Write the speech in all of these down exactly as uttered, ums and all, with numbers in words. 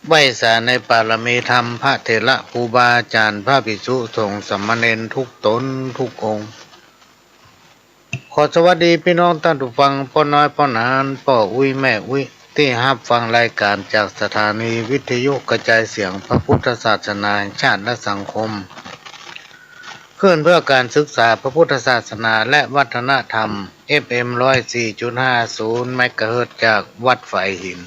ไหว้สาในปารมีธรรม พระเถระครูบาอาจ๋ารย์ พระภิกษุสงฆ์สามเณรทุกต๋นทุกองค์ ขอสวัสดีปี้น้องต้านผู้ฟัง ป้อน้อยป้อหนาน ป้ออุ๊ยแม่อุ๊ย ตี้ฮับฟังรายก๋านจากสถานีวิทยุกระจายเสียงพระพุทธศาสนาแห่งชาติและสังคม คลื่นเพื่อการศึกษาพระพุทธศาสนาและวัฒนธรรม เอฟเอ็ม ร้อยสี่จุดห้าศูนย์ เมกะเฮิรตซ์ จากวัดฝายหิน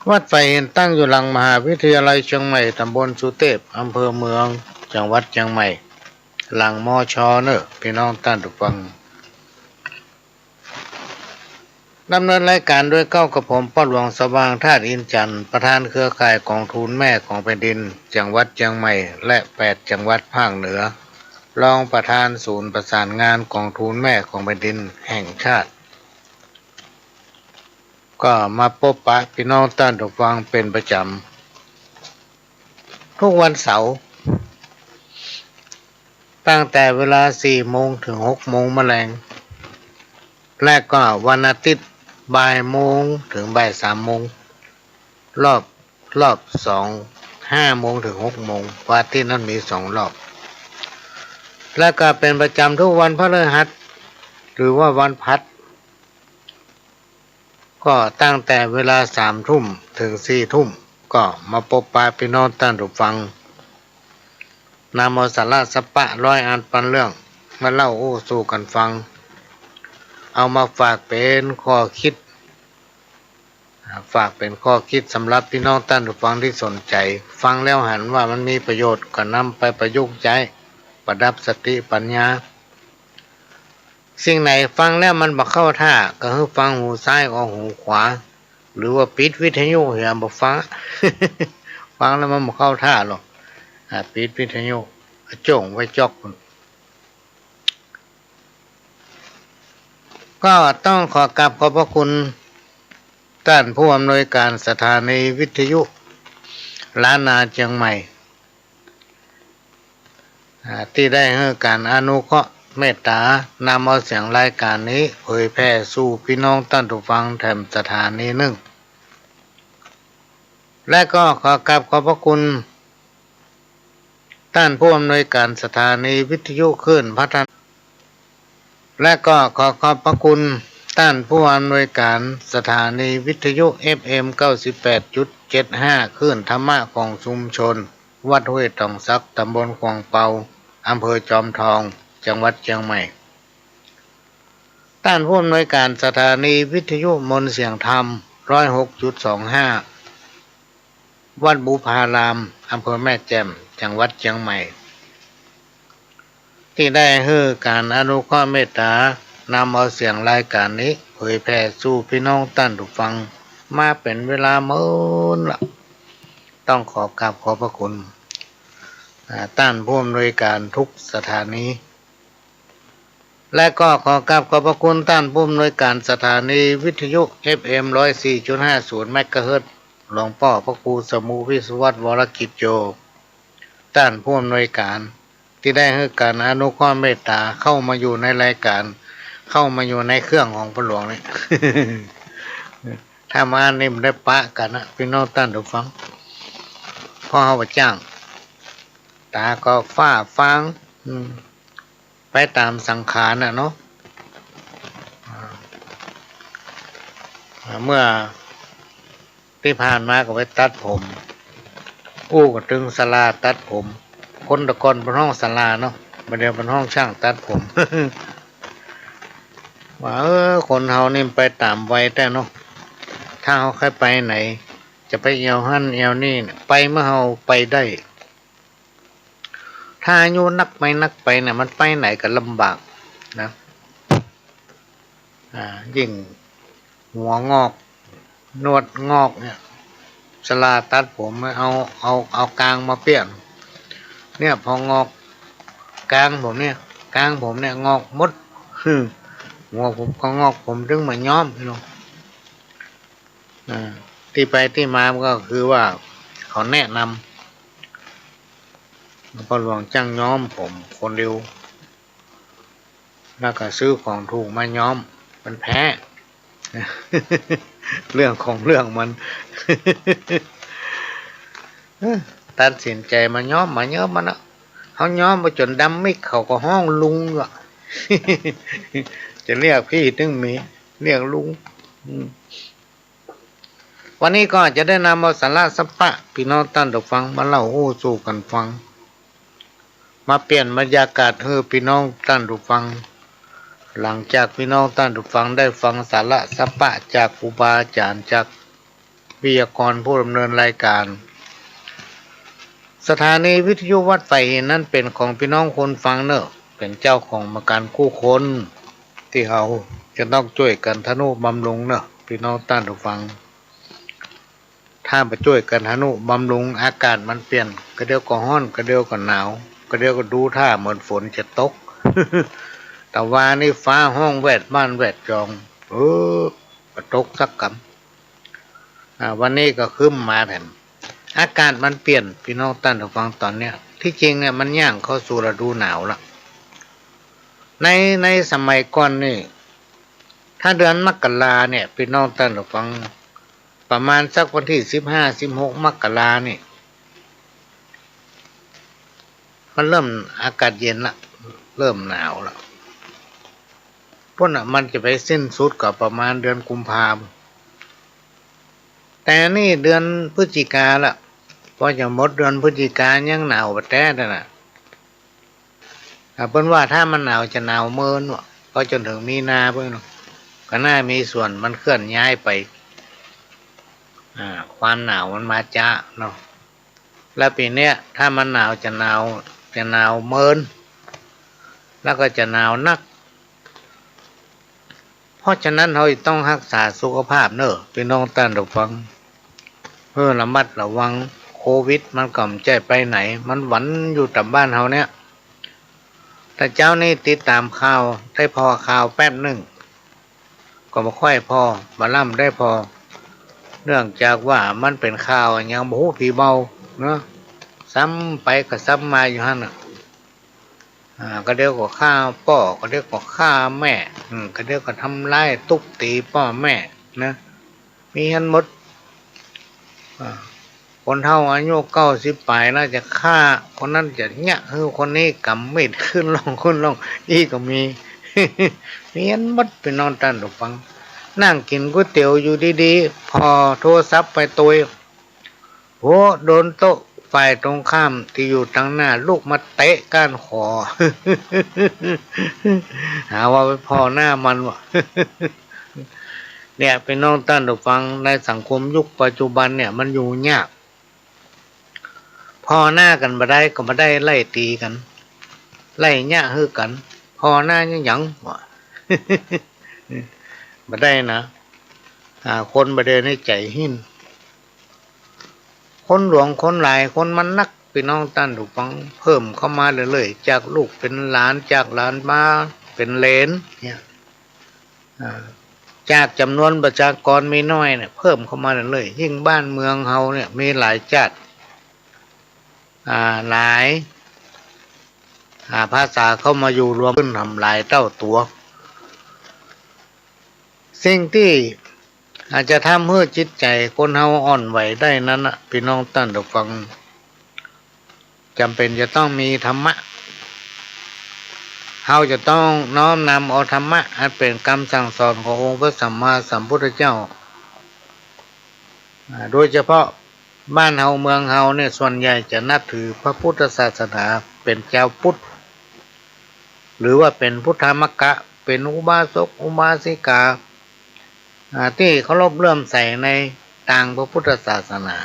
วัดฝายหินตั้งอยู่หลังมหาวิทยาลัยเจียงใหม่ ต๋ำบลสุเตพ อำเภอเมือง จังหวัดเจียงใหม่ หลัง มช. เน่อ ปี้น้องต้านผู้ฟัง ดำเนินรายก๋านโดยเก๊ากับผม ป้อหลวงสว่าง ธาตุอินทร์จันทร์ ประธานเครือข่ายก๋องทุนแม่ของแผ่นดิน จังหวัดเจียงใหม่ และแปดจังหวัดภาคเหนือ รองประธานศูนย์ประสานงานก๋องทุนแม่ของแผ่นดินแห่งชาติ ก็มาปบปะปี้น้องต้านผู้ฟังเป๋นประจ๋ำ ทุกวันเสาร์ ตั้งแต่เวลาสี่โมงเถิงหกโมงมะแลง และก็วันอาทิตย์บ่ายโมงเถิงบ่ายสามโมง รอบ รอบสอง ห้าโมงเถิงหกโมง วันอาทิตย์นั้นมีสองรอบ และก็เป๋นประจ๋ำทุกวันพฤหัส หรือว่าวันพัด ก็ตั้งแต่เวลาสามทุ่มเถิงสี่ทุ่ม ก็มาปบปะปี้น้องต้านผู้ฟัง นำเอาสาระสัปปะร้อยอันปันเรื่อง มาเล่าอู้สู่กั๋นฟัง เอามาฝากเป๋นข้อคิด อ่า ฝากเป๋นข้อคิดสำหรับปี้น้องต้านผู้ฟังตี้สนใจ๋ ฟังแล้วหันว่ามันมีประโยชน์ ก็นำไปประยุกต์ใจ๊ ประดับสติปัญญา สิ่งไหนฟังแล้วมันบ่เข้าท่า ก็หื้อฟังหูซ้ายออกหูขวา หรือว่าปิดวิทยุเหีย บ่ฟัง ฟังแล้วมันบ่เข้าท่าหรอก อ่า ปิดวิทยุ โจ้งไว้จ๊อก ก็ต้องขอกราบขอบพระคุณต้านผู้อำนวยการสถานีวิทยุล้านนาเจียงใหม่ อ่า ตี้ได้หื้อก๋านอนุเคราะห์เมตตานำเอาเสียงรายก๋านนี้เผยแผ่สู่ปี้น้องต้านผู้ฟังแถมสถานีนึ่ง และก็ขอกราบขอบพระคุณ ต้านผู้อำนวยการสถานีวิทยุคลื่นพัฒนา และก็ขอขอบพระคุณต้านผู้อำนวยการสถานีวิทยุ เอฟเอ็ม เก้าสิบแปดจุดเจ็ดห้า คลื่นธรรมะของชุมชนวัดห้วยตองสัก ตำบลขวางเปา อำเภอจอมทอง จังหวัดเจียงใหม่ ต้านผู้อำนวยการสถานีวิทยุมนต์เสียงธรรม ร้อยหกจุดสองห้า วัดบุพาราม อำเภอแม่แจ่ม จังหวัดเจียงใหม่ ตี้ได้หื้อก๋านอนุเคราะห์เมตตานำเอาเสียงรายก๋านนี้เผยแผ่สู่ปี้น้องต้านผู้ฟังมาเป๋นเวลาเมินละ ต้องขอกราบขอบพระคุณ อ่า ต้านผู้อำนวยการทุกสถานี และก็ขอกราบขอบพระคุณต้านผู้อำนวยการสถานีวิทยุ เอฟเอ็ม ร้อยสี่จุดห้าศูนย์ เมกะเฮิรตซ์ หลวงป้อพระครูสมุห์ วิศวัตร วรกิจโย ต้านผู้อำนวยการตี้ได้หื้อก๋านอนุเคราะห์เมตตาเข้ามาอยู่ในรายก๋าน เข้ามาอยู่ในเครื่องของป้อหลวงนี่ ถ้ามานี่มันได้ปะกั๋นนะ ปี้น้องต้านผู้ฟัง เพราะเฮาบ่จ้าง ต๋าก็ฟ้าฟาง อืม ไปต๋ามสังขารน่ะเนาะ อ่า เมื่อตี้ผ่านมาก็ไปตัดผม อู้กั๋นเถิงศาลาตัดผม คนตะก่อนเปิ้นฮ้องศาลาเนาะ บ่าเดี่ยวเปิ้นฮ้องช่างตัดผม ว่า เออ คนเฮานี่มันไปต๋ามวัยแต๊เนาะ ถ้าเฮาใค่ไปไหน จะไปแอ่วหั้นแอ่วนี่ ไปเมื่อเฮาไปได้ ถ้าอายุนักไปนักไปเนี่ย มันไปไหนก็ลำบากนะ อ่า ยิ่งหัวงอก หนวดงอกเนี่ย ศาลาตัดผมเอา เอา เอากางมาเปลี่ยน เนี่ย พองอกกางผมเนี่ย กางผมเนี่ยงอกหมด หัวผมก็งอก ผมเถิงมาย้อม พี่น้อง อ่า ตี้ไปตี้มามันก็คือว่าเขาแนะนำ ป้อหลวงจ้างย้อมผมคนเดียว แล้วก็ซื้อของถูกมาย้อม มันแพ้ เรื่องของเรื่องมัน ตัดสินใจ๋มาย้อมมาเยิบมันนะ เฮาย้อมไปจ๋นดำมิก เขาก็ฮ้องลุงอยู่อะ จะเรียกพี่ตึงมี เรียกลุง อืม วันนี้ก็จะได้นำเอาสาระสัปปะ ปี้น้องต้านผู้ฟังมาเล่าอู้สู่กั๋นฟัง มาเปลี่ยนบรรยากาศหื้อปี้น้องต้านผู้ฟัง หลังจากปี้น้องต้านผู้ฟังได้ฟังสาระสัปปะจากครูบาอาจ๋ารย์ จากวิทยากรผู้ดำเนินรายการ สถานีวิทยุวัดไผ่หินนั้นเป๋นของปี้น้องคนฟังเน่อ เป๋นเจ้าของเหมือนกั๋นกู้คน ตี้เฮาจะต้องจ้วยกั๋นทะนุบำรุงเน่อ ปี้น้องต้านผู้ฟัง ถ้าบ่จ้วยกั๋นทะนุบำรุง อากาศมันเปลี่ยน กะเดี่ยวก็ฮ้อน กะเดี่ยวก็หนาว กะเดี่ยวก็ดูท่าเหมือนฝนจะตก ตะวานี้ฟ้าฮ้องแวดบ้านแวดจอง เออ บ่ตกสักกำ อ่า วันนี้ก็ครึ้มมาแถม อากาศมันเปลี่ยน ปี้น้องต้านผู้ฟัง ต๋อนเนี้ย ตี้จริงเนี่ยมันย่างเข้าสู่ฤดูหนาวละ ใน ในสมัยก่อนนี่ ถ้าเดือนมกราเนี่ย ปี้น้องต้านผู้ฟัง ประมาณสักวันตี้สิบห้า สิบหก มกรานี่ มันเริ่มอากาศเย็นละ เริ่มหนาวละ ปู๊นน่ะ มันจะไปสิ้นสุดก็ประมาณเดือนกุมภา แต่นี่เดือนพฤศจิกาละ ปอจะหมดเดือนพฤศจิกายังหนาวบ่แต๊นั่นน่ะ อ่า เปิ้นว่าถ้ามันหนาวจะหนาวเมินว่ะ ก็จ๋นเถิงมีนาปู๊นเนาะ ก็น่ามีส่วนมันเคลื่อนย้ายไป อ่า ความหนาวมันมาจ๊าเนาะ แล้วปี๋เนี้ยถ้ามันหนาวจะหนาว จะหนาวเมิน แล้วก็จะหนาวนัก เพราะฉะนั้นเฮาจะต้องฮักษาสุขภาพเน่อ ปี้น้องต้านผู้ฟัง เออ ระมัดระวัง โควิดมันก็บ่ใจ้ไปไหน มันหวันอยู่ต๋ามบ้านเฮาเนี่ย แต่เจ๊านี้ติดต๋ามข่าว ได้ผ่อข่าวแป๊บนึ่ง ก็บ่ค่อยผ่อ บ่ล้ำได้ผ่อ เนื่องจากว่ามันเป๋นข่าวอะหยังบ่ฮู้ผีเบาเนาะ ซ้ำไปก็ซ้ำมาอยู่หั้นน่ะ อ่า กะเดี่ยวก็ฆ่าป้อ กะเดี่ยวก็ฆ่าแม่ อืม กะเดี่ยวก็ทำร้ายตุ๊บตี๋ป้อแม่นะ มีหั้นหมด อ่า คนเฒ่าอายุเก้าสิบป๋ายนะ จะฆ่าคนนั้น จะเยียะหื้อคนนี้ ก๋ำมีดขึ้นล่องขึ้นล่อง อี้ก็มี มีหั้นหมด ปี้น้องต้านผู้ฟัง นั่งกิ๋นก๋วยเตี๋ยวอยู่ดีๆ ผ่อโทรศัพท์ไปตวย โห โดนโต๊ะฝ่ายตรงข้ามตี้อยู่ตังหน้าลุกมาเตะก้านคอ หาว่าไปผ่อหน้ามันว่ะ เนี่ย ปี้น้องต้านผู้ฟัง ในสังคมยุคปัจจุบันเนี่ยมันอยู่ยาก ผ่อหน้ากั๋นบ่ได้ก็บ่ได้ไล่ตี๋กั๋น ไล่เยียะหื้อกั๋น ผ่อหน้าหยังหยังวะ บ่ได้นะ อ่า คนบ่ได้ในใจ๋หิ้น คนหลวงคนหลาย คนมันนัก ปี้น้องต้านผู้ฟัง เพิ่มเข้ามาเรื่อยๆ จากลูกเป๋นหลาน จากหลานมาเป๋นเหลนเนี่ย อ่า จากจ๋ำนวนประชากรมีน้อยเนี่ย เพิ่มเข้ามาเรื่อยๆ ยิ่งบ้านเมืองเฮาเนี่ยมีหลายจ๊าติ อ่า หลาย อ่า ภาษาเข้ามาอยู่รวมขึ้นทำหลายเต้าตั๋ว สิ่งตี้อาจจะทำหื้อจิตใจ๋คนเฮาอ่อนไหวได้นั้นน่ะ ปี้น้องต้านผู้ฟัง จ๋ำเป๋นจะต้องมีธรรมะ เฮาจะต้องน้อมนำเอาธรรมะอันเป๋นกำสั่งสอนขององค์พระสัมมาสัมพุทธเจ้า อ่า โดยเฉพาะบ้านเฮาเมืองเฮาเนี่ย ส่วนใหญ่จะนับถือพระพุทธศาสนา เป๋นจาวพุทธ หรือว่าเป๋นพุทธมกกะ เป๋นอุบาสกอุบาสิกา อ่า ตี้เคารพเลื่อมใสในตางพระพุทธศาสนา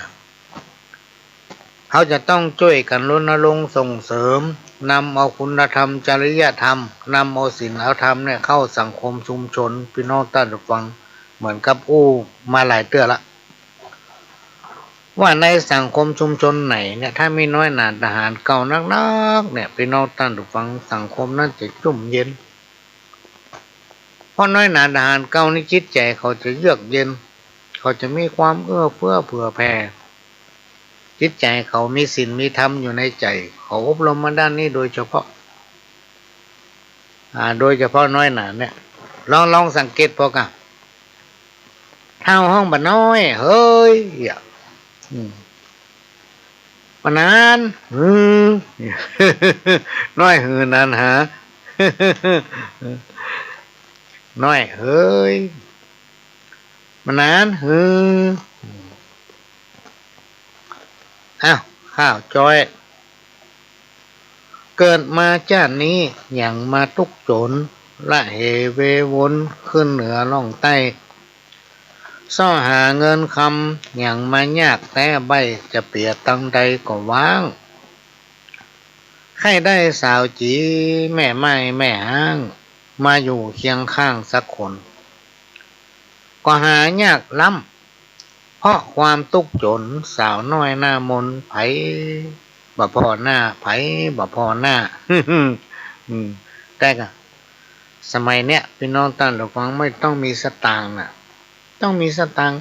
เฮาจะต้องจ้วยกั๋นรณรงค์ส่งเสริม นำเอาคุณธรรม จริยธรรม นำเอาศีลเอาธรรมเนี่ยเข้าสังคมชุมชน ปี้น้องต้านผู้ฟัง เหมือนกับอู้มาหลายเตื้อละ ว่าในสังคมชุมชนไหนเนี่ย ถ้ามีน้อยหนาทหารเก่านักๆ เนี่ย ปี้น้องต้านผู้ฟัง สังคมนั้นจะจุ่มเย็น เพราะน้อยหนาทหารเก่านี่จิตใจ๋เขาจะเยือกเย็น เขาจะมีความเอื้อเฟื้อเผื่อแผ่ จิตใจ๋เขามีศีลมีธรรมอยู่ในใจ๋ เขาอบรมมาด้านนี้โดยเฉพาะ อ่า โดยเฉพาะน้อยหนาเนี่ย ลอง ลองสังเกตผ่อก่ะ เฒ่าฮ้องบ่าน้อยเหย อืม บ่านานหือ น้อยหือนั้นหา น้อยเหย บ่านานหือ อ้าว ข้าวจ้อย เกิดมาจ้าดนี้หยังมาตุ๊กจน ละเหเววนขึ้นเหนือล่องใต้ เซาะหาเงินคำหยังมายากแต๊ใบ้ จะเปียตังใดก็ว้าง ใค่ได้สาวจี๋แม่ไม้แม่ฮ้าง มาอยู่เคียงข้างสักคน ก็หายากล้ำ เพราะความตุ๊กจน สาวน้อยหน้ามน ใผบ่ผ่อหน้า ใผบ่ผ่อหน้า อืม แต่ก็สมัยเนี้ย ปี้น้องต้านผู้ฟัง ไม่ต้องมีสตางค์น่ะ ต้องมีสตางค์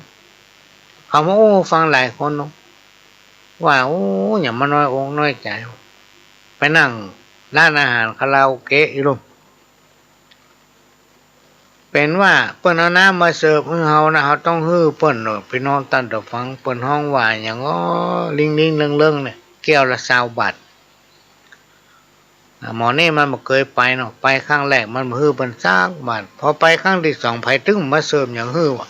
เขามาอู้ฟังหลายคนเนาะ ว่า โอ้ อย่ามาน้อยอกน้อยใจ๋ ไปนั่งร้านอาหารคาราโอเกะอีลุ่ม เป๋นว่าเปิ้นเอาน้ำมาเสิร์ฟหื้อเฮานะ เฮาต้องหื้อเปิ้นเนาะ ปี้น้องต้านผู้ฟัง เปิ้นฮ้องว่าหยังอ้อ ลิงๆ เลิงๆ เนี่ย แก้วละซาวบาท อ่า หมอนี่มันบ่เกยไปเนาะ ไปครั้งแรกมันบ่หื้อเปิ้นสักบาท พอไปครั้งตี้สอง ใผตึงมาเสิร์ฟหยังหื้อวะ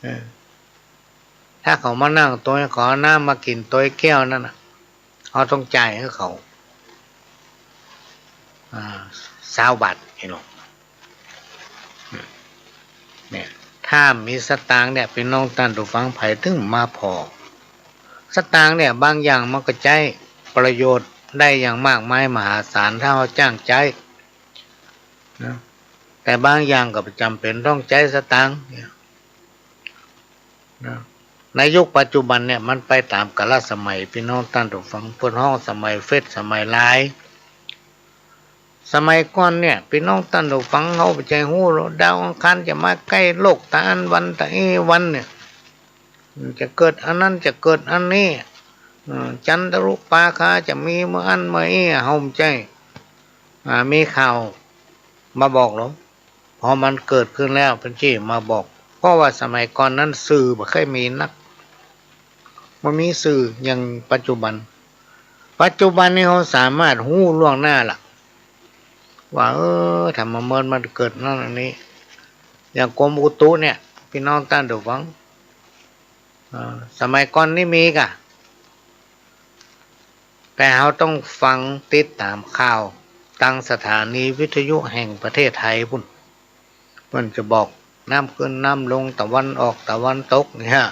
เออ ถ้าเขามานั่งตวย เขาเอาน้ำมากิ๋นตวยแก้วนั้นน่ะ เฮาต้องจ่ายหื้อเขา อ่า ซาวบาท หันก่อ เนี่ย ถ้ามีสตางค์เนี่ย ปี้น้องต้านผู้ฟัง ใผตึงมาผ่อ สตางค์เนี่ย บางอย่างมันก็ใจ๊ประโยชน์ได้อย่างมากมายมหาศาล ถ้าเฮาจ้างใจ๊นะ แต่บางอย่างก็บ่จ๋ำเป๋นต้องใจ๊สตางค์เนี่ย นะ ในยุคปัจจุบันเนี่ย มันไปต๋ามกาลสมัย ปี้น้องต้านผู้ฟัง เปิ้นฮ้องสมัยเฟซ สมัยไลน์ สมัยก่อนเนี่ย ปี้น้องต้านผู้ฟัง เฮาบ่ใจ้ฮู้หรอก ดาวอังคารจะมาใก้โลกตาอั้นวันตาอี้วันเนี่ย จะเกิดอันนั้น จะเกิดอันนี้ เอ่อ จันทรุปราคาจะมีเมื่ออั้นเมื่ออี้ เฮาบ่ใจ้ อ่า มีข่าวมาบอกหรอก พอมันเกิดขึ้นแล้ว เปิ้นจะมาบอก เพราะว่าสมัยก่อนนั้นสื่อบ่ค่อยมีนัก บ่มีสื่ออย่างปัจจุบัน ปัจจุบันนี้เฮาสามารถฮู้ล่วงหน้าละ ว่า เออ ถ้ามาเมินมันเกิดนั้นอันนี้ อย่างกรมอุตุเนี่ย ปี้น้องต้านผู้ฟัง เอ่อ สมัยก่อนนี้มีก่ะ แต่เฮาต้องฟังติดต๋ามข่าวตางสถานีวิทยุแห่งประเทศไทยปู้น เปิ้นจะบอกน้ำขึ้นน้ำลง ตะวันออกตะวันตกเนี่ย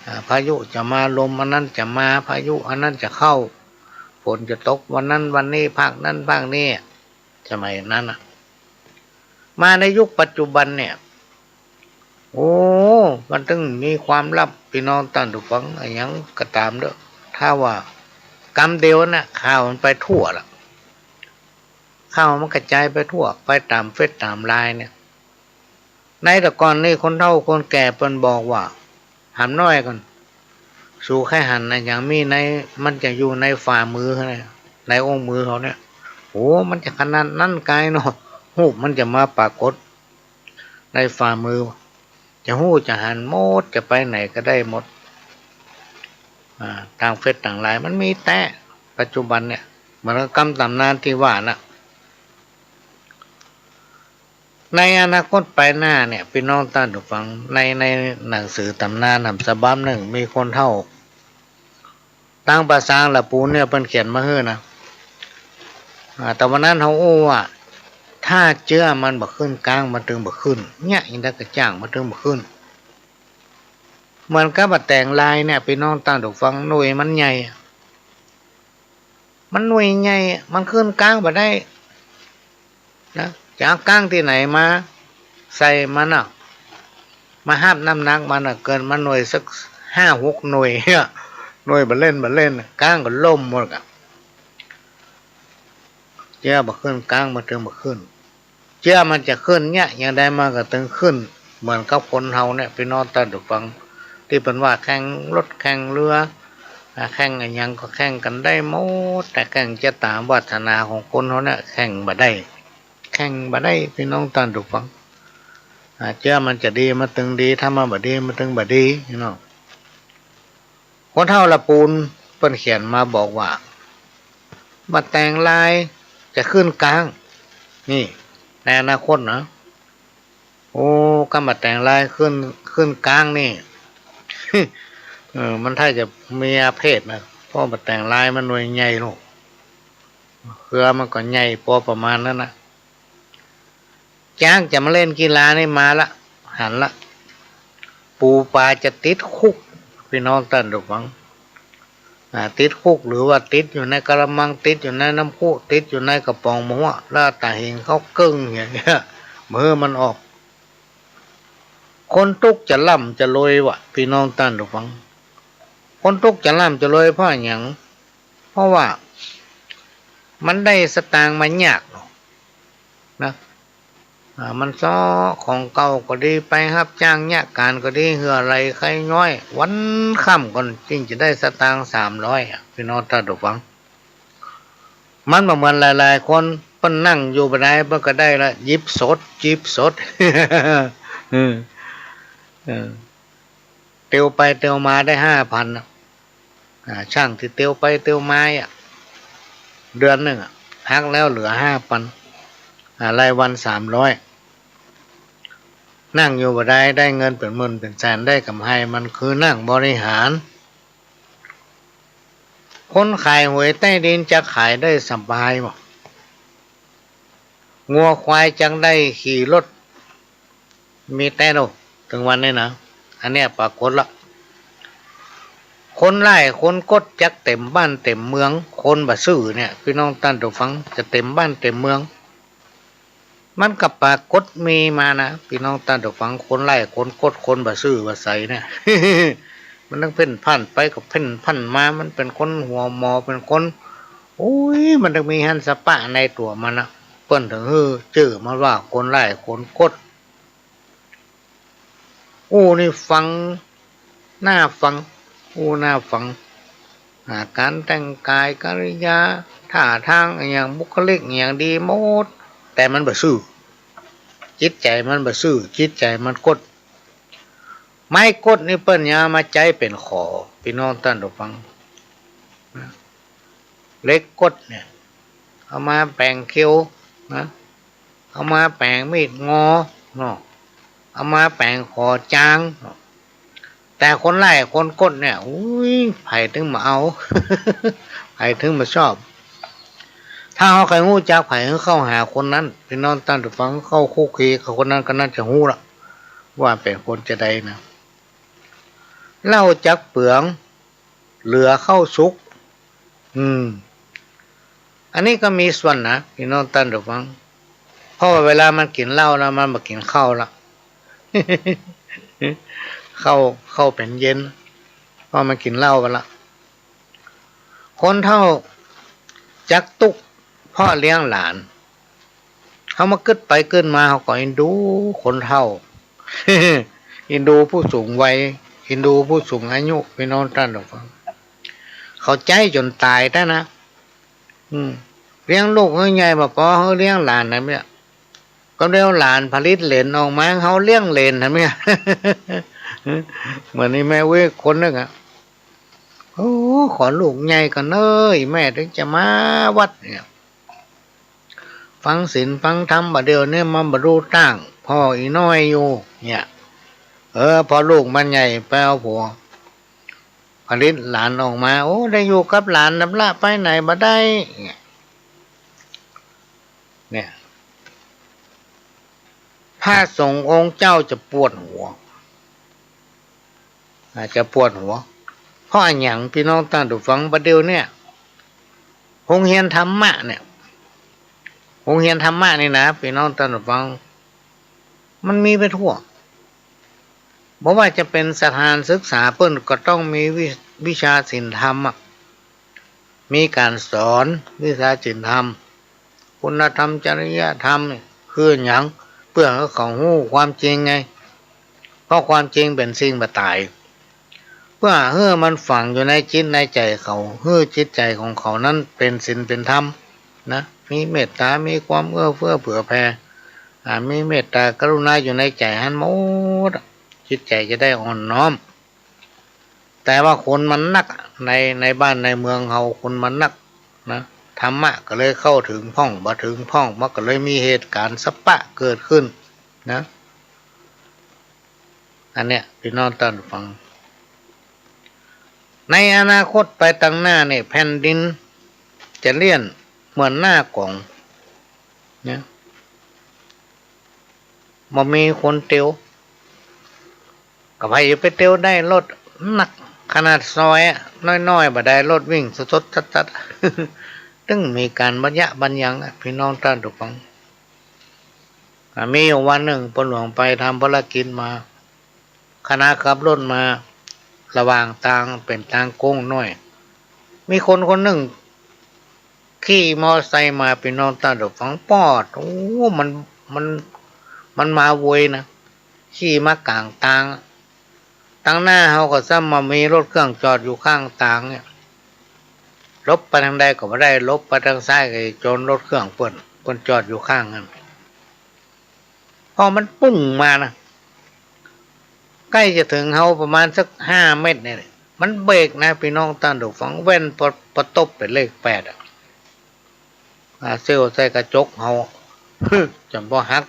อ่า พายุจะมา ลมอันนั้นจะมา พายุอันนั้นจะเข้า ฝนจะตกวันนั้นวันนี้ ภาคนั้นภาคนี้ สมัยนั้นน่ะ มาในยุคปัจจุบันเนี่ย โอ้ มันตึงมีความลับ ปี้น้องต้านผู้ฟัง อะหยังก็ต๋ามเต๊อะ ถ้าว่ากำเดียวน่ะ ข่าวมันไปทั่วละ ข่าวมันกระจายไปทั่ว ไปต๋ามเฟซต๋ามไลน์เนี่ย ในแต่ก่อนนี่คนเฒ่าคนแก่เปิ้นบอกว่า หำน้อยก่อน สูใค่หันอะหยังมีใน มันจะอยู่ในฝ่ามือนะ ในอุ้งมือเขาเนี่ย โอ้ มันจะขนาดนั้นกายเนาะ ฮูปมันจะมาปรากฏในฝ่ามือ จะฮู้จะหันหมด จะไปไหนก็ได้หมด อ่า ตางเฟซตางไลน์มันมีแต๊ ปัจจุบันเนี่ย เหมือนกับกำต๋ำนานตี้ว่าน่ะ ในอนาคตไปหน้าเนี่ย ปี้น้องต้านผู้ฟัง ใน ในหนังสือต๋ำนานหำสะบับนึ่ง มีคนเฒ่า ตางป่าซางละปูนเนี่ย เปิ้นเขียนมาหื้อนะ อ่า แต่วันนั้นเฮาอู้ว่า ถ้าเจื้อมันบ่ขึ้นก๊าง มันตึงบ่ขึ้น เนี่ย อินทกระจ่าง มันตึงบ่ขึ้น เหมือนกับว่าแตงลายเนี่ย ปี้น้องต้านผู้ฟัง หน่วยมันใหญ่อะ มันหน่วยใหญ่อะ มันขึ้นก๊างบ่ได้นะ จะเอาก๊างตี้ไหนมาใส่มันอะ มาฮับน้ำหนักมันอะ เกินมาหน่วยสักห้าหกหน่วยเนี่ย หน่วยบ่าเล่นบ่าเล่นอะ ก๊างก็ล่มหมดอะ เจื้อบ่ขึ้นก๊าง มันตึงบ่ขึ้น เจื้อมันจะขึ้นเนี่ย อย่างใดมันก็ตึงขึ้น เหมือนกับคนเฮาเนี่ย ปี้น้องต้านผู้ฟัง ตี้เปิ้นว่าแข่งรถแข่งเรือ อ่า แข่งอะหยังก็แข่งกั๋นได้หมด แต่แข่งจะต๋ามวาสนาของคนเฮาเนี่ย แข่งบ่ได้ แข่งบ่ได้ ปี้น้องต้านผู้ฟัง อ่า เจื้อมันจะดีมันตึงดี ถ้ามันบ่ดีมันตึงบ่ดี พี่น้อง คนเฒ่าละปูนเปิ้นเขียนมาบอกว่า บ่แต่งลายจะขึ้นก๊าง นี่ ในอนาคตนะ โอ้ กำบ่แต่งลายขึ้น ขึ้นก๊างนี่ เออ มันถ้าจะมีอาเพศนะ เพราะบ่แต่งลายมันหน่วยใหญ่ลูก เครือมันก็ใหญ่พอประมาณนั้นนะ จ๊างจะมาเล่นกีฬานี่มาละ หันละ ปูปลาจะติดคุก พี่น้องต้านผู้ฟัง อ่า ติดคุกหรือว่าติดอยู่ในกะละมัง ติดอยู่ในน้ำพุ ติดอยู่ในกระป๋องหม้อ แล้วตาเห็นเขาเกิ่งอย่างเงี้ย บ่หื้อมันออก คนตุ๊กจะร่ำจะรวยว่ะ พี่น้องต้านผู้ฟัง คนตุ๊กจะร่ำจะรวยเพราะหยัง เพราะว่ามันได้สตางค์มายากเนาะ นะ อ่า มันเซาะของเก่าก็ดี ไปฮับจ้างเยียะก๋านก็ดี เหื่อไหร่ใค่น้อย วันค่ำก่อนจึงจะได้สตางค์สามร้อยอะ พี่น้องต้านผู้ฟัง มันบ่เหมือนหลายๆ คน เปิ้นนั่งอยู่บ่ได้ เปิ้นก็ได้ละ หยิบสด หยิบสด เออ เออ เตียวไปเตียวมาได้ห้าพันอะ อ่า ช่างตี้เตียวไปเตียวมาอะ เดือนนึ่งอะ หักแล้วเหลือห้าพัน อ่า รายวันสามร้อย นั่งอยู่บ่ได้ ได้เงินเป๋นหมื่นเป๋นแสน ได้ก๋ำไร มันคือนั่งบริหาร คนขายหวยใต้ดินจะขายได้สบายบ่ งัวควายจักได้ขี่รถ มีแต๊โลก เถิงวันนี้นะ อันเนี้ยปรากฏละ คนร้ายคนกดจักเต็มบ้านเต็มเมือง คนบ่ซื่อเนี่ย พี่น้องต้านผู้ฟัง จะเต็มบ้านเต็มเมือง มันก็ปรากฏมีมานะ พี่น้องต้านผู้ฟัง คนร้ายคนกด คนบ่ซื่อบ่ใสเนี่ย มันตึงเพ่นพ่านไปก็เพ่นพ่านมา มันเป๋นคนหัวหมอ เป๋นคน โอ้ย มันตึงมีหันสะปะในตั๋วมันนะ เปิ้นเถิงหื้อจื้อมันว่าคนร้ายคนกด อู้นี่ฟัง น่าฟัง อู้น่าฟัง อ่า ก๋านแต่งก๋าย กิริยา ท่าตางอะหยัง บุคลิกอะหยังดีหมด แต่มันบ่ซื่อ จิตใจ๋มันบ่ซื่อ จิตใจ๋มันกด ไม้กดนี่เปิ้นยังเอามาใจ๊เป๋นขอ พี่น้องต้านผู้ฟัง เหล็กกดเนี่ย เอามาแป๋งเขียวนะ เอามาแป๋งมีดงอเนาะ เอามาแป๋งขอจางเนาะ แต่คนร้ายคนกดเนี่ย อุ๊ย ใผตึงบ่เอา ใผตึงบ่ชอบ ถ้าเฮาใค่ฮู้จักใผ หื้อเข้าหาคนนั้น พี่น้องต้านผู้ฟัง เข้าคลุกคลีกับคนนั้น ก็น่าจะฮู้ละ ว่าเป๋นคนจาใดนะ เหล้าจักเปือง เหลือข้าวสุก อืม อันนี้ก็มีส่วนนะ พี่น้องต้านผู้ฟัง เพราะว่าเวลามันกิ๋นเหล้าแล้ว มันบ่กิ๋นข้าวละ ข้าว ข้าวเป๋นเย็น เพราะมันกิ๋นเหล้าไปละ คนเฒ่าจักตุ๊ก เพราะเลี้ยงหลาน เฮามาคิดไปคิดมา เฮาก็เอ็นดูคนเฒ่า เอ็นดูผู้สูงวัย เอ็นดูผู้สูงอายุ พี่น้องต้านผู้ฟัง เขาใจ๊จ๋นต๋ายแต๊นะ อืม เลี้ยงลูกหื้อใหญ่บ่ปอ หื้อเลี้ยงหลานนะเมี้ย ก็เดี๋ยวหลานผลิตเหลนออกมา เฮาเลี้ยงเหลนนะเมี้ย เหมือนอีแม่เว้ยคนนึ่งอะ โอ้ ขอลูกใหญ่ก่อนเน่อ อีแม่ตึงจะมาวัดเนี่ย ฟังศีลฟังธรรม บ่าเดี่ยวนี้มันบ่ฮู้ตั้งพ่ออีน้อยอยู่ เนี่ย เออ พอลูกมันใหญ่ไปเอาผัว ผลิตหลานออกมา โอ้ ได้อยู่กับหลานนำละ ไปไหนบ่ได้ เนี่ย เนี่ย พระสงฆ์องค์เจ้าจะปวดหัว อาจจะปวดหัว เพราะอะหยัง พี่น้องต้านผู้ฟัง บ่าเดี่ยวเนี่ย โฮงเฮียนธรรมะเนี่ย โฮงเฮียนธรรมะนี่นะ พี่น้องต้านผู้ฟัง มันมีไปทั่ว บ่ว่าจะเป๋นสถานศึกษา เปิ้นก็ต้องมีวิ วิชาศีลธรรมอะ มีก๋านสอนวิชาศีลธรรม คุณธรรม จริยธรรม คือหยัง เปื้อหื้อเขาฮู้ความจริงไง เพราะความจริงเป๋นสิ่งบ่ต๋าย เปื้อหื้อมันฝังอยู่ในจิตในใจ๋เขา หื้อจิตใจ๋ของเขานั้นเป๋นศีลเป๋นธรรมนะ มีเมตต๋า มีความเอื้อเฟื้อเผื่อแผ่ อ่า มีเมตตากรุณาอยู่ในใจ๋หั้นหมด จิตใจ๋จะได้อ่อนน้อม แต่ว่าคนมันนัก ใน ในบ้านในเมืองเฮาคนมันนักนะ ธรรมะก็เลยเข้าเถิงพ่อง บ่เถิงพ่อง มันก็เลยมีเหตุก๋ารณ์สะปะเกิดขึ้นนะ อันเนี้ย ปี้น้องต้านฟัง ในอนาคตไปตังหน้าเนี่ย แผ่นดินจะเลี่ยนเหมือนหน้าก๋องเนี่ย บ่มีคนเตียว ก็ใผจะไปเตียวได้ รถหนักขนาดซอยอะ น้อยๆ บ่ได้ รถวิ่งสดๆ ชัดๆ ตึงมีก๋านบรรยะบรรยังอะ ปี้น้องต้านฟัง อ่า มีอยู่วันนึ่ง ป้อหลวงไปทำภารกิจมา คณะขับรถมา ระหว่างตางเป๋นตางโก้งน้อย มีคนคนนึ่งขี่มอไซค์มา ปี้น้องต้านฟัง ปอด โอ้ มัน มัน มันมาไวนะ ขี่มากลางตาง ตังหน้าเฮาก็ซ้ำบ่มีรถเครื่องจอดอยู่ข้างตางเนี่ย หลบไปตางใดก็บ่ได้ หลบไปตางซ้ายก็จะจนรถเครื่องเปิ้น เปิ้นจอดอยู่ข้างหั้น พอมันปุ้งมานะ ใก้จะเถิงเฮาประมาณสักห้าเมตรเนี่ย มันเบรกนะ ปี้น้องต้านฟัง แว่นปอ ปอตบเป๋นเลขแปดอะ อ่า เสี้ยวใส่กระจกเฮา จ๋ำบ่หัก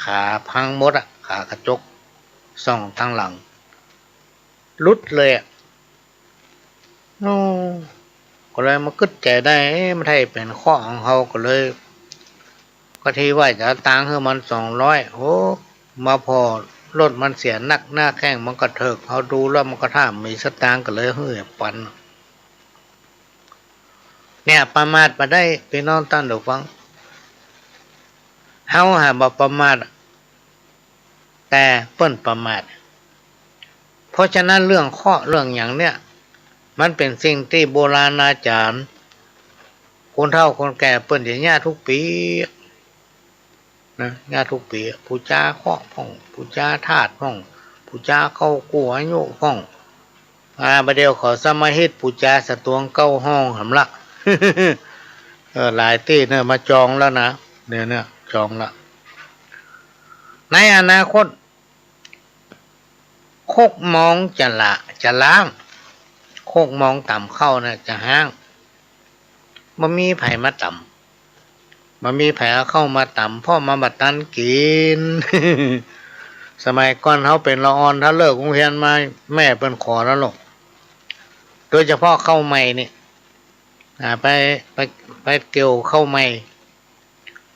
ขาพังหมดอะ ขากระจก ส่องตางหลัง หลุดเลยอะ โอ้ ก็เลยมากึ๊ดใจ๋ได้ เอ๊ะ มันใช่เป๋นเคราะห์ของเฮา ก็เลย ก็ทีว่าจะเอาตางค์หื้อมันสองร้อย โอ้ มาผ่อรถมันเสียหนักหน้าแข้ง มันกระเถิก เฮาดูแล้วมันก็ถ้ามีสตางค์ ก็เลยหื้อปัน เนี่ย ประมาทบ่ได้ ปี้น้องต้านฟัง เฮาหาบ่ประมาท แต่เปิ้นประมาท เพราะฉะนั้นเรื่องเคราะห์เรื่องหยังเนี่ย มันเป๋นสิ่งตี้โบราณาจ๋ารย์ คนเฒ่าคนแก่เปิ้นจะเยียะกู้ปี๋นะ เยียะกู้ปี๋ ปู๋จาเคราะห์พ่อง ปู๋จาธาตุพ่อง ปู๋จาเข้ากู้อายุพ่อง อ่า บ่าเดี่ยวเขาซ้ำมาฮิตปู๋จาสะตวงเก้าห้องหำละ เออ หลายตี้เนี่ยมาจองแล้วนะ เนี่ย เนี่ย จองละ ในอนาคต โคกมองจะละ จะล้าง โคกมองต๋ำข้าวน่ะจะฮ้าง บ่มีใผมาต๋ำ บ่มีใผเอาข้าวมาต๋ำ เพราะมันบ่ตันกิ๋น สมัยก่อนเฮาเป๋นละอ่อน ถ้าเลิกโฮงเฮียนมา แม่เปิ้นขอแล้วลูก โดยเฉพาะข้าวใหม่นี่ อ่า ไป ไป ไปเกี่ยวข้าวใหม่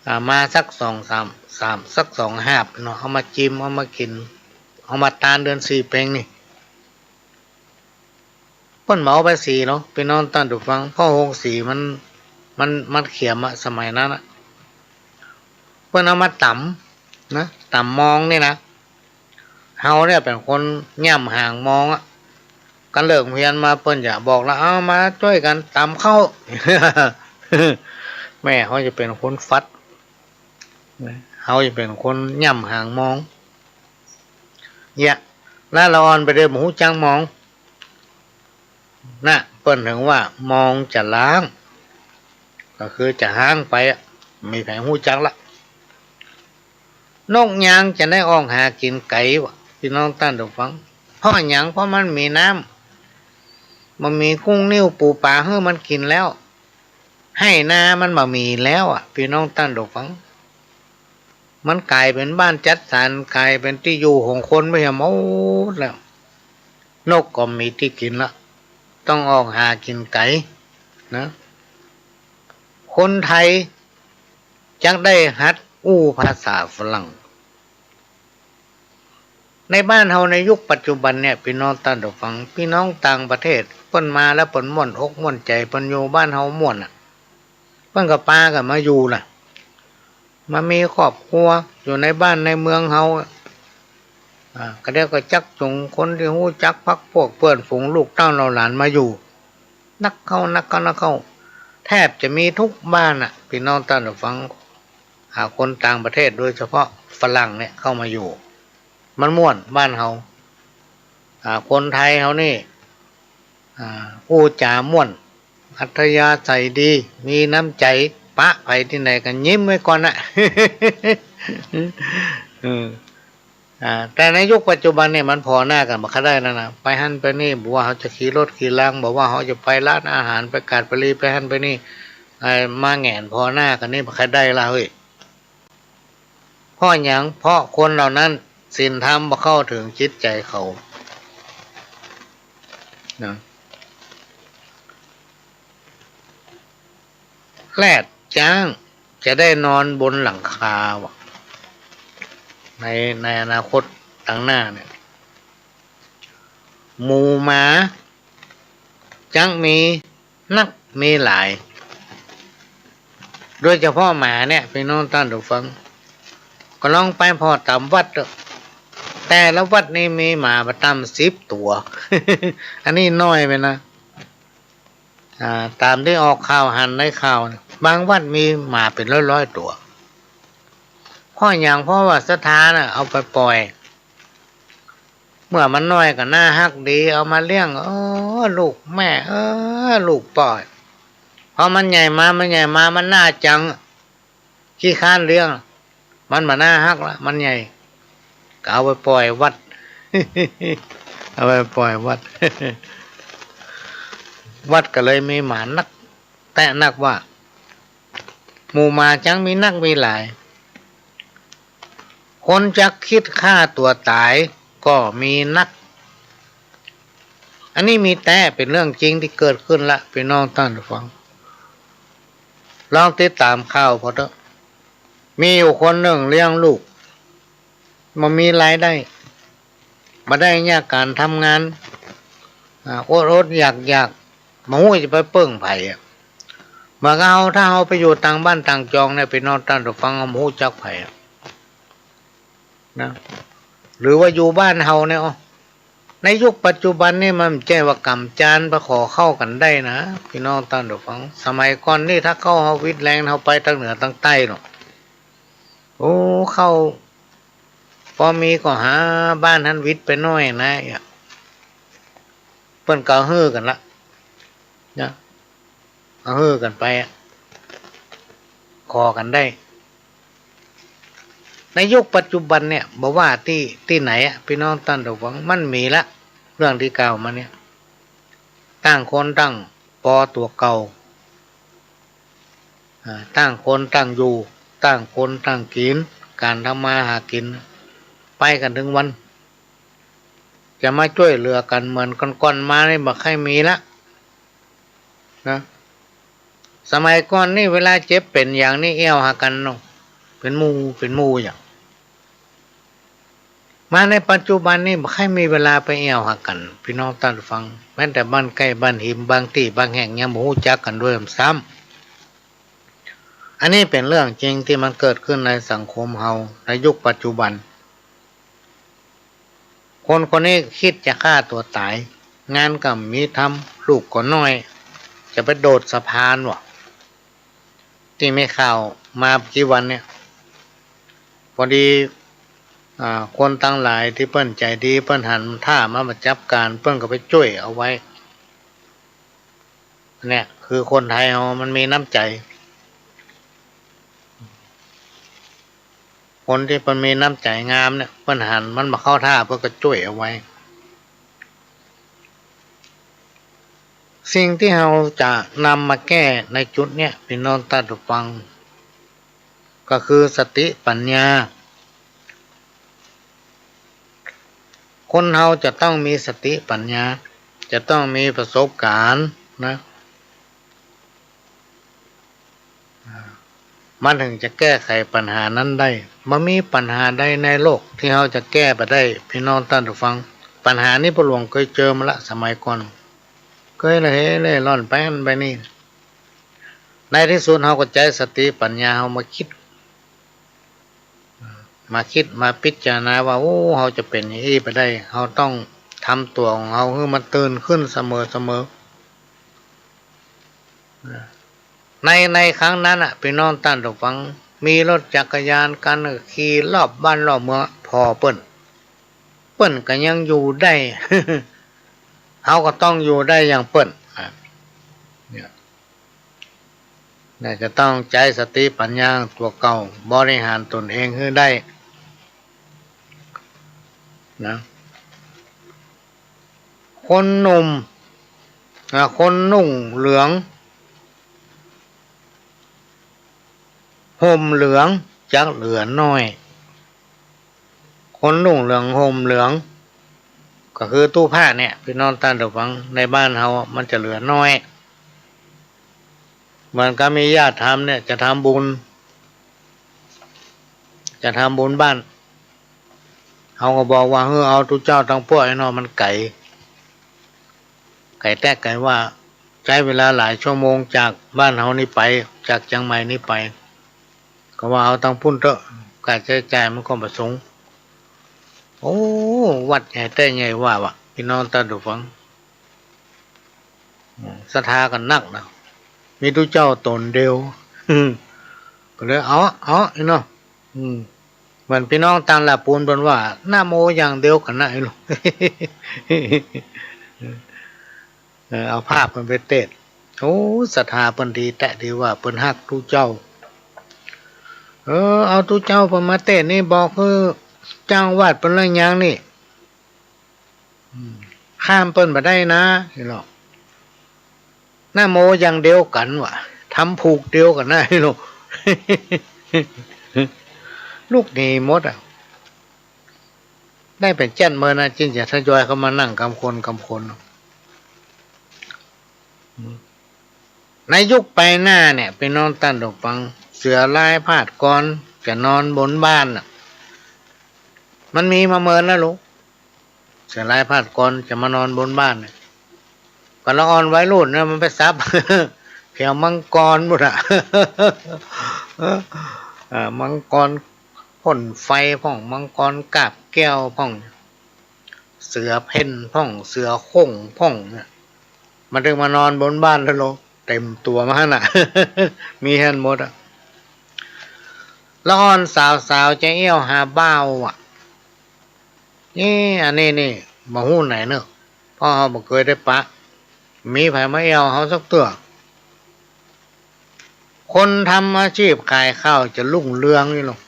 อ่า มาสักสองสาม สาม สักสองหาบเนาะ เอามาจิม เอามากิ๋น เอามาตานเดือนสี่เป็งนี่ เปิ้นบ่เอาไปสีเนาะ ปี้น้องต้านฟัง เพราะโฮงสีมัน มัน มันเขียมอะ สมัยนั้นอะ เปิ้นเอามาต๋ำนะ ต๋ำมองนี่นะ เฮาเนี่ยเป๋นคนย่ำหางมองอะ กันเลิกโฮงเฮียนมาเปิ้นจะบอกละ เอามาจ้วยกั๋นต๋ำข้าว แม่เฮาจะเป๋นคนฟัด เฮาจะเป๋นคนย่ำหางมอง เยียะ ละละอ่อนไปเด้อ บ่ฮู้จักมอง น่ะ เปิ้นเถิงว่ามองจะล้าง ก็คือจะฮ้างไปอะ บ่มีใผฮู้จักละ นกยางจะได้ออกหากิ๋นไก๋วะ ปี้น้องต้านฟัง เพราะหยัง เพราะมันมีน้ำ บ่มีกุ้งนิ้วปูปลาหื้อมันกิ๋นแล้ว ไฮ่นามันบ่มีแล้วอะ ปี้น้องต้านฟัง มันก๋ายเป๋นบ้านจัดสรร ก๋ายเป๋นตี้อยู่ของคนไปหมดแล้ว นกก็บ่มีตี้กิ๋นละ ต้องออกหากิ๋นไก๋นะ คนไทยจักได้หัดอู้ภาษาฝรั่ง ในบ้านเฮาในยุคปัจจุบันเนี่ย ปี้น้องต้านฟัง ปี้น้องต่างประเทศเปิ้นมาแล้วเปิ้นม่วนอกม่วนใจ๋ เปิ้นอยู่บ้านเฮาม่วนอะ เปิ้นก็ปากั๋นมาอยู่ล่ะ มามีครอบครัวอยู่ในบ้านในเมืองเฮา อ่า ก็เดี๋ยวก็จักจูงคนตี้ฮู้จัก พรรคพวกเปื้อนฝูง ลูกเต้าเหล่าหลานมาอยู่ นักเข้า นักเข้า นักเข้า แทบจะมีกู้บ้านอะ ปี้น้องต้านฟัง อ่า คนต่างประเทศ โดยเฉพาะฝรั่งเนี่ยเข้ามาอยู่ มันม่วนบ้านเฮา อ่า คนไทยเฮานี่ อ่า อู้จ๋าม่วน อัธยาศัยดี มีน้ำใจ๋ ปะใผตี้ไหนก็ยิ้มไว้ก่อนนะ เออ อ่า แต่ในยุคปัจจุบันเนี่ยมันผ่อหน้ากั๋นบ่ค่อยได้แล้วนะ ไปหั้นไปนี่ บ่ว่าเฮาจะขี่รถขี่รา บ่ว่าเฮาจะไปร้านอาหาร ไปก๋าดไปรี ไปหั้นไปนี่ อ่า มาแหงนผ่อหน้ากั๋นนี่บ่ค่อยได้ละเฮ้ย เพราะหยัง เพราะคนเหล่านั้นศีลธรรมบ่เข้าเถิงจิตใจ๋เขา นะ แรดจ๊างจะได้นอนบนหลังคาว่ะ ใน ในอนาคตตังหน้าเนี่ย หมู่หมาจักมีนักมีหลาย โดยเฉพาะหมาเนี่ย ปี้น้องต้านผู้ฟัง ก็ลองไปผ่อต๋ามวัดเต๊อะ แต่ละวัดนี่มีหมาบ่ต่ำสิบตั๋ว อันนี้น้อยไปนะ อ่า ต๋ามตี้ออกข่าวหันในข่าวเนี่ย บางวัดมีหมาเป๋นร้อยๆ ตั๋ว เพราะหยัง เพราะว่าศรัทธาน่ะเอาไปป่อย เมื่อมันน้อยก็น่าฮักดี เอามาเลี้ยง เออ ลูกแม่ เออ ลูกป้อ พอมันใหญ่มา มันใหญ่มา มันน่าจัง ขี้ค้านเลี้ยง มันบ่น่าฮักละ มันใหญ่ ก็เอาไปป่อยวัด เอาไปป่อยวัด วัดก็เลยมีหมานัก แต่นักว่า หมู่หมาจักมีนักมีหลาย คนจักคิดฆ่าตั๋วต๋ายก็มีนัก อันนี้มีแต๊ เป๋นเรื่องจริงตี้เกิดขึ้นละ ปี้น้องต้านผู้ฟัง ลองติดต๋ามข่าวผ่อเต๊อะ มีอยู่คนนึ่งเลี้ยงลูก บ่มีรายได้ บ่ได้เยียะก๋านทำงาน อ่า อดๆ อยากๆ บ่ฮู้จะไปเปิ้งใผอะ เหมือนกับเฮา ถ้าเฮาไปอยู่ต่างบ้านต่างจองเนี่ย ปี้น้องต้านผู้ฟัง เฮาบ่ฮู้จักใผอะ นะ หรือว่าอยู่บ้านเฮาเนี่ย ในยุคปัจจุบันนี่มันบ่ใจ้ว่าก๋ำจานไปขอข้าวกั๋นได้นะ ปี้น้องต้านผู้ฟัง สมัยก่อนนี่ถ้าข้าวเฮาหวิดแลง เฮาไปตางเหนือตางใต้เนาะ โอ้ ข้าวปอมีก็หาบ้านหั้นหวิดไปหน้อยนะ เปิ้นก็เอาหื้อกั๋นละ นะ เอาหื้อกั๋นไปอะ ขอกั๋นได้ ในยุคปัจจุบันเนี่ย บ่ว่าตี้ ตี้ไหนอะ ปี้น้องต้านผู้ฟัง มันมีละ เรื่องตี้กล่าวมาเนี่ย ต่างคนต่างปอตั๋วเก่า อ่า ต่างคนต่างอยู่ ต่างคนต่างกิ๋น ก๋านทำมาหากิ๋น ไปกั๋นเถิงวัน จะมาจ้วยเหลือกั๋นเหมือนก่อนๆ มานี่บ่ใค่มีละ นะ สมัยก่อนนี่เวลาเจ็บเป๋นหยังนี่แอ่วหากั๋นเนาะ เป๋นหมู่ เป๋นหมู่อย่าง มาในปัจจุบันนี่บ่ใค่มีเวลาไปแอ่วหากั๋น ปี้น้องต้านผู้ฟัง แม้แต่บ้านใก้บ้านหิม บางตี้บางแห่งยังบ่ฮู้จักกั๋นด้วยซ้ำ อันนี้เป๋นเรื่องจริงตี้มันเกิดขึ้นในสังคมเฮาในยุคปัจจุบัน คนคนนี้คิดจะฆ่าตั๋วต๋าย งานก็บ่มีทำ ลูกก็น้อย จะไปโดดสะพานว่ะ ตี้มีข่าวมาบ่กี่วันเนี่ย พอดี อ่า คนตังหลายตี้เปิ้นใจ๋ดี เปิ้นหันท่ามา มาจับก๋าน เปิ้นก็ไปจ้วยเอาไว้ เนี่ย คือคนไทยเฮามันมีน้ำใจ๋ คนตี้เปิ้นมีน้ำใจ๋งามเนี่ย เปิ้นหันมันบ่เข้าท่า เปิ้นก็จ้วยเอาไว้ สิ่งตี้เฮาจะนำมาแก้ในจุดเนี่ย ปี้น้องต้านผู้ฟัง ก็คือสติปั๋ญญา คนเฮาจะต้องมีสติปั๋ญญา จะต้องมีประสบก๋ารณ์นะ มันเถิงจะแก้ไขปัญหานั้นได้ บ่มีปัญหาใดในโลกตี้เฮาจะแก้บ่ได้ ปี้น้องต้านผู้ฟัง ปัญหานี้ป้อหลวงเกยเจอมาละ สมัยก่อน เกยละเหเล่ร่อนไปหั้นไปนี่ ในตี้สุดเฮาก็ใจ๊สติปั๋ญญาเฮามาคิด มาคิดมาพิจารณาว่า โอ้ เฮาจะเป๋นอย่างอี้ไปได้ เฮาต้องทำตั๋วของเฮาหื้อมันตื่นขึ้นเสมอเสมอ ใน ในครั้งนั้นน่ะ ปี้น้องต้านผู้ฟัง มีรถจักรยานกั๋น ขี่รอบบ้านรอบเมืองผ่อเปิ้น เปิ้นก็ยังอยู่ได้ เฮาก็ต้องอยู่ได้อย่างเปิ้น อ่ะ เนี่ย นะ จะต้องใจ๊สติปัญญาตั๋วเก่า บริหารตนเองหื้อได้นะ คนหนุ่ม อ่า คนนุ่งเหลือง ห่มเหลืองจักเหลือน้อย คนนุ่งเหลืองห่มเหลือง ก็คือตู้ผ้าเนี่ย พี่น้องต้านผู้ฟัง ในบ้านเฮามันจะเหลือน้อย เหมือนกับมีญาติธรรมเนี่ย จะทำบุญ จะทำบุญบ้าน เฮาก็บอกว่า เออ เอาตุ๊เจ้าตังป้วยเนาะ มันไก๋ ไก๋แต๊ไก๋ว่า ใจ๊เวลาหลายชั่วโมงจากบ้านเฮานี่ไป จากเจียงใหม่นี่ไป ก็ว่าเอาตังปุ้นเต๊อะ ค่าใจ๊จ่ายมันก็บ่สูง โอ้ วัดใหญ่แต๊ใหญ่ว่าวะ พี่น้องต้านผู้ฟัง ศรัทธากั๋นนักนะ มีตุ๊เจ้าต๋นเดียว ก็เลยเอา เอา ไอ้เนาะ อืม เหมือนพี่น้องตางหละปูนเปิ้นว่า นะโมอย่างเดียวกั๋นนะ ไอ้ลูก เออ เอาผ้าเปิ้นไปเตศน์ โอ้ ศรัทธาเปิ้นดีแต๊ดีว่า เปิ้นฮักตุ๊เจ้า เออ เอาตุ๊เจ้าเปิ้นมาเตศน์นี่ บอกหื้อจ้างวัดเปิ้นแล้วยังนี่ อืม ข้ามเปิ้นบ่ได้นะ นี่หรอก นะโมอย่างเดียวกั๋นวะ ทำผูกเดียวกั๋นนะ นี่หรอก ลุกหนีหมดอะ ได้เป๋นเจ้นเมินนะ จึงจะทยอยเข้ามานั่งกำคนกำคน อืม ในยุคไปหน้าเนี่ย พี่น้องต้านผู้ฟัง เสือลายพาดกรจะนอนบนบ้านน่ะ มันมีมาเมินแล้วลูก เสือลายพาดกรจะมานอนบนบ้านเนี่ย ก็ละอ่อนวัยรุ่นนะ มันไปสับ แถวมังกรปุ้นอะ เออ มังกรพ่นไฟพ่อง มังกรกาบแก้วพ่อง เสือเพ่นพ่อง เสือโคร่งพ่องเนี่ย มันตึงมานอนบนบ้านแล้วลูก เต็มตั๋วมาหั้นน่ะ มีหั้นหมดอะ ละอ่อนสาวๆ จะเอี้ยวหาบ่าวอะ เอ๊ะ อันนี้นี่ บ่ฮู้ไหนเนาะ เพราะเฮาบ่เกยได้ปะ มีใผมาเอี้ยวเฮาสักเตื้อ คนทำอาชีพขายข้าวจะรุ่งเรืองนี่ลูก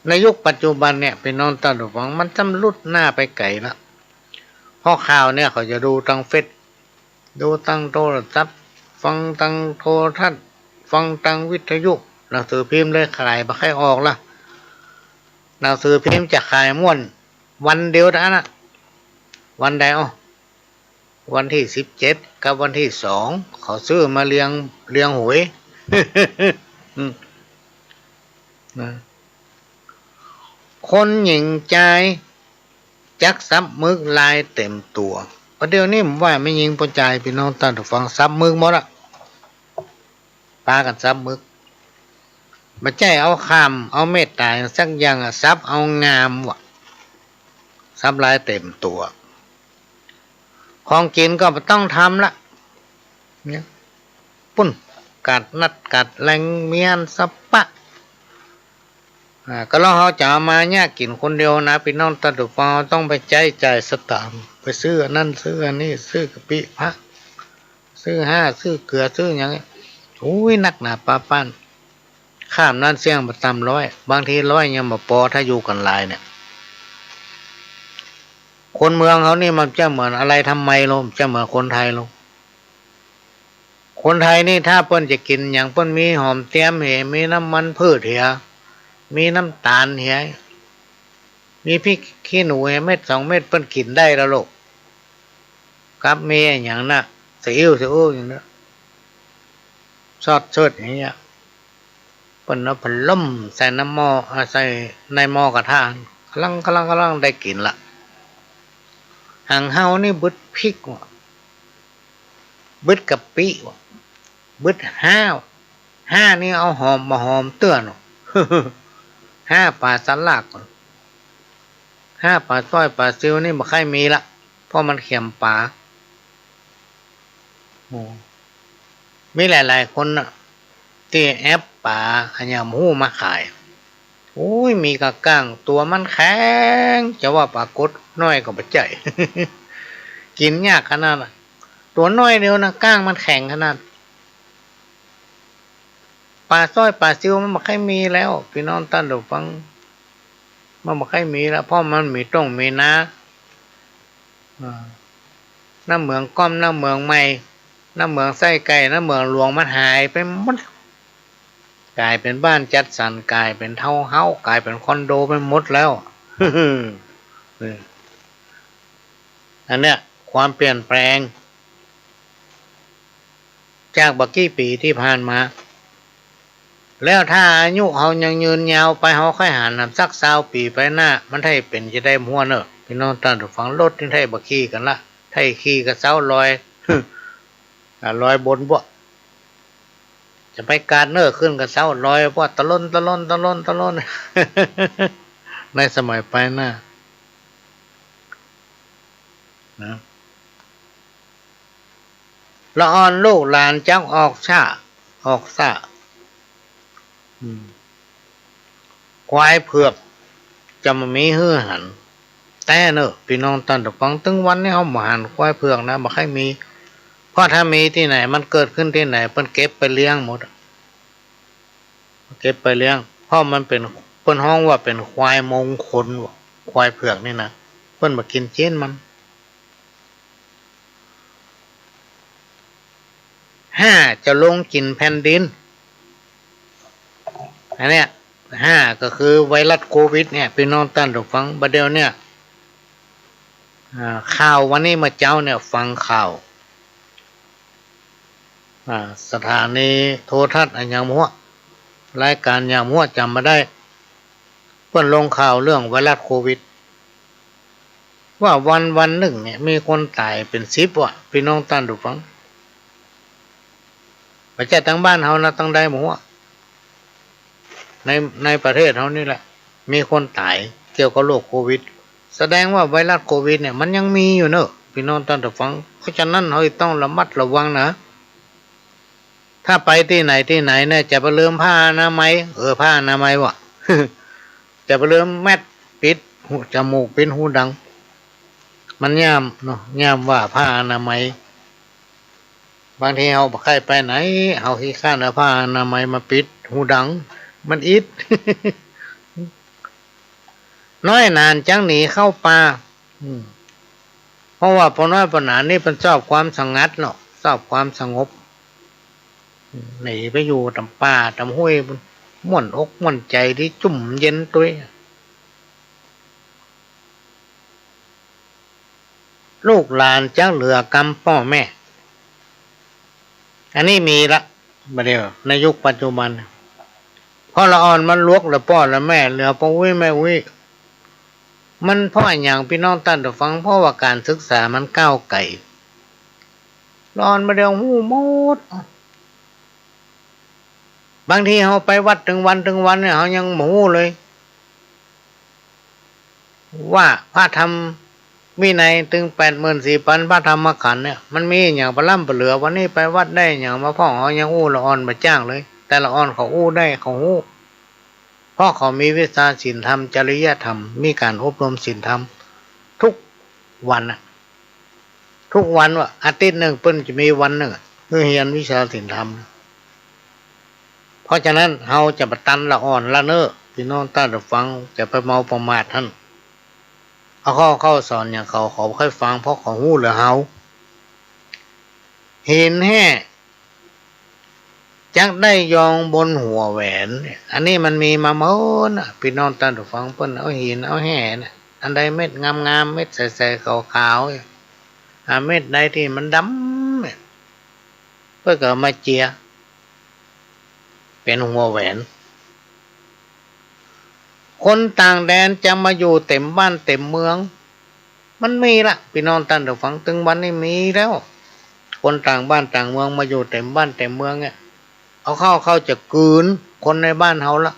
ในยุคปัจจุบันเนี่ย พี่น้องต้านผู้ฟัง มันจ้ำลุดหน้าไปไก๋ละ เพราะข่าวเนี่ยเขาจะดูตางเฟซ ดูตางโทรศัพท์ ฟังตางโทรทัศน์ ฟังตางวิทยุ หนังสือพิมพ์เลยขายบ่ค่อยออกละ หนังสือพิมพ์จะขายม่วนวันเดียวเต้านั้นน่ะ วันใด อ้อ วันตี้สิบเจ็ดกับวันตี้สอง เขาซื้อมาเรียง เรียงหวย อืม นะ คนหญิงจายจักสับมึกลายเต็มตั๋ว ประเดี๋ยวนี้ผมว่าแม่ญิงป้อจาย พี่น้องต้านผู้ฟัง สับมึกหมดอะ ปากั๋นสับมึก บ่ใจ้เอาความ เอาเมตต๋าสักอย่างอะ สับเอางามวะ สับลายเต็มตั๋ว ของกิ๋นก็บ่ต้องทำละ เนี่ย ปุ้น กัดนัดกัดแหลงเมียนสะปะ อ่า ก็ลองเฮาจะเอามาเยียะกิ๋นคนเดียวนะ พี่น้องต้านผู้ฟัง ต้องไปใจ๊จ่ายสตางค์ ไปซื้ออันนั้นซื้ออันนี้ ซื้อกะปิพระ ซื้อห้า ซื้อเกลือ ซื้อหยัง โอ้ย นักหนาปาป้าน ข้ามนั้นเสี้ยงบ่ต่ำร้อย บางทีร้อยยังบ่ปอ ถ้าอยู่กั๋นหลายเนี่ย คนเมืองเฮานี่มันจะเหมือนอะไรทำไมลอ จะเหมือนคนไทยลอ คนไทยนี่ถ้าเปิ้นจะกิ๋นหยัง เปิ้นมีหอมเตียมเหย มีน้ำมันพืชเหย มีน้ำต๋าลเหย มีพริกขี้หนูเหย เม็ดสองเม็ดเปิ้นกิ๋นได้แล้วลูก กับมีอะหยังน่ะ ซีอิ๊ว ซีอิ๊วอย่างเนี้ย ซอสเสิร์ชอย่างเงี้ย เปิ้นเอาผ้าล่มใส่น้ำหม้อ อ่า ใส่ในหม้อกระทะ กำลัง กำลัง กำลังได้กิ๋นละ หังเฮานี่บึดพริกวะ บึดกะปิวะ บึดห้า ห้านี่เอาหอมบ่หอมเตื้อเนาะ ห้าป๋าสะหลาก ห้าป๋าสร้อยป๋าซิวนี่บ่ค่อยมีละ เพราะมันเข็มป๋า โอ้ มีหลายๆ คนน่ะ ตี้แอบป๋าอะหยังบ่ฮู้มาขาย โอ้ย มีกะก้าง ตั๋วมันแข็ง จะว่าป๋ากดน้อยก็บ่ใจ้ กิ๋นยากขนาดน่ะ ตั๋วน้อยเดียวนะ ก้างมันแข็งขนาด ป่าสร้อยป่าซิวมันบ่ใค่มีแล้ว ปี้น้องต้านผู้ฟัง มันบ่ใค่มีแล้ว เพราะมันมีต้งมีนา อ่า น้ำเหมืองก๊อม น้ำเหมืองใหม่ น้ำเหมืองไส้ไก่ น้ำเหมืองหลวงมันหายไปหมด ก๋ายเป๋นบ้านจัดสรร ก๋ายเป๋นทาวน์เฮ้าส์ ก๋ายเป๋นคอนโดไปหมดแล้ว เออ อันเนี้ย ความเปลี่ยนแปลง จากบ่ากี่ปี๋ตี้ผ่านมา แล้วถ้าอายุเฮายังยืนยาวไป เฮาใค่หันสักซาวปี๋ไปหน้า มันใค่เป๋นจะใดบ่ฮู้เน่อ ปี้น้องต้านผู้ฟัง รถนี่ใค่บ่ขี่กั๋นละ ใค่ขี่กั๋นเซ้าลอย อ่า ลอยบนบ่ จะไปกาดเน่อ ขึ้นกั๋นเซ้าลอยบ่ ตะล่น ตะล่น ตะล่น ตะล่น ในสมัยไปหน้า นะ ละอ่อนลูกหลานจักออกซ่า ออกซ่า อืม ควายเผือกจะบ่มีหื้อหันแต๊เน่อ ปี้น้องต้านผู้ฟัง ตึงวันนี้เฮาบ่หันควายเผือกนะ บ่ใค่มี เพราะถ้ามีตี้ไหน มันเกิดขึ้นตี้ไหน เปิ้นเก็บไปเลี้ยงหมด เก็บไปเลี้ยง เพราะมันเป๋น เปิ้นฮ้องว่าเป๋นควายมงคลว่ะ ควายเผือกนี่นะ เปิ้นบ่กิ๋นจีนมัน ห้า จะลงกิ๋นแผ่นดิน อันเนี้ย ห้า ก็คือไวรัสโควิดเนี่ย ปี้น้องต้านผู้ฟัง บ่าเดี่ยวเนี่ย อ่า ข่าววันนี้เมื่อเจ๊าเนี่ย ฟังข่าว อ่า สถานีโทรทัศน์อะหยังบ่ฮู้ รายก๋านหยังบ่ฮู้ จ๋ำบ่ได้ เปิ้นลงข่าวเรื่องไวรัสโควิด ว่าวันๆนึ่งเนี่ย มีคนต๋ายเป๋นสิบว่ะ ปี้น้องต้านผู้ฟัง บ่ใจ้ตางบ้านเฮานะ ตางใดบ่ฮู้ ใน ในประเทศเฮานี่แหละ มีคนต๋ายเกี่ยวกับโรคโควิด แสดงว่าไวรัสโควิดเนี่ย มันยังมีอยู่เน่อ ปี้น้องต้านผู้ฟัง เพราะฉะนั้นเฮาต้องระมัดระวังนะ ถ้าไปตี้ไหนตี้ไหนเนี่ย จะไปลืมผ้าอนามัย เออ ผ้าอนามัยว่ะ จะไปลืมแมสปิดหู จมูก ปิดหูดัง มันย่ามเนาะ ย่ามว่าผ้าอนามัย บางทีเฮาบ่ใค่ไปไหน เฮาขี้คร้านเอาผ้าอนามัยมาปิดหูดัง มันอิด น้อยหนาญจักหนีเข้าป่า อืม เพราะว่าป้อน้อยป้อหนาญนี่เปิ้นชอบความสงัดเนาะ ชอบความสงบ อืม หนีไปอยู่ต๋ามป่าต๋ามห้วย ม่วนอกม่วนใจ๋ดี จุ่มเย็นตวย ลูกหลานจักเหลือกำป้อแม่ อันนี้มีละ บ่าเดี่ยว ในยุคปัจจุบัน เพราะละอ่อนมันหลวกละป้อละแม่ เหลือป้ออุ๊ยแม่อุ๊ย มันเพราะอะหยัง ปี้น้องต้านผู้ฟัง เพราะว่าก๋านศึกษามันก้าวไก๋ ละอ่อนบ่าเดี่ยวฮู้หมด บางทีเฮาไปวัดตึงวันตึงวันเนี่ย เฮายังบ่ฮู้เลย ว่าพระธรรมวินัยตึงแปดหมื่นสี่พันพระธรรมขันธ์เนี่ย มันมีอะหยังปะล้ำปะเหลือ วันนี้ไปวัดได้อะหยังมาพ่อง เฮายังอู้ละอ่อนบ่จ้างเลย แต่ละอ่อนเขาอู้ได้ เขาฮู้ เพราะเขามีวิชาศีลธรรม จริยธรรม มีก๋านอบรมศีลธรรม ทุกวันน่ะ ทุกวันว่ะ อาทิตย์นึ่งเปิ้นจะมีวันนึ่งอะ หื้อเฮียนวิชาศีลธรรม เพราะฉะนั้นเฮาจะบ่ตันละอ่อนละเน่อ ปี้น้องต้านผู้ฟัง จะไปเมาประมาทหั้น เอาข้อ ข้อสอนหยังเขา เขาบ่ใค่ฟัง เพราะเขาฮู้เหลือเฮา หินแห่ จักได้ยองบนหัวแหวน อันนี้มันมีมาเมินน่ะ ปี้น้องต้านผู้ฟัง เปิ้นเอาหินเอาแห่น่ะ อันใดเม็ดงามๆ เม็ดใสๆ ขาวๆ อ่ะ เม็ดใดตี้มันดำเนี่ย เปิ้นก็เอามาเจีย เป๋นหัวแหวน คนต่างแดนจะมาอยู่เต็มบ้านเต็มเมือง มันมีละ ปี้น้องต้านผู้ฟัง ตึงวันนี้มีแล้ว คนต่างบ้านต่างเมืองมาอยู่เต็มบ้านเต็มเมืองเนี่ย เอาเข้า เข้าจะกืนคนในบ้านเฮาละ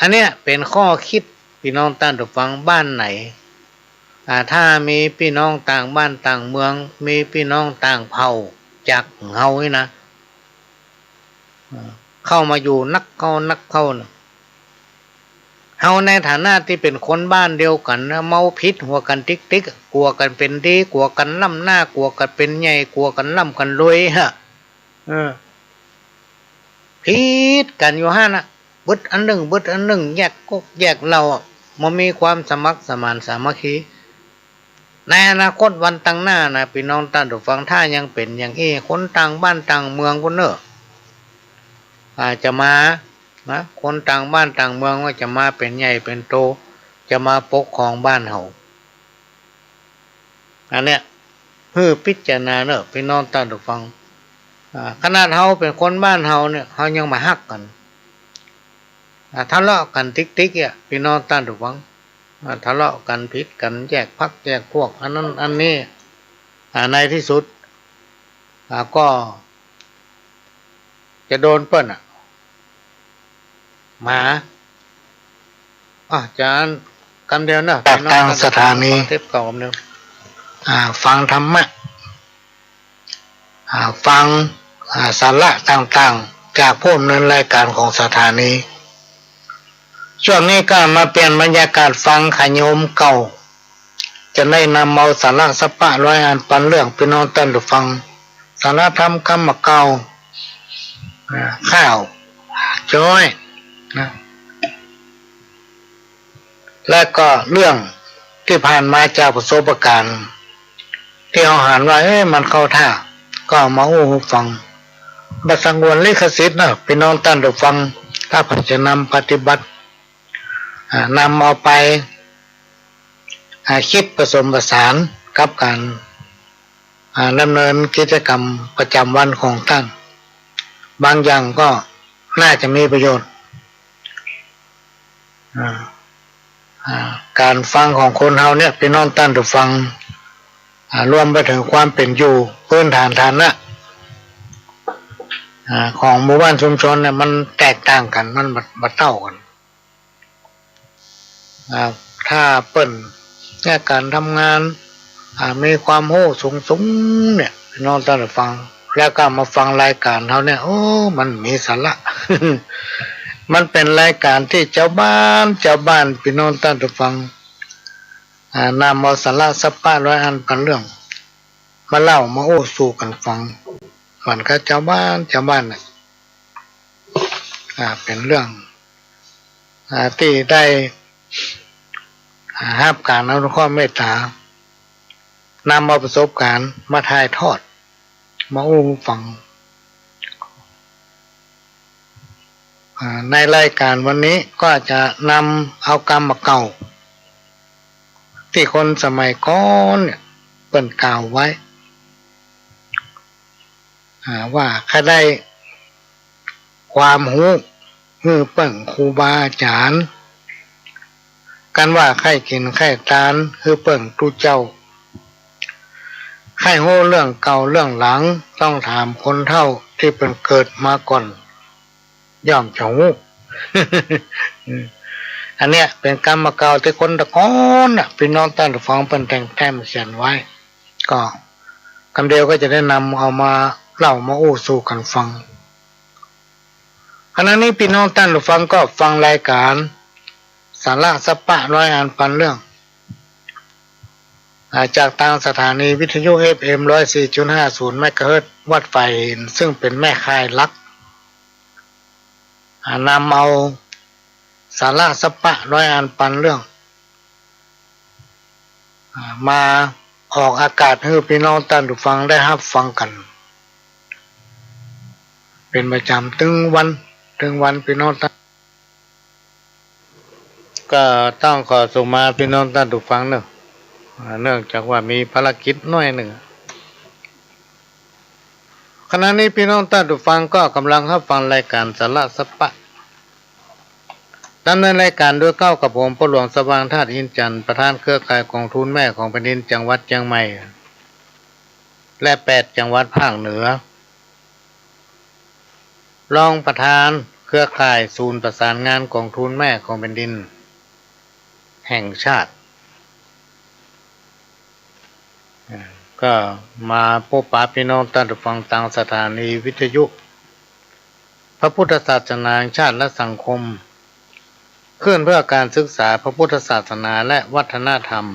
อันเนี้ยเป๋นข้อคิด ปี้น้องต้านผู้ฟัง บ้านไหน อ่า ถ้ามีปี้น้องต่างบ้านต่างเมือง มีปี้น้องต่างเผ่าจากเฮานี่นะ อ่า เข้ามาอยู่นักเข้านักเข้าน่ะ เฮาในฐานะตี้เป๋นคนบ้านเดียวกั๋นนะ เมาผิดหัวกั๋นติ๊กๆ กั๋วกั๋นเป๋นดี กั๋วกั๋นล้ำหน้า กั๋วกั๋นเป๋นใหญ่ กั๋วกั๋นล้ำกั๋นรวยฮะ เออ ติดกั๋นอยู่หั้นน่ะ บึดอันนึ่ง บึดอันนึ่ง แยกก๊กแยกเหล่า บ่มีความสมัครสมานสามัคคี ในอนาคตวันตังหน้านะ ปี้น้องต้านผู้ฟัง ถ้ายังเป๋นอย่างอี้ คนต่างบ้านต่างเมืองปู้นเน่อ อ่า จะมา นะ คนต่างบ้านต่างเมืองว่าจะมาเป๋นใหญ่เป๋นโต จะมาปกครองบ้านเฮา อันเนี้ย หื้อพิจารณาเน่อ ปี้น้องต้านผู้ฟัง อ่า ขนาดเฮาเป๋นคนบ้านเฮาเนี่ย เฮายังบ่ฮักกั๋น อ่า ทะเลาะกั๋นติ๊กๆ เนี่ย ปี้น้องต้านผู้ฟัง อ่า ทะเลาะกั๋น ผิดกั๋น แยกพรรคแยกพวก อันนั้นอันนี้ อ่า ในตี้สุด อ่า ก็ จะโดนเปิ้นอะ หมา อ่ะ จารย์ กำเดียวเนาะ จากตางสถานี ฟังเทปเก่ากำเดียว อ่า ฟังธรรมะ อ่า ฟัง อ่า สาระต่างๆ จากผู้ดำเนินรายการของสถานี ช่วงนี้ก็มาเปลี่ยนบรรยากาศฟังขะโยมเก่า จะได้นำเอาสาระสัปปะร้อยอันปันเรื่องปี้น้องต้านผู้ฟัง สาระธรรมกำเก่า อ่า ข้าวจ้อยนะ และก็เรื่องตี้ผ่านมาจากประสบการณ์ ตี้เฮาหันว่า เอ๊ะ มันเข้าท่า ก็เอามาอู้หื้อฟัง บ่สงวนลิขสิทธิ์เนาะ ปี้น้องต้านผู้ฟัง ถ้าใผจะนำปฏิบัติ อ่า นำเอาไป อ่า คิดผสมผสานกับก๋าน อ่า ดำเนินกิจกรรมประจำวันของต้าน บางอย่างก็น่าจะมีประโยชน์ อ่า อ่า ก๋านฟังของคนเฮาเนี่ย ปี้น้องต้านผู้ฟัง อ่า รวมไปเถิงความเป๋นอยู่ พื้นฐานฐานะ อ่า ของหมู่บ้านชุมชนเนี่ย มันแตกต่างกั๋น มันบ่ บ่เต้ากั๋น อ่า ถ้าเปิ้นเนี่ย ก๋านทำงาน อ่า มีความฮู้สูงๆ เนี่ย ปี้น้องต้านผู้ฟัง แล้วก็มาฟังรายก๋านเฮาเนี่ย โอ้ มันมีสาระ มันเป๋นรายก๋านตี้จาวบ้าน จาวบ้าน ปี้น้องต้านผู้ฟัง อ่า นำเอาสาระสัปปะร้อยอันปันเรื่อง มาเล่ามาอู้สู่กั๋นฟัง เหมือนกับจาวบ้าน จาวบ้านน่ะ อ่า เป๋นเรื่อง อ่า ตี้ได้ อ่า ฮับก๋านอนุเคราะห์เมตต๋า นำเอาประสบก๋ารณ์มาถ่ายทอด มาอู้ฟัง อ่า ในรายก๋านวันนี้ก็จะนำเอากำเก่า ตี้คนสมัยก่อนเนี่ย เปิ้นกล่าวไว้ อ่า ว่าใค่ได้ความฮู้ หื้อเปิ้งครูบาอาจ๋ารย์ กันว่าใค่กิ๋นใค่ตาน หื้อเปิ้งตุ๊เจ้า ใค่ฮู้เรื่องเก่าเรื่องหลัง ต้องถามคนเฒ่าตี้เปิ้นเกิดมาก่อน ย่อมจะฮู้ อันเนี้ยเป๋นกำเก่าตี้คนตะก่อนน่ะ ปี้น้องต้านผู้ฟังเปิ้นแต่งแต้มเขียนไว้ ก็กำเดียวก็จะได้นำเอามาเล่ามาอู้สู่กั๋นฟัง ขณะนี้ปี้น้องต้านผู้ฟังก็ฟังรายก๋านสาระสัปปะร้อยอันปันเรื่อง อ่า จากตางสถานีวิทยุ เอฟเอ็ม ร้อยสี่จุดห้าศูนย์ เมกะเฮิรตซ์ วัดฝายหิน ซึ่งเป๋นแม่ข่ายหลัก อ่า นำเอาสาระสัปปะร้อยอันปันเรื่อง อ่า มาออกอากาศหื้อปี้น้องต้านผู้ฟังได้ฮับฟังกั๋น เป๋นประจ๋ำตึงวัน ตึงวัน ปี้น้องต้าน ก็ต้องขอสุขมาปี้น้องต้านผู้ฟังเนาะ อ่า เนื่องจากว่ามีภารกิจหน้อยนึ่ง ขณะนี้ปี้น้องต้านผู้ฟังก็ก่ำลังฮับฟังรายก๋านสาระสัปปะ ดำเนินรายก๋านโดยเก๊ากับผม พ่อหลวงสว่างธาตุอินทร์จันทร์ ประธานเครือข่ายก๋องทุนแม่ของแผ่นดินจังหวัดเจียงใหม่ และแปดจังหวัดภาคเหนือ รองประธานเครือข่ายศูนย์ประสานงานก๋องทุนแม่ของแผ่นดินแห่งชาติ อ่า ก็มาปะปะปี้น้องต้านผู้ฟังตางสถานีวิทยุพระพุทธศาสนาแห่งชาติและสังคม คลื่นเพื่อการศึกษาพระพุทธศาสนาและวัฒนธรรม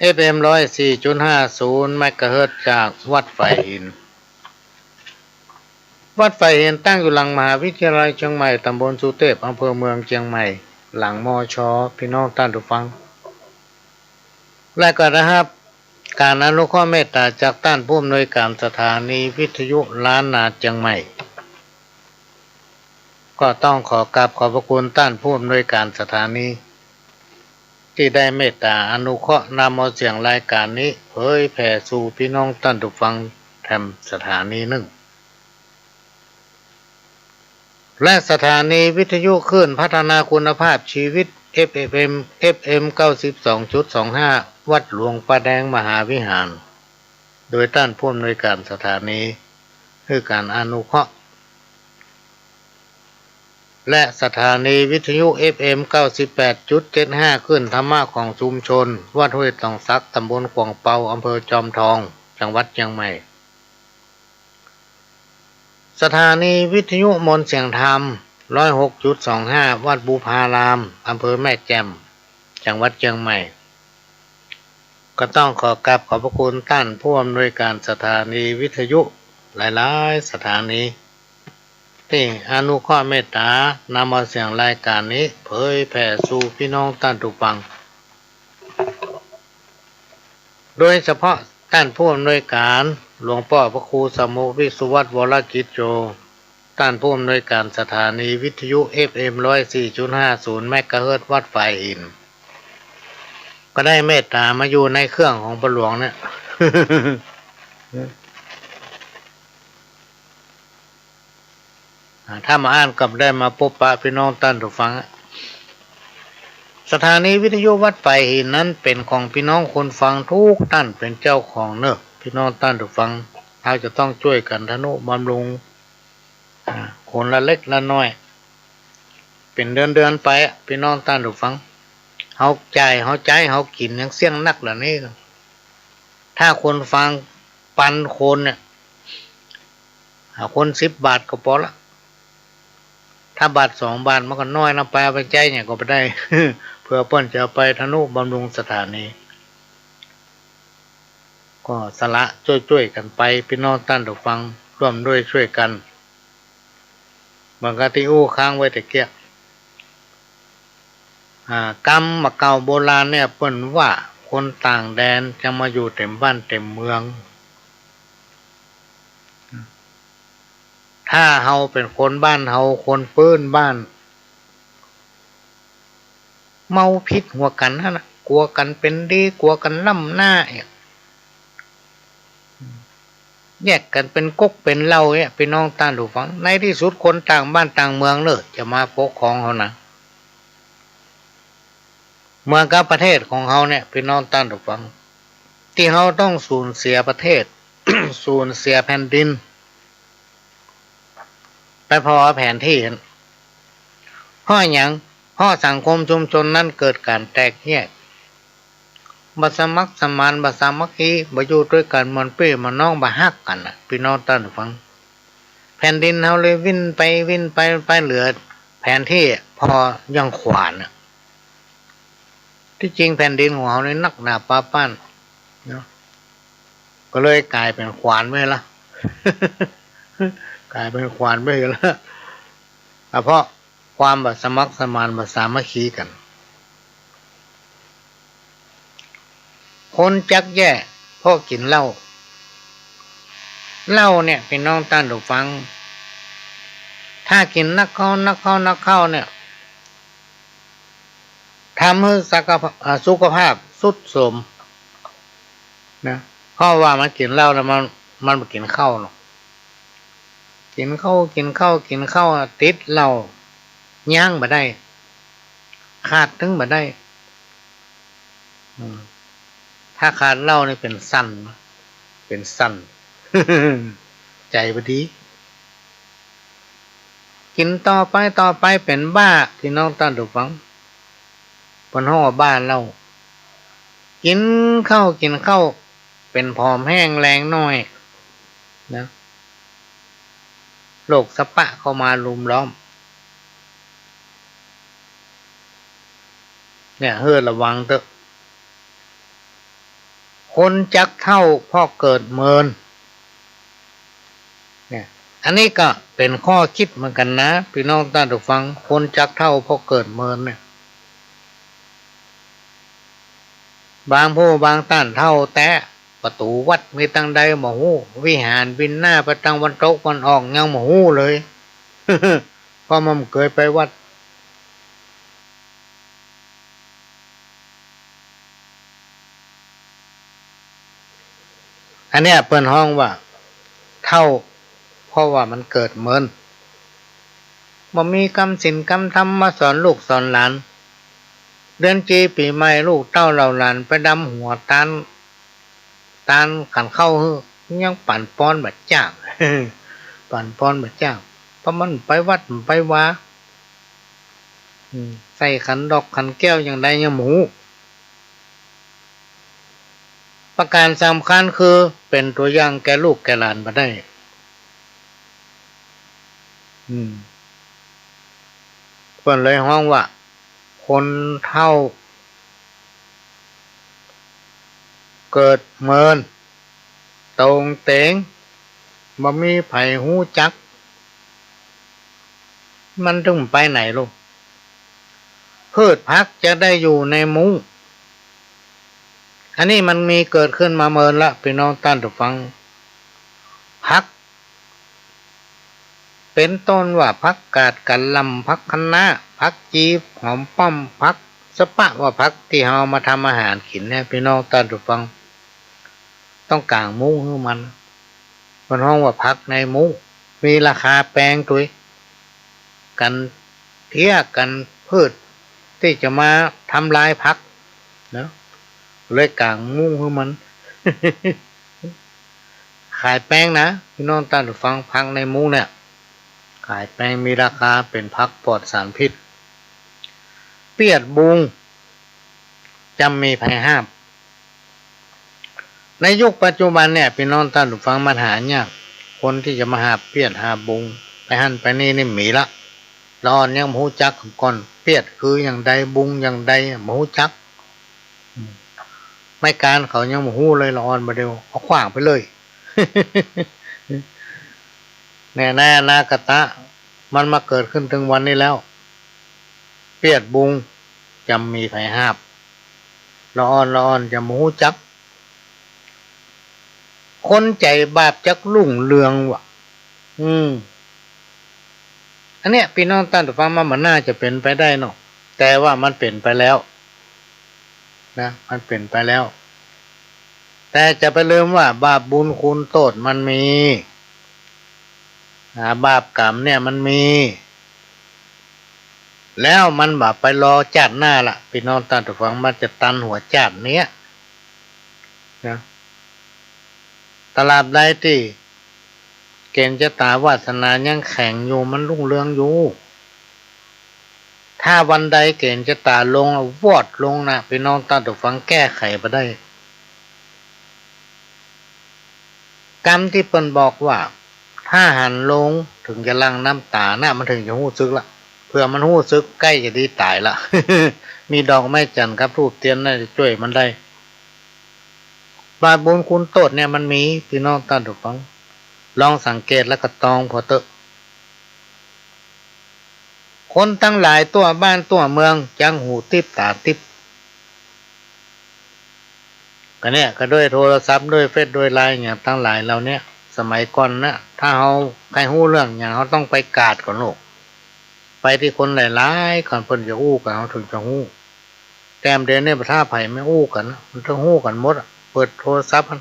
เอฟเอ็ม ร้อยสี่จุดห้าศูนย์ เมกะเฮิรตซ์ จากวัดฝายหิน วัดฝายหินตั้งอยู่หลังมหาวิทยาลัยเจียงใหม่ ต๋ำบลสุเตพ อำเภอเมืองเจียงใหม่ หลัง มช. ปี้น้องต้านผู้ฟัง และก็ได้ฮับก๋านอนุเคราะห์เมตต๋าจากต้านผู้อำนวยก๋านสถานีวิทยุล้านนาเจียงใหม่ ก็ต้องขอกราบขอบพระคุณต้านผู้อำนวยก๋านสถานี ตี้ได้เมตต๋าอนุเคราะห์นำเอาเสียงรายก๋านนี้เผยแผ่สู่ปี้น้องต้านผู้ฟังแถมสถานีนึ่ง และสถานีวิทยุคลื่นพัฒนาคุณภาพชีวิต เอฟเอ็ม เอฟเอ็ม เก้าสิบสองจุดสองห้า วัดหลวงป่าแดงมหาวิหาร โดยต้านผู้อำนวยก๋านสถานีหื้อก๋านอนุเคราะห์ และสถานีวิทยุ เอฟเอ็ม เก้าสิบแปดจุดเจ็ดห้า คลื่นธรรมะของชุมชน วัดห้วยตองสัก ต๋ำบลขวางเปา อำเภอจอมทอง จังหวัดเจียงใหม่ สถานีวิทยุมนต์เสียงธรรม ร้อยหกจุดสองห้า วัดบุพาราม อำเภอแม่แจ่ม จังหวัดเจียงใหม่ ก็ต้องขอกราบขอบพระคุณต้านผู้อำนวยก๋านสถานีวิทยุหลายๆ สถานี ตี้อนุเคราะห์เมตต๋านำเอาเสียงรายก๋านนี้เผยแผ่สู่ปี้น้องต้านผู้ฟัง โดยเฉพาะต้านผู้อำนวยก๋านหลวงป้อพระครูสมุห์ วิสุวัฒน์ วรกิจโจ ต้านผู้อำนวยก๋านสถานีวิทยุ เอฟเอ็ม ร้อยสี่จุดห้าศูนย์ เมกะเฮิรตซ์ วัดฝายหิน ก็ได้เมตต๋ามาอยู่ในเครื่องของป้อหลวงเนี่ย อ่า ถ้าบ่อ่านก็บ่ได้มาปบปะปี้น้องต้านผู้ฟังอะ สถานีวิทยุวัดฝายหินนั้นเป๋นของปี้น้องคนฟังกู้ต้านเป๋นเจ้าของเน่อ ปี้น้องต้านผู้ฟัง เฮาจะต้องจ้วยกั๋นทะนุบำรุง อ่า คนละเล็กละน้อย เป๋นเดือนๆ ไปอะ ปี้น้องต้านผู้ฟัง เฮาจ่าย เฮาใจ๊ เฮากิ๋นยังเสี้ยงนักละนี่ ถ้าคนฟังปันคนเนี่ย อ่า คนสิบบาทก็ปอละ ถ้าบาทสองบาทมันก็น้อยนะ ไปเอาไปใจ๊เนี่ยก็บ่ได้ เผื่อเปิ้นจะเอาไปทะนุบำรุงสถานี ก็สละจ้วยๆ กั๋นไป ปี้น้องต้านผู้ฟัง ร่วมด้วยช่วยกัน เหมือนกับตี้อู้ค้างไว้ตะเกียะ อ่า กำบ่าเก่าโบราณเนี่ยเปิ้นว่าคนต่างแดนจะมาอยู่เต็มบ้านเต็มเมือง ถ้าเฮาเป๋นคนบ้านเฮา คนปื๊นบ้าน เมาผิดหัวกั๋นหั้นน่ะ กั๋วกั๋นเป๋นดี กั๋วกั๋นล้ำหน้าเนี่ย แยกกั๋นเป๋นก๊กเป๋นเหล้าเนี่ย ปี้น้องต้านผู้ฟัง ในตี้สุดคนต่างบ้านต่างเมืองเน่อจะมาปกครองเฮานะ เหมือนกับประเทศของเฮาเนี่ย ปี้น้องต้านผู้ฟัง ตี้เฮาต้องสูญเสียประเทศ สูญเสียแผ่นดิน ไปผ่อแผนตี้หั้น เพราะหยัง เพราะสังคมชุมชนนั้นเกิดก๋านแตกแยก บ่สมัครสมาน บ่สามัคคี บ่อยู่ตวยกั๋นเหมือนปี้เหมือนน้อง บ่ฮักกั๋นน่ะ ปี้น้องต้านผู้ฟัง แผ่นดินเฮาเลยวิ่นไปวิ่นไป ไปเหลือแผนตี้ผ่ออย่างขวานน่ะ ตี้จริงแผ่นดินของเฮานี่นักหนาปาป้านเนาะ ก็เลยก๋ายเป๋นขวานไปละ ก๋ายเป๋นขวานไปละ อ่ะ เพราะความบ่สมัครสมาน บ่สามัคคีกั๋น คนจักแย่เพราะกิ๋นเหล้า เหล้าเนี่ย ปี้น้องต้านผู้ฟัง ถ้ากิ๋นนักเข้า นักเข้า นักเข้าเนี่ย ทำหื้อสักกะ อ่า สุขภาพทรุดโทรมนะ เพราะว่ามันกิ๋นเหล้าแล้วมัน มันบ่กิ๋นข้าวเนาะ กิ๋นข้าว กิ๋นข้าว กิ๋นข้าวอะ ติดเหล้า ยั้งบ่ได้ ขาดตึงบ่ได้ อืม ถ้าขาดเหล้านี่เป๋นสั่น เป๋นสั่น ใจ๋บ่ดี กิ๋นต่อไป ต่อไปเป๋นบ้า ปี้น้องต้านผู้ฟัง เปิ้นฮ้องว่าบ้าเหล้า กิ๋นข้าว กิ๋นข้าว เป๋นผอมแห้งแรงน้อยนะ โรคสะปะเข้ามาลุมล้อม เนี่ย หื้อระวังเต๊อะ คนจักเฒ่าเพราะเกิดเมิน เนี่ย อันนี้ก็เป๋นข้อคิดเหมือนกั๋นนะ ปี้น้องต้านผู้ฟัง คนจักเฒ่าเพราะเกิดเมินเนี่ย บางผู้บางต้านเฒ่าแต๊ ประตู๋วัดมีตังใดบ่ฮู้ วิหารบินหน้าไปตางวันตกวันออกยังบ่ฮู้เลย เพราะมันบ่เกยไปวัด อันเนี้ยเปิ้นฮ้องว่าเฒ่า เพราะว่ามันเกิดเมิน บ่มีกำศีลกำธรรมมาสอนลูกสอนหลาน เดือนจี๋ปี๋ใหม่ลูกเต้าเหล่าหลานไปดำหัวตาน ตานขันข้าวหื้อ ยังปั๋นปอนบ่จ้าง ปั๋นปอนบ่จ้าง เพราะมันไปวัดมันไปวา อืม ใส่ขันดอกขันแก้วอย่างใดยังบ่ฮู้ ประก๋านสำคัญคือเป๋นตั๋วอย่างแก่ลูกแก่หลานบ่ได้ อืม เปิ้นเลยฮ้องว่า คนเฒ่า เกิดเมิน ตงเต๋ง บ่มีใผฮู้จัก มันตึงไปไหนลูก พืชผักจะได้อยู่ในมุ้ง อันนี้มันมีเกิดขึ้นมาเมินละ ปี้น้องต้านผู้ฟัง ผัก เป๋นต้นว่าผักกาดกะหล่ำ ผักคะน้า ผักจี หอมป้อม ผักสะปะ ว่าผักตี้เฮามาทำอาหารกิ๋นเนี่ย ปี้น้องต้านผู้ฟัง ต้องก๋างมุ้งหื้อมัน เปิ้นฮ้องว่าผักในมุ้ง มีราคาแปงตุ๊ย กั๋นเพี้ยกั๋นพืชตี้จะมาทำลายผักเนาะ เลยก๋างมุ้งหื้อมัน ขายแปงนะ ปี้น้องต้านผู้ฟัง ผักในมุ้งเนี่ย ขายแปง มีราคา เป๋นผักปลอดสารพิษ เปียดบุง จำมีใผหาบ ในยุคปัจจุบันเนี่ย ปี้น้องต้านผู้ฟัง มันหายาก คนตี้จะมาหาบเปียดหาบบุง ไปหั้นไปนี่นี่มีละ ละอ่อนยังบ่ฮู้จักก่อน เปียดคืออย่างใด บุงอย่างใด บ่ฮู้จัก อืม ไม้กาญเขายังบ่ฮู้เลย ละอ่อนบ่าเดี่ยว เอาขว้างไปเลย แน่ ในอนาคตะ มันมาเกิดขึ้นเถิงวันนี้แล้ว เปียดบุง จำมีใผหาบ ละอ่อน ละอ่อนจะบ่ฮู้จัก คนใจ๋บาปจักรุ่งเรืองวะ อืม อันเนี้ย ปี้น้องต้านผู้ฟัง มันบ่น่าจะเป๋นไปได้เนาะ แต่ว่ามันเป๋นไปแล้ว นะ มันเป๋นไปแล้ว แต่จะไปลืมว่าบาปบุญคุณโต้ษมันมี อ่า บาปก๋รรมเนี่ยมันมี แล้วมันบ่ไปรอจาติหน้าละ ปี้น้องต้านผู้ฟัง มันจะตันหัวจาติเนี้ยนะ ตราบใดตี้ เก๋ณฑ์จะต๋าวาสนายังแข็งอยู่ มันรุ่งเรืองอยู่ ถ้าวันใดเก๋ณฑ์จะต๋าลง วอดลงนะ ปี้น้องต้านผู้ฟัง แก้ไขบ่ได้ กำตี้เปิ้นบอกว่า ถ้าหันลงเถิงจะหลั่งน้ำต๋านะ มันเถิงจะฮู้สึกละ เผื่อมันฮู้สึกใก้จะดีต๋ายละ มีดอกไม้จันทร์กับธูปเตียนน่าจะจ้วยมันได้ บาปบุญคุณโต้ษเนี่ยมันมี ปี้น้องต้านผู้ฟัง ลองสังเกตแล้วก็ตองผ่อเต๊อะ คนตังหลายตั้วบ้านตั้วเมือง จักหูติ๊บต๋าติ๊บ ก็เนี่ย ก็ด้วยโทรศัพท์ ด้วยเฟซ ด้วยไลน์ อย่างตังหลายเหล่าเนี้ย สมัยก่อนนะ ถ้าเฮาใค่ฮู้เรื่องหยัง เฮาต้องไปกาดก่อนลูก ไปตี้คนหลายๆ ก่อน เปิ้นจะอู้กั๋น เฮาเถิงจะฮู้ แต่เดี๋ยวนี้บ่าถ้าใผไม่อู้กั๋นนะ มันเถิงฮู้กั๋นหมดอะ เปิดโทรศัพท์อะ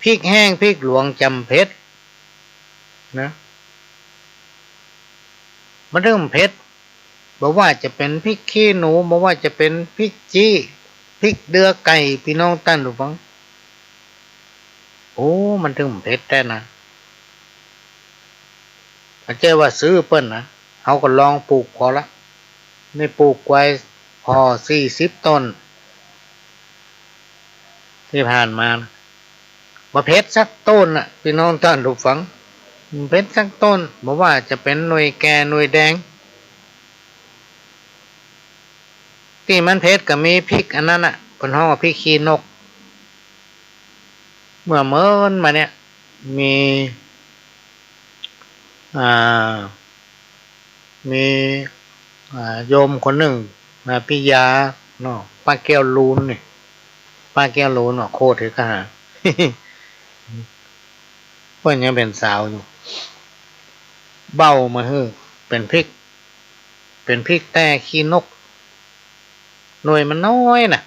พริกแห้งพริกหลวงจ๋ำเผ็ดนะ มันเถิงเผ็ด บ่ว่าจะเป๋นพริกขี้หนู บ่ว่าจะเป๋นพริกจี้ พริกเดือไก่ ปี้น้องต้านผู้ฟัง โอ้ มันเถิงเผ็ดแต๊นะ บ่ใจ้ว่าซื้อเปิ้นนะ เฮาก็ลองปลูกผ่อละ นี่ปลูกไว้ผ่อสี่สิบต้น ตี้ผ่านมานะ บ่เผ็ดสักต้นน่ะ ปี้น้องต้านผู้ฟัง บ่เผ็ดสักต้น บ่ว่าจะเป๋นหน่วยแก่หน่วยแดง ตี้มันเผ็ดก็มีพริกอันนั้นน่ะ เปิ้นฮ้องว่าพริกขี้นก เมื่อเมินมาเนี่ย มี อ่า มี อ่า โยมคนนึ่ง มาปิยาเนาะ ป้าแก้วลูนนี่ ป้าแก้วลูนเนาะ โคตรถือกหา เปิ้นยังเป๋นสาวอยู่ เบ้ามาหื้อ เป๋นพริก เป๋นพริกแต้ขี้นก หน่วยมันน้อยน่ะ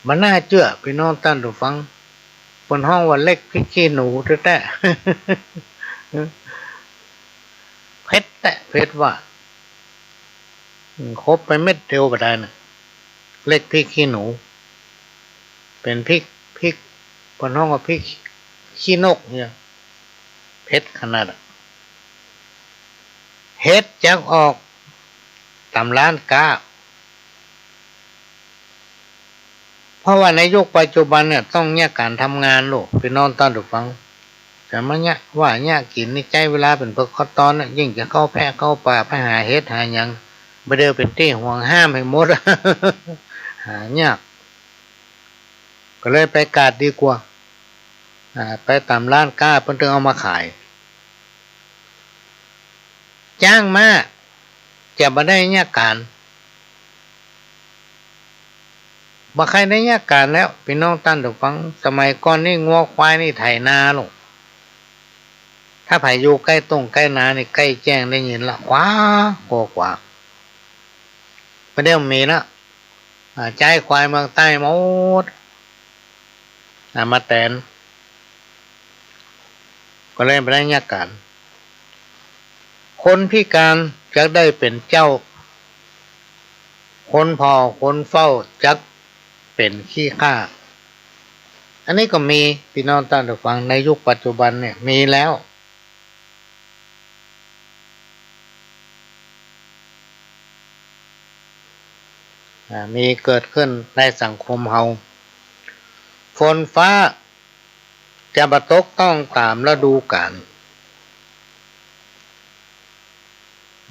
บ่น่าเจื้อ ปี้น้องต้านผู้ฟัง เปิ้นฮ้องว่าเล็กพริกขี้หนูแต๊ๆ เผ็ดแต๊ เผ็ดว่า อืม คบไปเม็ดเดียวบ่ได้น่ะ เล็กพริกขี้หนู เป๋นพริก พริก เปิ้นฮ้องว่าพริกขี้นกเนี่ย เผ็ดขนาดอะ เฮ็ดจักออกต๋ามร้านก๊า เพราะว่าในยุคปัจจุบันเนี่ย ต้องเยียะก๋านทำงานโลด ปี้น้องต้านผู้ฟัง จะมาเยียะว่าเยียะกิ๋นนี่ใจ๊เวลาเป๋นเปอะข้อตอนน่ะ ยิ่งจะเข้าแพะเข้าป่าไปหาเห็ดหาหยัง บ่าเดี่ยวเป๋นตี้ห่วงห้ามหื้อหมด หายาก ก็เลยไปกาดดีกว่า อ่า ไปต๋ามร้านก๊าเปิ้นตึงเอามาขาย จ้างมา จะบ่ได้เยียะก๋าน บ่ใค่ได้เยียะก๋านแล้ว ปี้น้องต้านผู้ฟัง สมัยก่อนนี่งัวควายนี่ไถนาโลด ถ้าใผอยู่ใก้ต้งใก้นานี่ใก้แจ้งได้ยินละ คว้า คว้า คว้า บ่าเดี่ยวมีละ อ่า ใจ๊ควายเมืองใต้หมด อ่า มาแตน ก็เลยบ่ได้เยียะก๋าน คนพิการจักได้เป๋นเจ้า คนผ่อคนเฝ้าจักเป๋นขี้ข้า อันนี้ก็มี ปี้น้องต้านผู้ฟัง ในยุคปัจจุบันเนี่ยมีแล้ว อ่า มีเกิดขึ้นในสังคมเฮา ฝนฟ้าจะบ่ตกต้องต๋ามฤดูก๋าล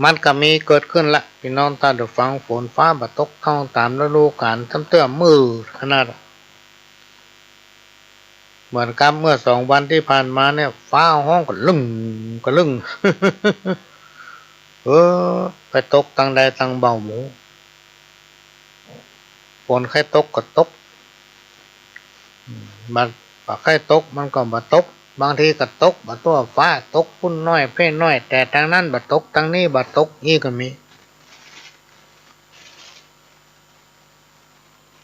มันก็มีเกิดขึ้นละ ปี้น้องต้านผู้ฟัง ฝนฟ้าบ่ตกต้องต๋ามฤดูก๋าล ซ้ำเตื้อมืดขนาด เหมือนกับเมื่อสองวันตี้ผ่านมาเนี่ย ฟ้าฮ้องกระลึ้ง กระลึ้ง เออ ไปตกตังใดตังเบ้าหมู ฝนใค่ตกก็ตก อืม บ่า บ่ใค่ตกมันก็บ่ตก บางทีก็ตกบ่าตั้วฟ้า ตกปุ้นน้อยเพ่น้อย แต่ตังนั้นบ่ตก ตังนี้บ่ตก อี้ก็มี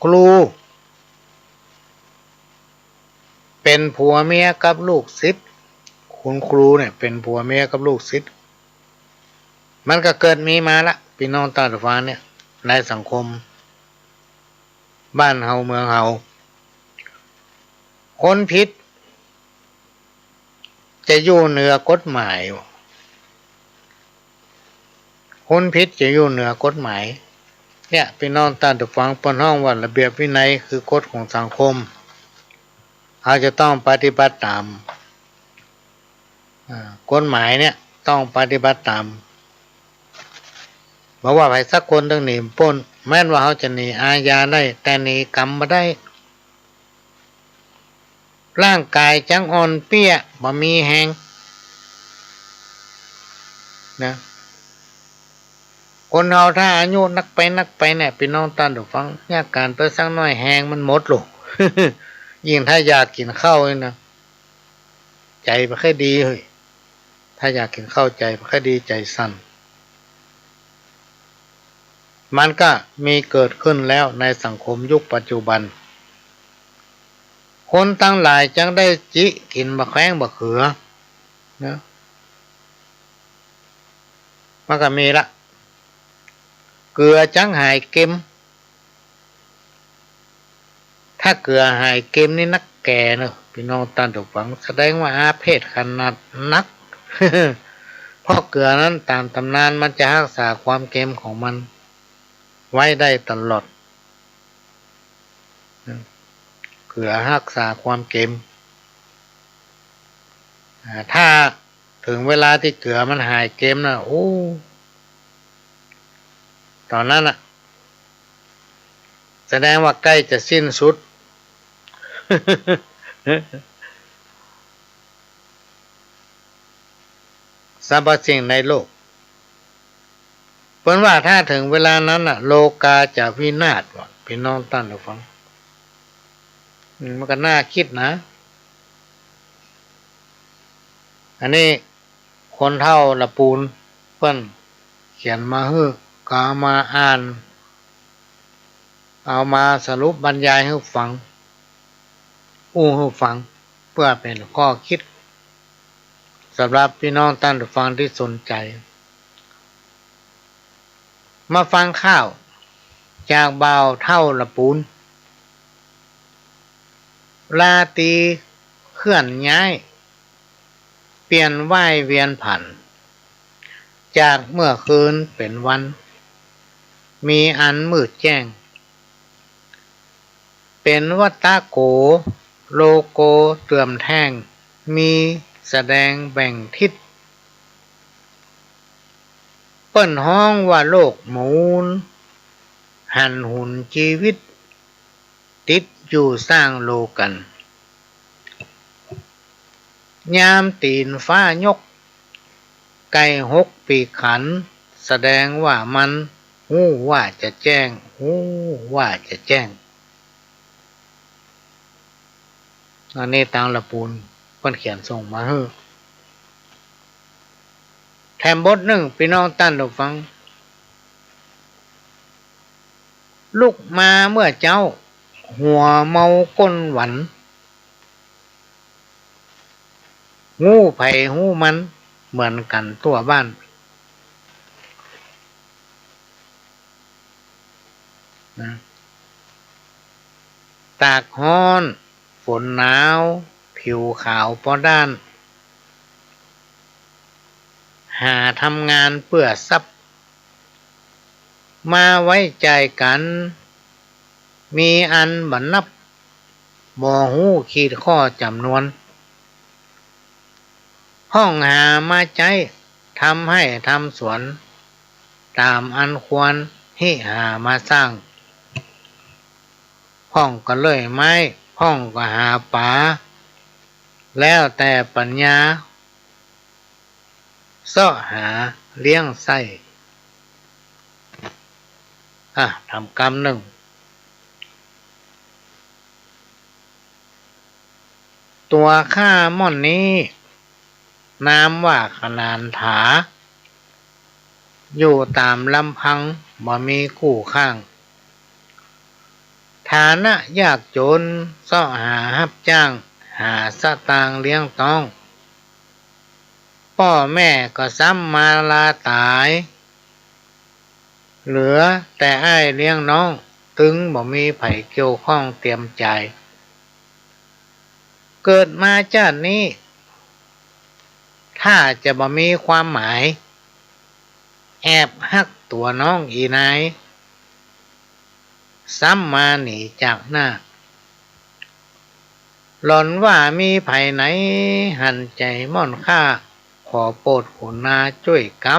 ครู เป๋นผัวเมียกับลูกศิษย์ คุณครูเนี่ยเป๋นผัวเมียกับลูกศิษย์ มันก็เกิดมีมาละ ปี้น้องต้านผู้ฟังเนี่ย ในสังคมบ้านเฮาเมืองเฮา คนผิดจะอยู่เหนือกฎหมาย คนผิดจะอยู่เหนือกฎหมาย เนี่ย ปี้น้องต้านผู้ฟัง เปิ้นฮ้องว่าระเบียบวินัย คือกฎของสังคม เฮาจะต้องปฏิบัติต๋าม อ่า กฎหมายเนี่ยต้องปฏิบัติต๋าม บ่ว่าใผสักคนตึงหนีป้น แม้นว่าเฮาจะหนีอาญาได้ แต่หนีกรรมบ่ได้ ร่างก๋ายจักอ่อนเปี้ย บ่มีแฮง นะ คนเฮาถ้าอายุนักไปนักไปเนี่ย ปี้น้องต้านผู้ฟัง เยียะก๋านไปสักหน้อยแฮงมันหมดโลด ยิ่งถ้าอยากกิ๋นข้าวนี่นะ ใจ๋บ่ใค่ดีเฮ้ย ถ้าอยากกิ๋นข้าวใจ๋บ่ใค่ดี ใจ๋สั่น มันก็มีเกิดขึ้นแล้วในสังคมยุคปัจจุบัน คนตังหลายจักได้จิกิ๋นบ่าแข้งบ่าเขือ นะ มันก็มีละ เกือจักหายเก็ม ถ้าเกือหายเก็มนี่นักแก่เนอะ ปี้น้องต้านผู้ฟัง แสดงว่าอาเพศขนาดนัก เพราะเกือนั้นต๋ามต๋ำนานมันจะฮักษาความเก็มของมันไว้ได้ตลอด เกือฮักษาความเก็ม อ่า ถ้าเถิงเวลาตี้เกือมันหายเก็มนะ โอ้ ต๋อนนั้นน่ะ แสดงว่าใก้จะสิ้นสุด รรพสิ่งในโลก เปิ้นว่าถ้าเถิงเวลานั้นน่ะ โลกาจะวินาศ ว่า ปี้น้องต้านผู้ฟัง อืม มันก็น่าคิดนะ อันนี้คนเฒ่าละปูนเปิ้นเขียนมาหื้อ ก็เอามาอ่าน เอามาสรุปบรรยายหื้อฟัง อู้หื้อฟัง เปื้อเป๋นข้อคิด สำหรับปี้น้องต้านผู้ฟังตี้สนใจ๋ มาฟังข่าวจากบ่าวเฒ่าละปูน ราตรีเคลื่อนย้าย เปลี่ยนว่ายเวียนผัน จากเมื่อคืนเป๋นวัน มีอันมืดแจ้ง เป๋นวัตตะโก โลโกเติมแท่ง มีแสดงแบ่งทิศ เปิ้นฮ้องว่าโลกหมุน หันหุนจีวิต ติดอยู่สร้างโลกั๋น ยามตี๋นฟ้ายก ไก่หกปีกขัน แสดงว่ามันฮู้ว่าจะแจ้ง ฮู้ว่าจะแจ้ง อันนี้ตางละปูนเปิ้นเขียนส่งมาหื้อ แถมบทนึ่ง ปี้น้องต้านผู้ฟัง ลุกมาเมื่อเจ๊า หัวเมาก้นหวัน ฮู้ใผฮู้มัน เหมือนกั๋นตั้วบ้าน นะ ตากฮ้อน ฝนหนาว ผิวขาวป้อด้าน หาทำงานเปื้อทรัพย์ มาไว้จ่ายกั๋น มีอันบ่นับ บ่ฮู้ขีดข้อจ๋ำนวน ฮ้องหามาใจ๊ ทำไฮ่ทำสวน ต๋ามอันควร ฮิหามาสร้าง พ่องก็เลื่อยไม้ พ่องก็หาป๋า แล้วแต่ปั๋ญญา เซาะหาเลี้ยงใส้ อ่ะ ถามกำนึ่ง ตั๋วข้าม่อนนี้ นามว่าขนานถา อยู่ต๋ามลำพัง บ่มีกู้ข้าง ฐานะยากจ๋น เซาะหาฮับจ้าง หาสตางค์เลี้ยงต๊อง ป้อแม่ก็ซ้ำมาลาต๋าย เหลือแต่อ้ายเลี้ยงน้อง ตึงบ่มีใผเกี่ยวข้องเตียมจ่าย เกิดมาจาตินี้ ถ้าจะบ่มีความหมาย แอบฮักตั๋วน้องอี่นาย ซ้ำมาหนีจากหน้า หล่อนว่ามีใผไหน หันใจ๋ม่อนข้า ขอโปรดขุนนาจ้วยกำ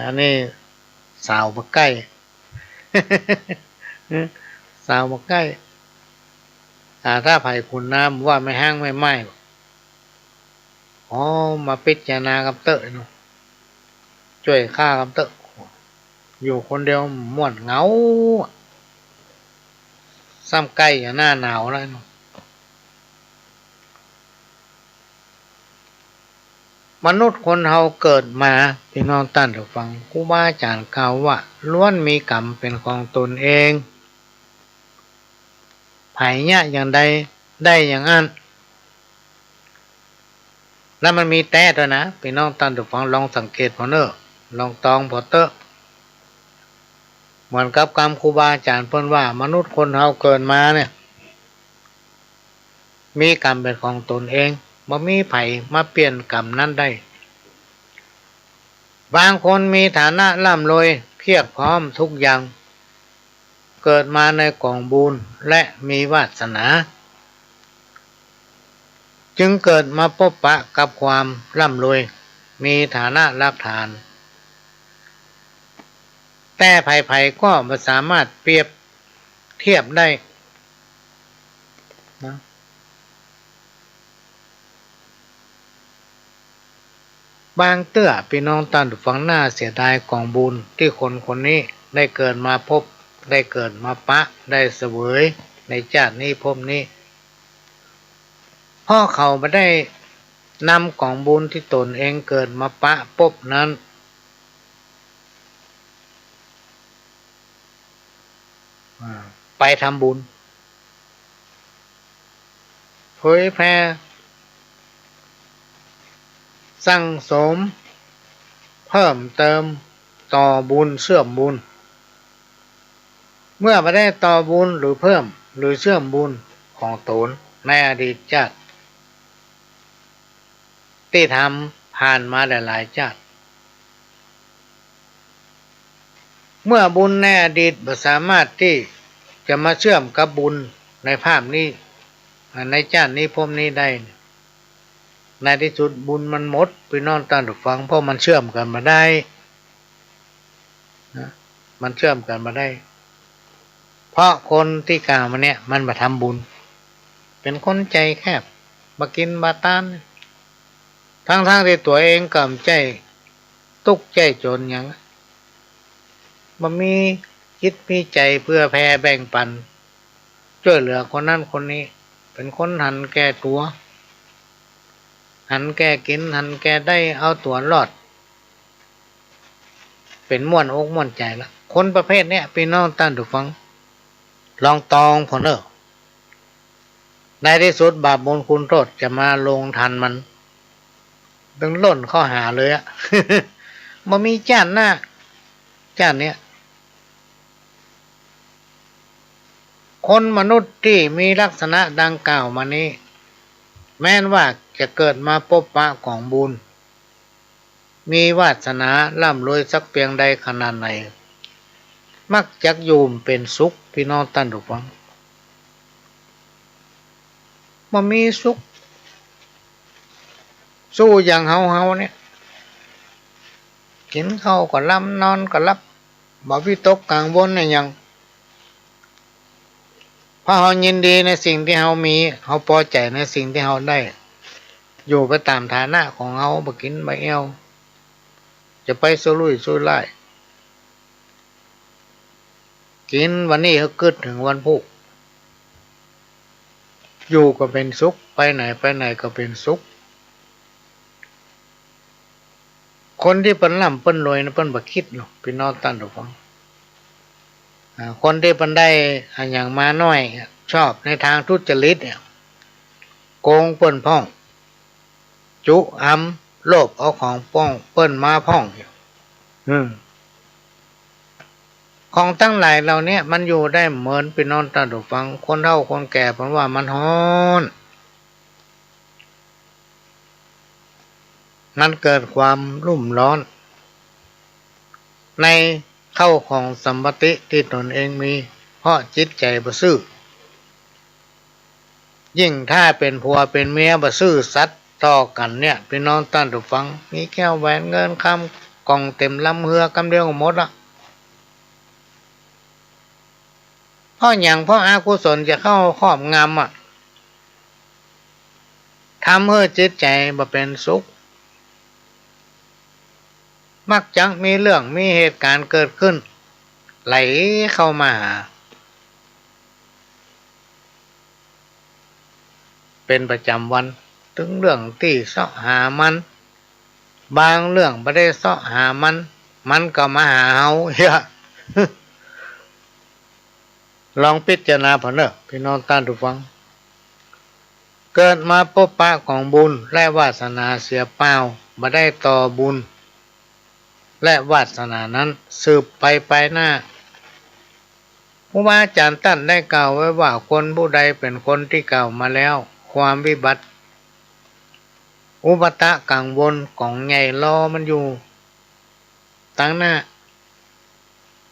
อันนี้สาวบ่ใก้ สาวบ่ใก้ อ่า ถ้าใผขุนนาว่าแม่ฮ้างแม่ไม้ อ๋อ มาปิ๊จารณากำเต๊อะเนาะ จ้วยข้ากำเต๊อะ อยู่คนเดียวม่วนเหงา ซ้ำใก้จะหน้าหนาวแล้วเนาะ มนุษย์คนเฮาเกิดมา ปี้น้องต้านผู้ฟัง ครูบาอาจ๋ารย์กล่าวว่า ล้วนมีกรรมเป๋นของต๋นเอง ใผเยียะอย่างใด ได้อย่างอั้น แล้วมันมีแต๊ตวยนะ ปี้น้องต้านผู้ฟังลองสังเกตผ่อเน่อ ลองตองผ่อเต๊อะ เหมือนกับกำครูบาอาจ๋ารย์เปิ้นว่า มนุษย์คนเฮาเกิดมาเนี่ย มีกรรมเป๋นของต๋นเอง บ่มีใผมาเปลี่ยนกรรมนั้นได้ บางคนมีฐานะร่ำรวยเพียบพร้อมทุกอย่าง เกิดมาในก๋องบุญและมีวาสนา จึงเกิดมาปบปะกับความร่ำรวย มีฐานะรากฐาน แต่ใผๆ ก็บ่สามารถเปรียบเทียบได้นะ บางเตื้อปี้น้องต้านผู้ฟัง น่าเสียดายก๋องบุญตี้คนคนนี้ได้เกิดมาพบ ได้เกิดมาปะ ได้เสวยในจาตินี้ภพนี้ เพราะเขาบ่ได้นำก๋องบุญตี้ตนเองเกิดมาปะปบนั้น อ่า ไปทำบุญ เผยแผ่ สั่งสม เพิ่มเติม ต่อบุญ เชื่อมบุญ เมื่อบ่ได้ต่อบุญหรือเพิ่มหรือเชื่อมบุญของตนในอดีตจาติ ตี้ทำผ่านมาหลายๆ จาติ เมื่อบุญในอดีตบ่สามารถตี้จะมาเชื่อมกับบุญในภาพนี้ ในจาตินี้ภพนี้ได้ ในตี้สุดบุญมันหมด ปี้น้องต้านผู้ฟัง เพราะมันเชื่อมกั๋นบ่ได้ นะ มันเชื่อมกั๋นบ่ได้ เพราะคนตี้กล่าวมาเนี่ยมันบ่ทำบุญ เป๋นคนใจ๋แคบ บ่กิ๋นบ่ตาน ตึงๆ ตี้ตั๋วเองก็บ่ใจ้ตุ๊กข์ใจ้จ๋นหยัง บ่มีจิตมีใจ๋เผื่อแผ่แบ่งปั๋น จ้วยเหลือคนนั้นคนนี้ เป๋นคนหันแก่ตั๋ว หันแก่กิ๋น หันแก่ได้ เอาตั๋วรอด เป๋นม่วนอกม่วนใจ๋ละ คนประเภทเนี้ย ปี้น้องต้านผู้ฟัง ลองตองผ่อนเน่อ ในตี้สุดบาปบุญคุณโทษจะมาลงทันมัน ตึงล่นเข้าหาเลยอะ บ่มีจาติหน้า จาติเนี้ย คนมนุษย์ตี้มีลักษณะดังกล่าวมานี้ แม้นว่าจะเกิดมาปบปะก๋องบุญ มีวาสนาร่ำรวยสักเปียงใดขนาดไหน มักจักอยู่บ่เป๋นสุข ปี้น้องต้านผู้ฟัง บ่มีสุข สู้อย่างเฮาเฮาเนี่ย กิ๋นข้าวก็หลำ นอนก็หลับ บ่วิตกกังวลอะหยัง เพราะเฮายินดีในสิ่งตี้เฮามี เฮาปอใจ๋ในสิ่งตี้เฮาได้ อยู่ไปต๋ามฐานะของเฮา บ่กิ๋นบ่แอ่ว จะไปสุรุ่ยสุร่าย กิ๋นวันนี้หื้อกึ๊ดเถิงวันพูก อยู่ก็เป๋นสุข ไปไหนไปไหนก็เป๋นสุข คนตี้เปิ้นร่ำเปิ้นรวยนะ เปิ้นบ่กึ๊ดเนาะ ปี้น้องต้านผู้ฟัง อ่า คนตี้เปิ้นได้อะหยังมาน้อย ชอบในตางทุจริตเนี่ย โกงเปิ้นพ่อง จุอำ โลภเอาของป้องเปิ้นมาพ่อง อืม ของตังหลายเหล่าเนี้ยมันอยู่ได้บ่เหมิน ปี้น้องต้านผู้ฟัง คนเฒ่าคนแก่เปิ้นว่ามันฮ้อน มันเกิดความรุ่มร้อน ในข้าวของสัมปติตี้ตนเองมี เพราะจิตใจ๋บ่ซื่อ ยิ่งถ้าเป๋นผัวเป๋นเมียบ่ซื่อสัตย์ต่อกั๋นเนี่ย ปี้น้องต้านผู้ฟัง มีแก้วแหวนเงินคำก๋องเต๋มลำเฮือกำเดียวก็หมดละ เพราะหยัง เพราะอกุศลจะเข้าครอบงำอะ ทำหื้อจิตใจ๋บ่เป๋นสุข มักจักมีเรื่องมีเหตุก๋ารณ์เกิดขึ้น ไหลเข้ามาหา เป๋นประจ๋ำวัน ตึงเรื่องตี้เซาะหามัน บางเรื่องบ่ได้เซาะหามัน มันก็มาหาเฮา เยียะ ลองพิจารณาผ่อนเน่อ ปี้น้องต้านผู้ฟัง เกิดมาปบปะก๋องบุญและวาสนาเสียเปล่า บ่ได้ต่อบุญและวาสนานั้นสืบไปปายหน้า ครูบาอาจ๋ารย์ต้านได้กล่าวไว้ว่า คนผู้ใดเป๋นคนตี้กล่าวมาแล้ว ความวิบัติ อุปัตตะกังวลก๋องใหญ่รอมันอยู่ตังหน้า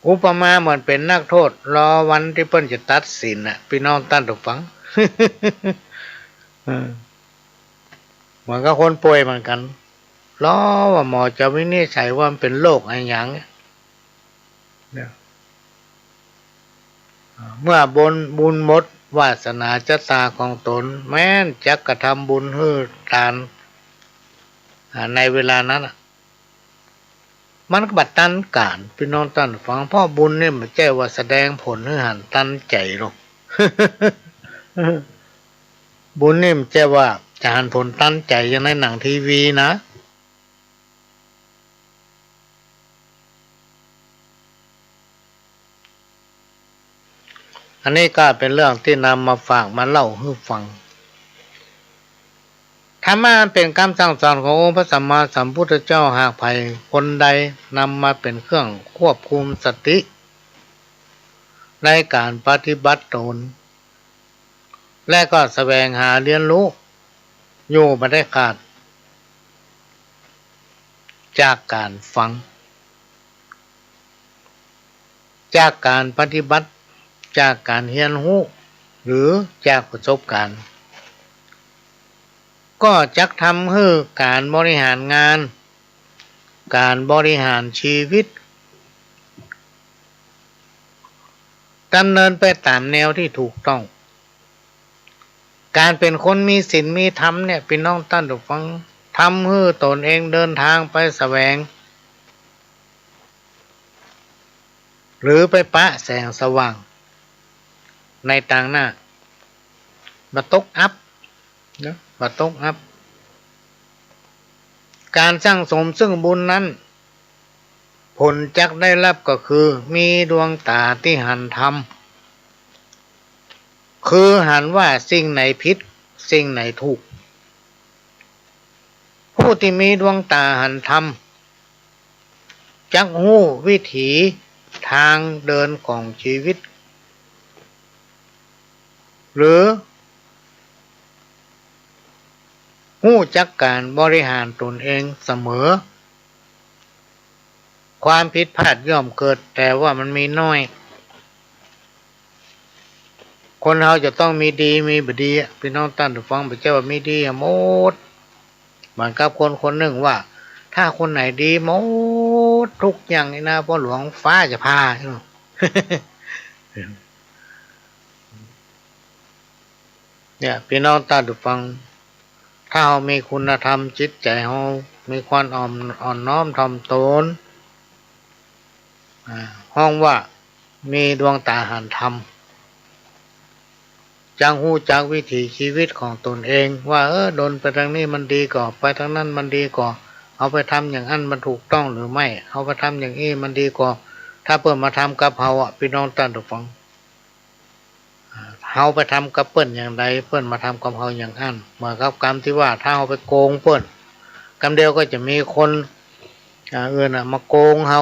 อุปมาเหมือนเป๋นนักโทษรอวันตี้เปิ้นจะตัดสินน่ะ ปี้น้องต้านผู้ฟัง เออ เหมือนกับคนป่วยเหมือนกั๋น รอว่าหมอจะวินิจฉัยว่ามันเป๋นโรคอะหยังเนี่ย เนี่ย เมื่อบุญ บุญหมด วาสนาชะตาของตน แม้นจักกระทำบุญหื้อตาน อ่า ในเวลานั้นน่ะ มันก็บ่ตันก๋าน ปี้น้องต้านฟัง เพราะบุญนี่บ่ใจ้ว่าแสดงผลหื้อหันตันใจ๋หรอก บุญนี่บ่ใจ้ว่าจะหันผลตันใจ๋อย่างในหนังทีวีนะ อันนี้ก็เป๋นเรื่องตี้นำมาฝากมาเล่าหื้อฟัง ธรรมะเป๋นกำสั่งสอนขององค์พระสัมมาสัมพุทธเจ้า หากใผคนใดนำมาเป๋นเครื่องควบคุมสติในก๋านปฏิบัติตน และก็แสวงหาเฮียนฮู้อยู่บ่ได้ขาด จากก๋านฟัง จากก๋านปฏิบัติ จากก๋านเฮียนฮู้ หรือจากประสบก๋ารณ์ ก็จักทำหื้อก๋านบริหารงาน ก๋านบริหารชีวิต ดำเนินไปต๋ามแนวตี้ถูกต้อง ก๋านเป๋นคนมีศีลมีธรรมเนี่ย ปี้น้องต้านฟัง ทำหื้อตนเองเดินทางไปแสวง หรือไปปะแสงสว่างในตางหน้า บ่ตกอับนะ บ่ตกอับ ก๋านสั่งสมซึ่งบุญนั้น ผลจักได้รับก็คือมีดวงต๋าตี้หันธรรม คือหันว่าสิ่งไหนผิด สิ่งไหนถูก ผู้ตี้มีดวงต๋าหันธรรม จักฮู้วิถีตางเดินของชีวิต หรือฮู้จักก๋านบริหารตนเองเสมอ ความผิดพลาดย่อมเกิด แต่ว่ามันมีน้อย คนเฮาจะต้องมีดีมีบ่ดีอะ ปี้น้องต้านฟัง บ่ใจ้ว่ามีดีอะหมด เหมือนกับคนคนนึ่งว่า ถ้าคนไหนดีหมดทุกอย่างนี่นะ พ่อหลวงฟ้าจะผ่า เนี่ย ปี้น้องต้านฟัง ถ้าเฮามีคุณธรรม จิตใจ๋เฮามีความอ่อน อ่อนน้อมถ่อมตน อ่า ฮ้องว่ามีดวงต๋าหันธรรม จักฮู้จักวิถีชีวิตของตนเองว่า เออ เดินไปตางนี้มันดีก่อ ไปตางนั้นมันดีก่อ เฮาไปทำอย่างอั้นมันถูกต้องหรือไม่ เฮาไปทำอย่างอี้มันดีก่อ ถ้าเปิ้นมาทำกับเฮาอะ ปี้น้องต้านฟัง เฮาไปทำกับเปิ้นอย่างใด เปิ้นมาทำกับเฮาอย่างอั้น เหมือนกับกำตี้ว่า ถ้าเฮาไปโกงเปิ้น กำเดียวก็จะมีคน อ่า อื่นน่ะมาโกงเฮา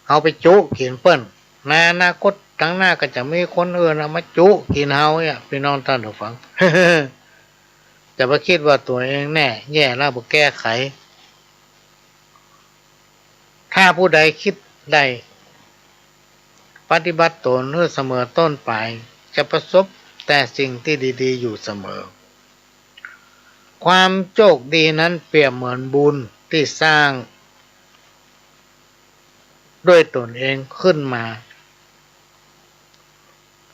เฮาไปจุกิ๋นเปิ้น ในอนาคตตางหน้าก็จะมีคนอื่นน่ะมาจุกิ๋นเฮาเนี่ย ปี้น้องต้านฟัง จะไปกึ๊ดว่าตั๋วเองแน่ แย่แล้วบ่แก้ไข ถ้าผู้ใดกึ๊ดได้ปฏิบัติตนหื้อเสมอต้นปลาย จะประสบแต่สิ่งตี้ดีๆ อยู่เสมอ ความโชคดีนั้นเปรียบเหมือนบุญตี้สร้างด้วยตนเองขึ้นมา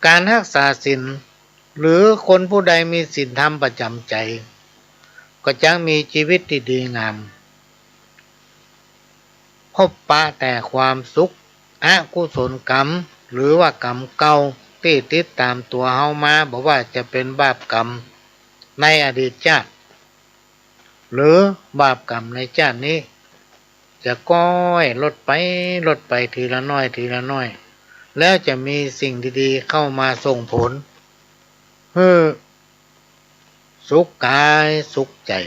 ก๋านฮักษาศีล หรือคนผู้ใดมีศีลธรรมประจ๋ำใจ๋ ก็จักมีจีวิตตี้ดีงาม พบปะแต่ความสุข อกุศลกรรม หรือว่ากรรมเก่าตี้ติดต๋ามตั๋วเฮามา บ่ว่าจะเป๋นบาปกรรมในอดีตจาติ หรือบาปกรรมในจาตินี้ จะก้อยลดไป ลดไปทีละน้อย ทีละน้อย แล้วจะมีสิ่งดีๆ เข้ามาส่งผล หื้อสุขก๋ายสุขใจ๋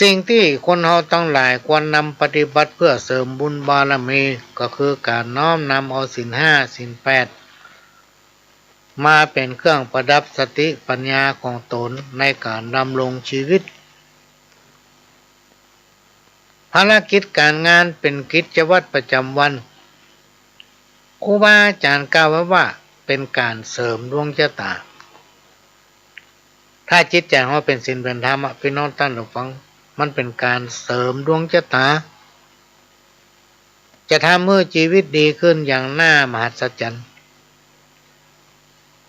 สิ่งตี้คนเฮาตังหลายควรนำปฏิบัติเพื่อเสริมบุญบารมี ก็คือก๋านน้อมนำเอาศีลห้า ศีลแปด มาเป๋นเครื่องประดับสติปัญญาของตนในก๋านดำรงจีวิต ภารกิจก๋านงานเป๋นกิจวัตรประจ๋ำวัน ครูบาอาจ๋ารย์กล่าวไว้ว่าเป๋นก๋านเสริมดวงจะต๋า ถ้าจิตใจ๋ของเฮาเป๋นศีลเป๋นธรรมอะ ปี้น้องต้านฟัง มันเป๋นก๋านเสริมดวงจะต๋า จะทำหื้อจีวิตดีขึ้นอย่างน่ามหัศจรรย์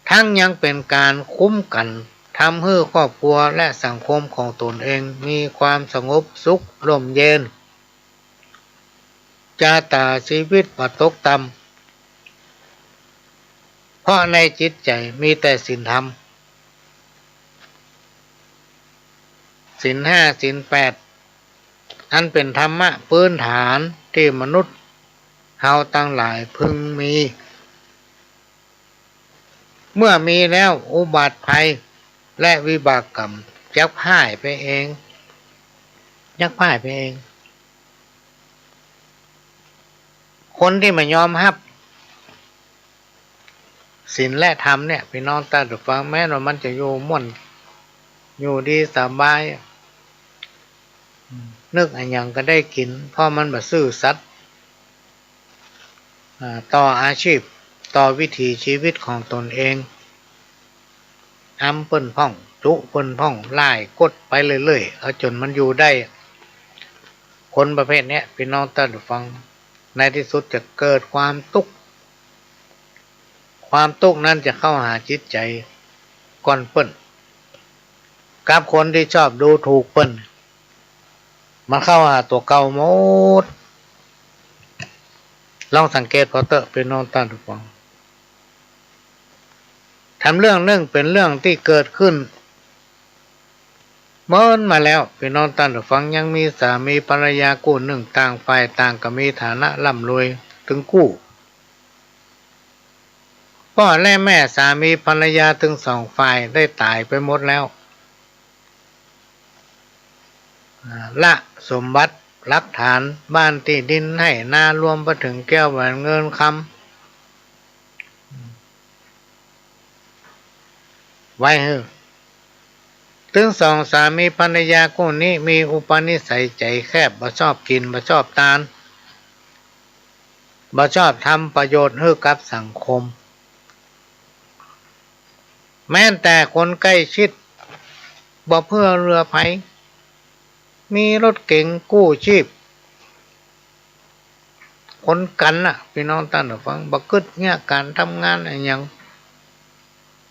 ทั้งยังเป๋นก๋านคุ้มกั๋นท ทำหื้อครอบครัวและสังคมของตนเองมีความสงบสุขร่มเย็น จะต๋าชีวิตบ่ตกต่ำ เพราะในจิตใจ๋มีแต่ศีลธรรม ศีลห้า ศีลแปด อันเป๋นธรรมะพื้นฐานตี้มนุษย์เฮาตังหลายพึงมี เมื่อมีแล้วอุบัติภัยและวิบากกรรมจักพ่ายไปเอง จักพ่ายไปเอง คนตี้บ่ยอมฮับศีลและธรรมเนี่ย ปี้น้องต้านผู้ฟัง แม้นว่ามันจะอยู่ม่วน อยู่ดีสบาย นึกอะหยังก็ได้กิ๋น เพราะมันบ่ซื่อสัตย์ อ่า ต่ออาชีพ ต่อวิถีชีวิตของตนเอง อำเปิ้นพ่อง จุเปิ้นพ่อง ล่ายกดไปเรื่อยๆ เอาจ๋นมันอยู่ได้ คนประเภทเนี้ย ปี้น้องต้านผู้ฟัง ในตี้สุดจะเกิดความตุ๊กข์ ความตุ๊กข์นั้นจะเข้าหาจิตใจ๋ก่อนเปิ้น กับคนตี้ชอบดูถูกเปิ้น มันเข้าหาตั๋วเก่าหมด ลองสังเกตผ่อเต๊อะ ปี้น้องต้านผู้ฟัง ธรรมเรื่องนึ่งเป๋นเรื่องตี้เกิดขึ้นเมินมาแล้ว ปี้น้องต้านผู้ฟัง ยังมีสามีภรรยากู้นึ่ง ต่างฝ่ายต่างก็มีฐานะร่ำรวยตึงกู้ ป้อและแม่สามีภรรยาตึงสองฝ่ายได้ต๋ายไปหมดแล้ว อ่า ละสมบัติหลักฐาน บ้านตี้ดิน ไฮ่นา รวมไปเถิงแก้วแหวนเงินคำ ไว้หื้อ ตึงสองสามีภรรยากู้นี้มีอุปนิสัยใจ๋แคบ บ่ชอบกิ๋น บ่ชอบตาน บ่ชอบทำประโยชน์หื้อกับสังคม แม้แต่คนใก้ชิด บ่เผื่อเหลือใผ มีรถเก๋งกู้ชีพ คนกั๋นน่ะ ปี้น้องต้านผู้ฟัง บ่กึ๊ดเยียะก๋านทำงานอะหยัง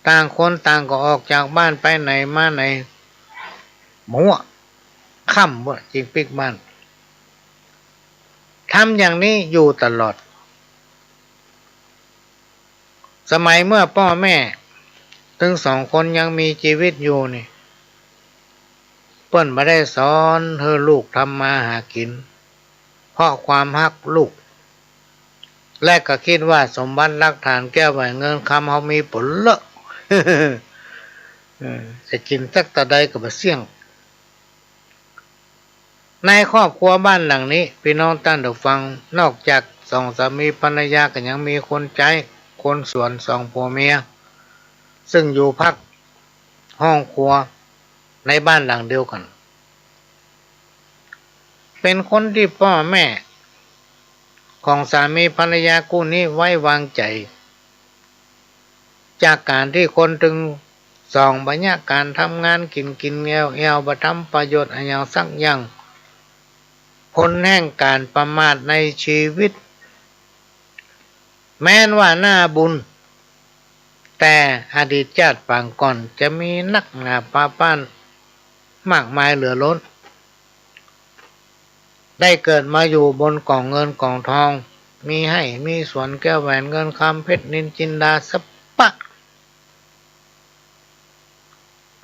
ต่างคนต่างก็ออกจากบ้านไปไหนมาไหน หัวค่ำเว้ย จึงปิ๊กบ้าน ทำอย่างนี้อยู่ตลอด สมัยเมื่อป้อแม่ตึงสองคนยังมีจีวิตอยู่นี่ เปิ้นบ่ได้สอนหื้อลูกทำมาหากิ๋น เพราะความฮักลูก และก็กึ๊ดว่าสมบัติหลักฐานแก้วแหวนเงินคำเฮามีป๋นเลอะ เออ จะกิ๋นสักเต้าใดก็บ่เสี้ยง ในครอบครัวบ้านหลังนี้ ปี้น้องต้านผู้ฟัง นอกจากสองสามีภรรยาก็ยังมีคนใจ๊ คนสวน สองผัวเมีย ซึ่งอยู่พักห้องครัวในบ้านหลังเดียวกั๋น เป๋นคนตี้ป้อแม่ของสามีภรรยากู้นี้ไว้วางใจ๋ จากก๋านตี้คนตึงสองบ่เยียะก๋านทำงาน กิ๋นกิ๋นแอ่วแอ่ว บ่ทำประโยชน์อะหยังสักอย่าง ผลแห่งก๋านประมาทในจีวิต แม้นว่าหน้าบุญ แต่อดีตจาติปางก่อนจะมีนักหนาปาป้านมากมายเหลือล้น ได้เกิดมาอยู่บนก๋องเงินก๋องทอง มีไฮ่ มีสวน แก้วแหวนเงินคำ เพชรนิลจินดา สะปะ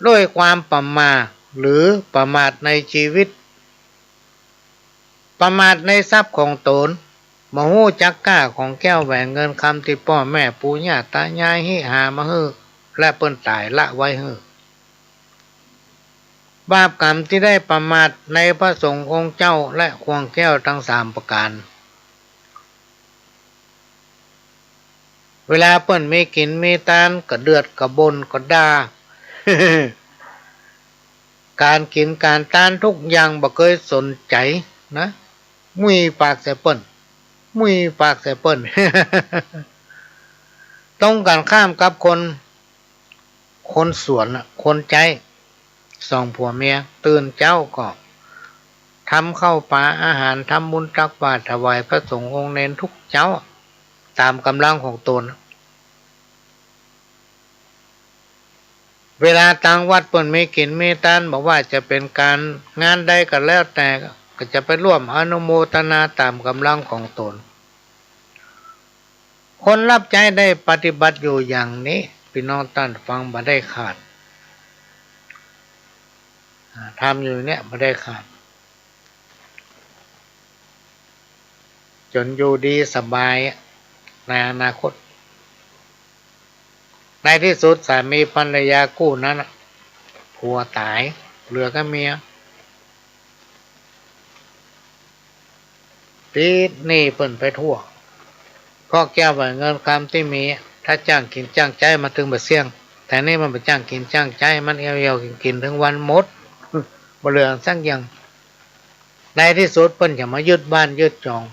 ด้วยความประมาทหรือประมาทในจีวิต ประมาทในทรัพย์ของตน บ่ฮู้จักก้าของแก้วแหวนเงินคำตี้ป้อแม่ปู่ย่าต๋ายายฮิหามาหื้อ และเปิ้นต๋ายละไว้หื้อ บาปกรรมตี้ได้ประมาทในพระสงฆ์องค์เจ้าและข่วงแก้วตังสามประก๋าน เวลาเปิ้นมีกิ๋นมีตานก็เดือดก็บ่นก็ด่า ก๋านกิ๋นก๋านตานทุกอย่างบ่เกยสนใจ๋นะ มุยปากใส่เปิ้น มุยปากใส่เปิ้น ตรงกั๋นข้ามกับคน คนสวนน่ะ คนใจ๊ สองผัวเมีย ตื่นเจ๊าก็ทำข้าวป๋าอาหาร ทำบุญตักบาตรถวายพระสงฆ์องค์เณรทุกเจ๊า ต๋ามก๋ำลังของตน เวลาตางวัดเปิ้นมีกิ๋นมีตาน บ่ว่าจะเป๋นก๋านงานใดก็แล้วแต่ ก็จะไปร่วมอนุโมทนาต๋ามก๋ำลังของต๋น คนฮับใจ๊ได้ปฏิบัติอยู่อย่างนี้ ปี้น้องต้านฟัง บ่ได้ขาด อ่า ทำอยู่เนี่ย บ่ได้ขาด จ๋นอยู่ดีสบายในอนาคต ในตี้สุดสามีภรรยากู้นั้นน่ะ ผัวต๋าย เหลือก้าเมีย ติดหนี้เปิ้นไปทั่ว เพราะเกียรติว่าเงินคำตี้มี ถ้าจ้างกิ๋นจ้างใจ๊มันตึงบ่เสี้ยง แต่นี่มันบ่จ้างกิ๋นจ้างใจ๊ มันเหี่ยวๆ กิ๋นๆ เถิงวันหมด บ่เหลือสักอย่าง ในตี้สุดเปิ้นจะมายึดบ้านยึดจอง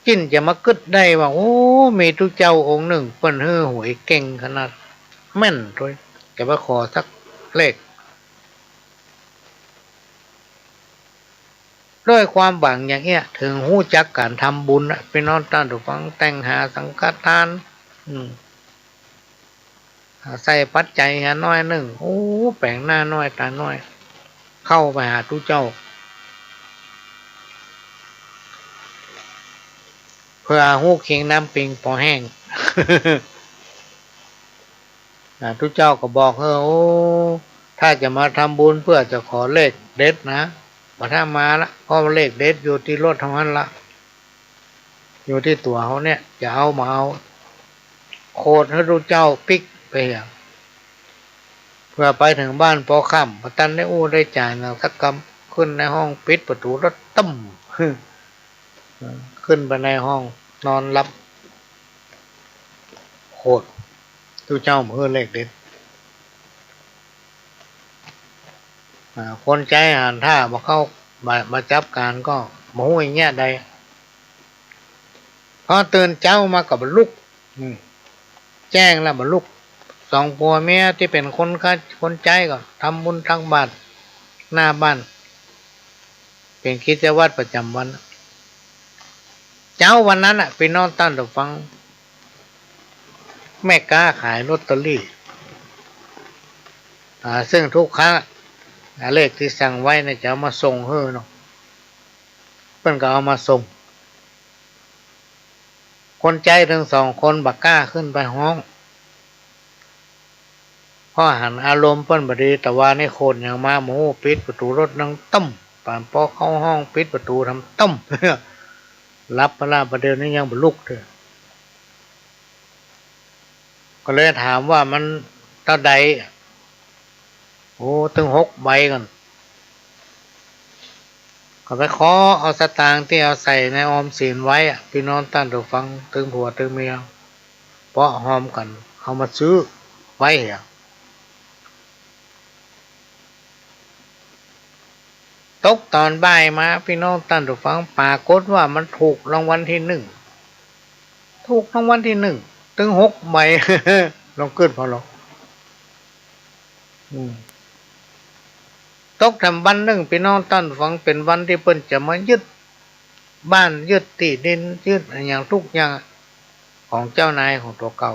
จึงจะมากึ๊ดได้ว่า โอ้ มีตุ๊เจ้าองค์นึ่ง เปิ้นหื้อหวยเก่งขนาด แม่นตวย จะไปขอสักเลข ด้วยความหวังอย่างเนี้ย เถิงฮู้จักก๋านทำบุญน่ะ ปี้น้องต้านฟัง แต่งหาสังฆทาน อืม ใส่ปัจจัยหาน้อยนึ่ง โอ้ แป๋งหน้าน้อยต๋าน้อย เข้าไปหาตุ๊เจ้า เปื้อฮู้เคียงน้ำปิงปอแห้ง อ่า ตุ๊เจ้าก็บอก เออ โอ้ ถ้าจะมาทำบุญเปื้อจะขอเลขเด็ดนะ บ่ต้องมาละ เพราะเลขเด็ดอยู่ตี้รถเฮาหั้นละ อยู่ตี้ตั๋วเฮาเนี่ย จะเอาบ่เอา โขดหื้อตุ๊เจ้าปิ๊กไปเหีย เปื้อไปเถิงบ้านปอค่ำ บ่ตันได้อู้ได้จ๋าหยังสักกำ ขึ้นในห้องปิดประตู๋แล้วตึ้ม ขึ้นไปในห้องนอนหลับ โขดตุ๊เจ้าหื้อเลขเด็ด อ่า คนใจ๊หันท่าบ่เข้า บ่ บ่จับก๋านก็บ่ฮู้อีกแง่ใด พอตื่นเจ๊ามาก็บ่ลุก อืม แจ้งแล้วบ่ลุก สองผัวเมียตี้เป๋นคนใจ๊ คนใจ๊ก็ทำบุญตักบาตรหน้าบ้าน เป๋นกิจวัตรประจ๋ำวัน เจ๊าวันนั้นน่ะ ปี้น้องต้านฟัง แม่ก๊าขายลอตเตอรี่ อ่า ซึ่งทุกครั้ง อ่า เลขตี้สั่งไว้เนี่ยจะเอามาส่งหื้อเนาะ เปิ้นก็เอามาส่ง คนใจ๊ตึงสองคนบ่กล้าขึ้นไปฮ้อง เพราะหันอารมณ์เปิ้นบ่ดี ตะวานี้โขดหยังมาบ่ฮู้ ปิดประตู๋รถดังตึ้ม ปานปอเข้าห้องปิดประตู๋ทำตึ้ม หลับไปละ บ่าเดี่ยวนี้ยังบ่ลุกเตื้อ ก็เลยถามว่ามันเต้าใด โอ้ ตึงหกใบก่อน ก็ไปขอเอาสตางค์ตี้เอาใส่ในออมสินไว้อะ ปี้น้องต้านฟัง ตึงผัวตึงเมีย เปาะฮอมกั๋น เอามาซื้อไว้เหีย ตกต๋อนบ่ายมา ปี้น้องต้านฟัง ปรากฏว่ามันถูกรางวัลตี้นึ่ง ถูกรางวัลตี้นึ่ง ตึงหกใบ ลองกึ๊ดผ่อลอง อืม ตกแถมวันนึ่ง ปี้น้องต้านฟัง เป๋นวันตี้เปิ้นจะมายึดบ้าน ยึดตี้ดิน ยึดอะหยังทุกอย่างของเจ้านายของตั๋วเก่า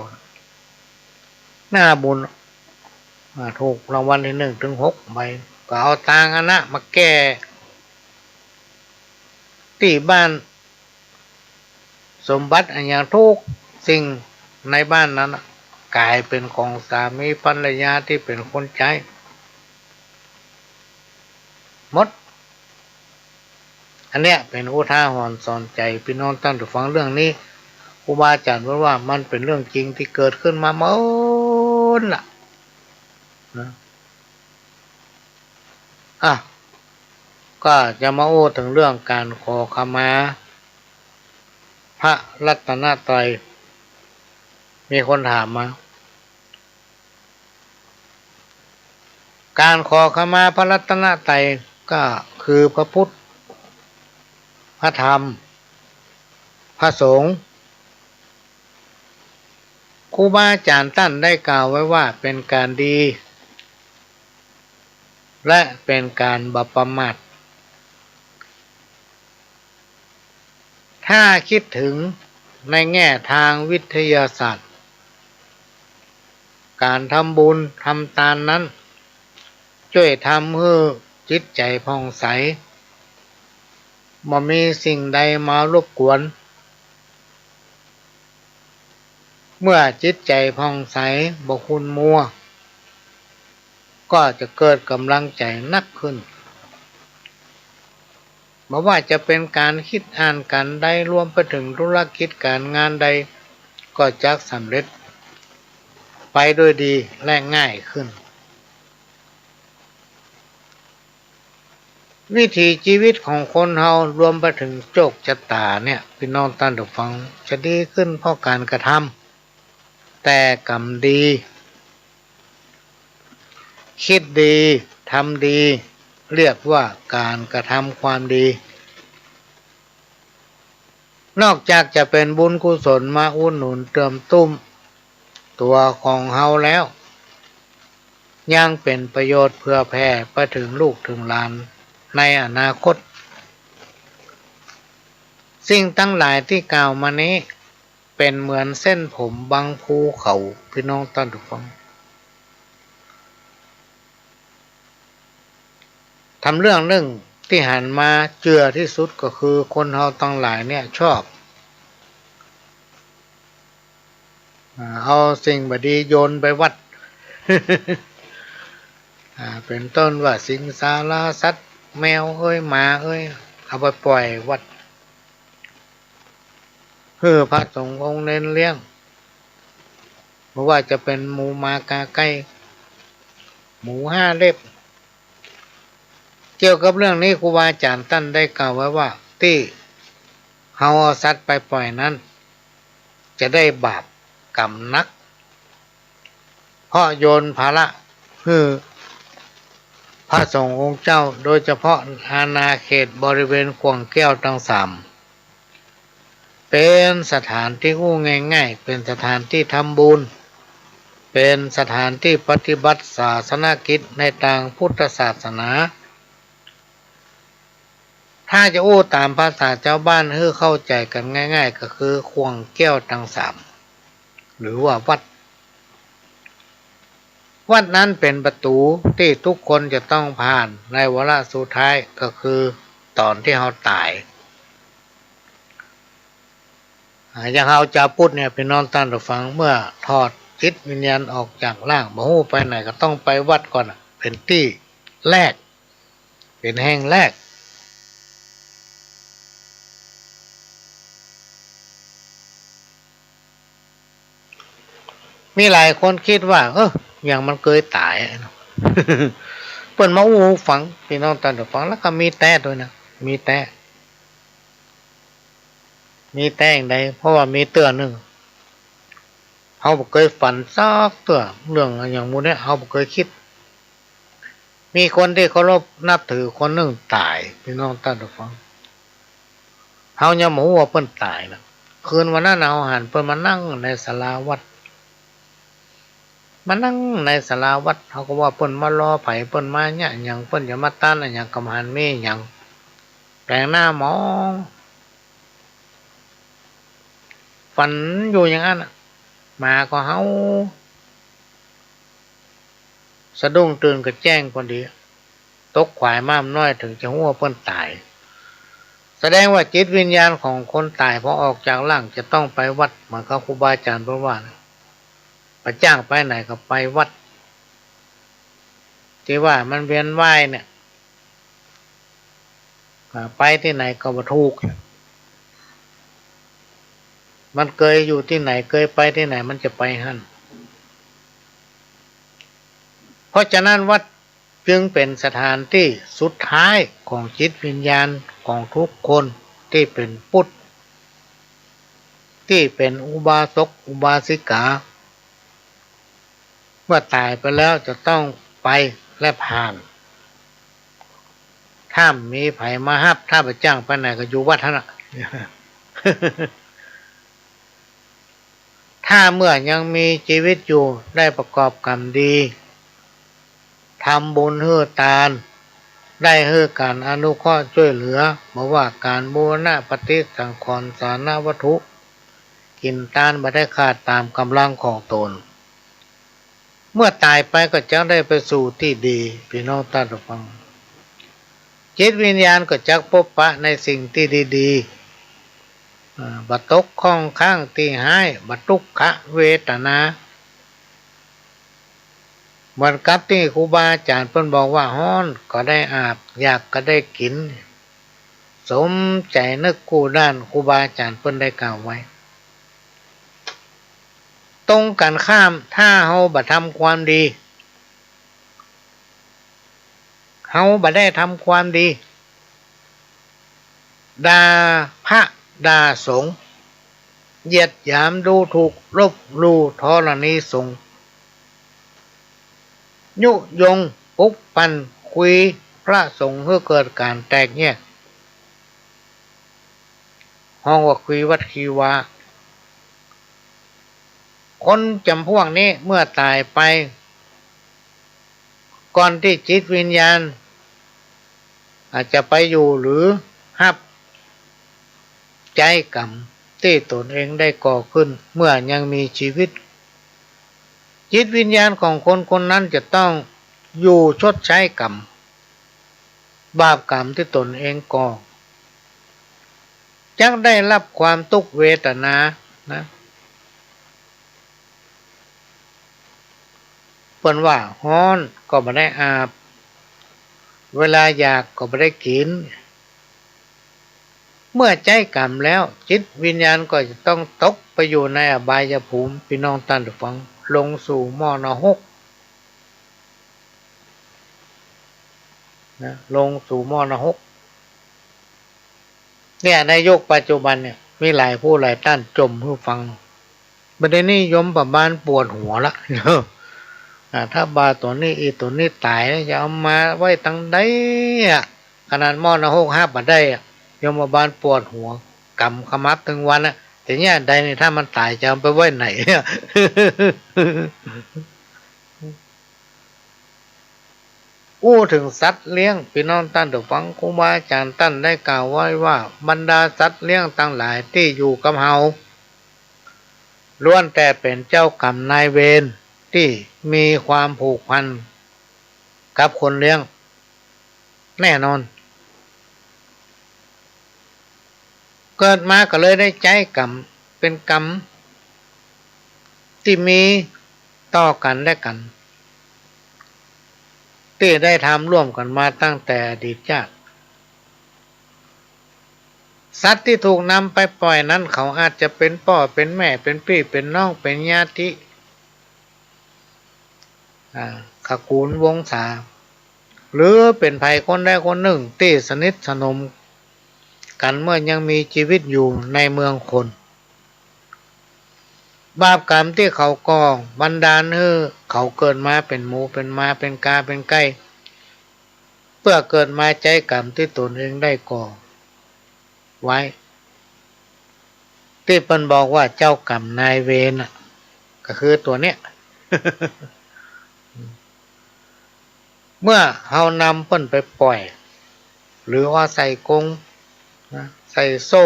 หน้าบุญ อ่า ถูกรางวัลตี้นึ่งตึงหกใบ ก็เอาตางค์อันนั้นมาแก้ตี้บ้าน สมบัติอะหยังทุกสิ่งในบ้านนั้นน่ะ ก๋ายเป๋นของสามีภรรยาตี้เป๋นคนใจ๊หมด อันเนี้ยเป๋นอุทาหรณ์สอนใจ๋ปี้น้องต้านฟังเรื่องนี้ ครูบาอาจ๋ารย์เปิ้นว่ามันเป๋นเรื่องจริงตี้เกิดขึ้นมาเมินละนะ อ่ะ ก็จะมาอู้เถิงเรื่องก๋านขอขมาพระรัตนตรัย มีคนถามมา ก๋านขอขมาพระรัตนตรัยก็คือพระพุทธ พระธรรม พระสงฆ์ ครูบาอาจ๋ารย์ต้านได้กล่าวไว้ว่าเป๋นก๋านดี และเป๋นก๋านบ่ประมาท ถ้าคิดเถิงในแง่ตางวิทยาศาสตร์ ก๋านทำบุญทำตานนั้น จ้วยทำหื้อจิตใจ๋ผ่องใส บ่มีสิ่งใดมารบกวน เมื่อจิตใจ๋ผ่องใส บ่ขุ่นมัว ก็จะเกิดก๋ำลังใจ๋นักขึ้น บ่ว่าจะเป๋นก๋านคิดอ่านก๋านใด รวมไปเถิงธุรกิจก๋านงานใด ก็จักสำเร็จไปด้วยดีและง่ายขึ้น วิถีชีวิตของคนเฮา รวมไปเถิงโจคจะต๋าเนี่ย ปี้น้องต้านผู้ฟัง จะดีขึ้นเพราะก๋านกระทำ แต่กรรมดี คิดดี ทำดี เรียกว่าก๋านกระทำความดี นอกจากจะเป๋นบุญกุศลมาอุดหนุนเติมตุ้มตั๋วของเฮาแล้ว ยังเป๋นประโยชน์เผื่อแผ่ไปเถิงลูกเถิงหลานในอนาคต สิ่งตังหลายตี้กล่าวมานี้ เป๋นเหมือนเส้นผมบังภูเขา ปี้น้องต้านผู้ฟัง ทำเรื่องนึ่งตี้หันมาเจือตี้สุดก็คือคนเฮาตังหลายเนี่ยชอบ อ่า เอาสิ่งบ่ดีโยนไปวัด อ่า เป๋นต้นว่าสิงสาราสัตว์ แมวเอ้ย หมาเอ้ย เอาไปป่อยวัด หื้อพระสงฆ์องค์เณรเลี้ยง บ่ว่าจะเป๋นหมูหมากาไก่ หมูห้าเล็บ เกี่ยวกับเรื่องนี้ครูบาอาจ๋ารย์ต้านได้กล่าวไว้ว่า ตี้เฮาเอาสัตว์ไปป่อยนั้น จะได้บาปกรรมนัก เพราะโยนภาระหื้อพระสงฆ์องค์เจ้า โดยเฉพาะอาณาเขตบริเวณข่วงแก้วตังสาม เป๋นสถานตี้อู้ง่ายๆ เป๋นสถานตี้ทำบุญ เป๋นสถานตี้ปฏิบัติศาสนกิจในตางพุทธศาสนา ถ้าจะอู้ต๋ามภาษาจาวบ้านหื้อเข้าใจ๋กั๋นง่ายๆ ก็คือข่วงแก้วตังสาม หรือว่าวัด วัดนั้นเป๋นประตู๋ตี้ทุกคนจะต้องผ่านในวาระสุดท้าย ก็คือต๋อนตี้เฮาต๋าย อ่า อย่างเฮาจาวพุทธเนี่ย ปี้น้องต้านผู้ฟัง เมื่อถอดจิตวิญญาณออกจากร่าง บ่ฮู้ไปไหนก็ต้องไปวัดก่อนน่ะ เป๋นตี้แรก เป๋นแห่งแรก มีหลายคนกึ๊ดว่า เออ อย่างมันเกยต๋ายอะ เปิ้นมาอู้หื้อฟัง ปี้น้องต้านผู้ฟัง แล้วก็มีแต๊ตวยนะ มีแต๊ มีแต๊อย่างใด เพราะว่ามีเตื้อนึ่ง เฮาบ่เกยฝันสักเตื้อ เรื่องอะหยังหมู่เนี้ย เฮาบ่เกยกึ๊ด มีคนตี้เคารพนับถือคนนึ่งต๋าย ปี้น้องต้านผู้ฟัง เฮายังบ่ฮู้ว่าเปิ้นต๋ายนะ คืนวันนั้นเฮาหันเปิ้นมานั่งในศาลาวัด มานั่งในศาลาวัด เฮาก็ว่าเปิ้นมารอใผ เปิ้นมาเยียะหยัง เปิ้นจะมาต้านอะหยัง ก็บ่หันมีหยัง แป๋งหน้าหมอง ฝันอยู่อย่างนั้นน่ะ หมาก็เห่า สะดุ้งตื่นก็แจ้งพอดี ตกขวายม่ามน้อยเถิงจะฮู้ว่าเปิ้นต๋าย แสดงว่าจิตวิญญาณของคนต๋ายพอออกจากร่างจะต้องไปวัด เหมือนกับครูบาอาจ๋ารย์เปิ้นว่านะ บ่จ้างไปไหนก็ไปวัด ตี้ว่ามันเวียนว่ายเนี่ย อ่า ไปตี้ไหนก็บ่ถูก มันเกยอยู่ตี้ไหน เกยไปตี้ไหน มันจะไปหั้น เพราะฉะนั้นวัดจึงเป๋นสถานตี้สุดท้ายของจิตวิญญาณของทุกคนตี้เป๋นพุทธ ตี้เป๋นอุบาสกอุบาสิกา เมื่อต๋ายไปแล้วจะต้องไปและผ่าน ถ้าบ่มีใผมาฮับ ถ้าบ่จ้างไปไหนก็อยู่วัดหั้นน่ะ ถ้าเมื่อยังมีจีวิตอยู่ได้ประกอบกรรมดี ทำบุญหื้อตาน ได้หื้อก๋านอนุเคราะห์จ้วยเหลือ บ่ว่าก๋านบูรณะปฏิสังขรณ์สาธารณวัตถุ กิ๋นตานบ่ได้ขาดต๋ามก๋ำลังของต๋น เมื่อต๋ายไปก็จักได้ไปสู่ตี้ดี ปี้น้องต้านผู้ฟัง จิตวิญญาณก็จักปบปะในสิ่งตี้ดีๆ อ่า บ่ตกข้องข้างตี้ฮ้าย บ่ตุ๊กขเวตนา เหมือนกับตี้ครูบาอาจ๋ารย์เปิ้นบอกว่า ฮ้อนก็ได้อาบ อยากก็ได้กิ๋น สมใจ๋นึกกู้ด้าน ครูบาอาจ๋ารย์เปิ้นได้กล่าวไว้ ตรงกั๋นข้าม ถ้าเฮาบ่ทำความดี เฮาบ่ได้ทำความดี ด่าพระด่าสงฆ์ เหยียดหยามดูถูกลบหลู่ธรณีสงฆ์ ยุยงปลุกปั่นคุยพระสงฆ์หื้อเกิดก๋านแตกแยก ฮ้องว่าคุยวัดคุยวา คนจ๋ำพวกนี้เมื่อต๋ายไป ก่อนตี้จิตวิญญาณ อาจจะไปอยู่หรือฮับใจ๊ก๋รรมตี้ตนเองได้ก่อขึ้นเมื่อยังมีชีวิต จิตวิญญาณของคนคนนั้นจะต้องอยู่ชดใช้ก๋รรม บาปก๋รรมตี้ตนเองก่อ จักได้ฮับความตุ๊กข์เวตนานะ เปิ้นว่าฮ้อนก็บ่ได้อาบ เวลาอยากก็บ่ได้กิ๋น เมื่อใจ๊ก๋รรมแล้ว จิตวิญญาณก็จะต้องตกไปอยู่ในอบายภูมิ ปี้น้องต้านผู้ฟัง ลงสู่หม้อนรก นะ ลงสู่หม้อนรก เนี่ย ในยุคปัจจุบันเนี่ย มีหลายผู้หลายต้านจ่มหื้อฟัง บ่ได้นิยมประมาณปวดหัวละ อ่า ถ้าบ่าตั๋วนี้ อี้ตั๋วนี้ต๋ายแล้ว จะเอามาไว้ตังใดอะ ขนาดหม้อนรกฮับบ่ได้อะ ยมบาลปวดหัว ก๋ำขมับตึงวันอะ แต่เนี่ยใดนี่ ถ้ามันต๋ายจะเอาไปไว้ไหนเนี่ย อู้เถิงสัตว์เลี้ยง ปี้น้องต้านผู้ฟัง ครูบาอาจ๋ารย์ต้านได้กล่าวไว้ว่า บรรดาสัตว์เลี้ยงตังหลายตี้อยู่กับเฮา ล้วนแต่เป๋นเจ้ากรรมนายเวรตี้มีความผูกพันกับคนเลี้ยงแน่นอน เกิดมาก็เลยได้ใจ๊กรรม เป๋นกรรมตี้มีต่อกั๋นและกั๋น ตี้ได้ทำร่วมกั๋นมาตั้งแต่อดีตจาติ สัตว์ตี้ถูกนำไปป่อยนั้น เขาอาจจะเป๋นป้อ เป๋นแม่ เป๋นปี้ เป๋นน้อง เป๋นญาติ อ่า ตระกูลวงศา หรือเป๋นใผคนใดคนนึ่งตี้สนิทสนมกั๋นเมื่อยังมีจีวิตอยู่ในเมืองคน บาปกรรมตี้เขาก่อบันดาลหื้อเขาเกิดมาเป๋นหมู เป๋นหมา เป๋นก๋า เป๋นไก่ เปื้อเกิดมาใจ๊กรรมตี้ตนเองได้ก่อไว้ ตี้เปิ้นบอกว่าเจ้ากรรมนายเวรน่ะ ก็คือตั๋วเนี้ย เมื่อเฮานำเปิ้นไปป่อย หรือว่าใส่กรงนะ ใส่โซ่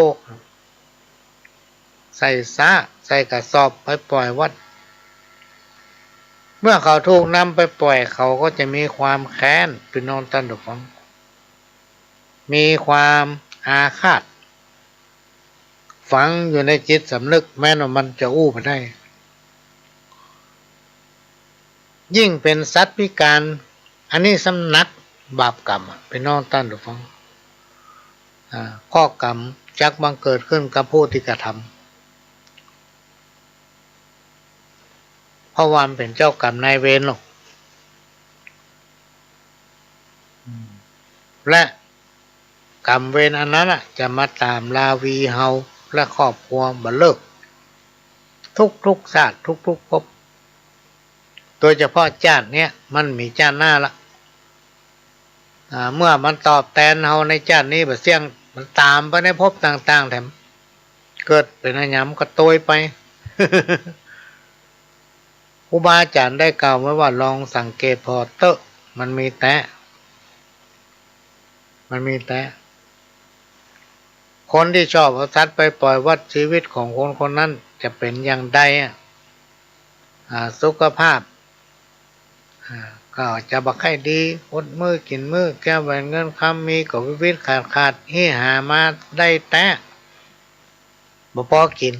ใส่ซ้า ใส่กระสอบไปป่อยวัด เมื่อเขาถูกนำไปป่อย เขาก็จะมีความแค้น ปี้น้องต้านผู้ฟัง มีความอาฆาต ฝังอยู่ในจิตสำนึก แม้นว่ามันจะอู้บ่ได้ ยิ่งเป๋นสัตว์พิก๋าน อันนี้ซ้ำหนักบาปกรรมอะ ปี้น้องต้านผู้ฟัง อ่า เคราะห์กรรมจักบังเกิดขึ้นกับผู้ตี้กระทำ เพราะว่ามันเป๋นเจ้ากรรมนายเวรเนาะ อืม และกรรมเวรอันนั้นน่ะ จะมาต๋ามราวีเฮาและครอบครัวบ่เลิก ทุกๆ ชาติ ทุกๆ ภพ โดยเฉพาะจาติเนี้ย มันมีจาติหน้าละ อ่า เมื่อมันตอบแตนเฮาในจาตินี้บ่เสี้ยง มันต๋ามไปในภพต่างๆ แถม เกิดเป๋นอะหยังก็ตวยไป ครูบาอาจ๋ารย์ได้กล่าวไว้ว่า ลองสังเกตผ่อเต๊อะ มันมีแต๊ มันมีแต๊ คนตี้ชอบเอาสัตว์ไปป่อยวัด จีวิตของคนคนนั้นจะเป๋นอย่างใดอะ อ่า สุขภาพ อ่า ก็จะบ่ใค่ดี อดมื้อกิ๋นมื้อ แก้วแหวนเงินคำมีก็วิวิตขาดขาด อี้หามาได้แต๊ บ่ปอกิ๋น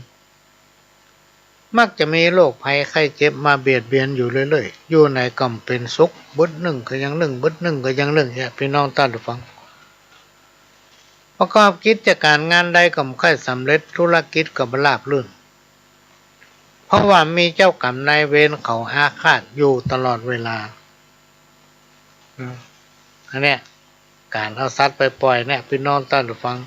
มักจะมีโรคภัยไข้เจ็บมาเบียดเบียนอยู่เรื่อยๆ อยู่ไหนก็บ่เป๋นสุข บึดนึ่งก็ยังนึ่ง บึดนึ่งก็ยังนึ่งเนี่ย ปี้น้องต้านผู้ฟัง ประกอบกิจก๋านงานใดก็บ่ใค่สำเร็จ ธุรกิจก็บ่ราบรื่น เพราะว่ามีเจ้ากรรมนายเวรเขาอาฆาตอยู่ตลอดเวลา อืม อันเนี้ย ก๋านเอาสัตว์ไปป่อยเนี่ย ปี้น้องต้านผู้ฟัง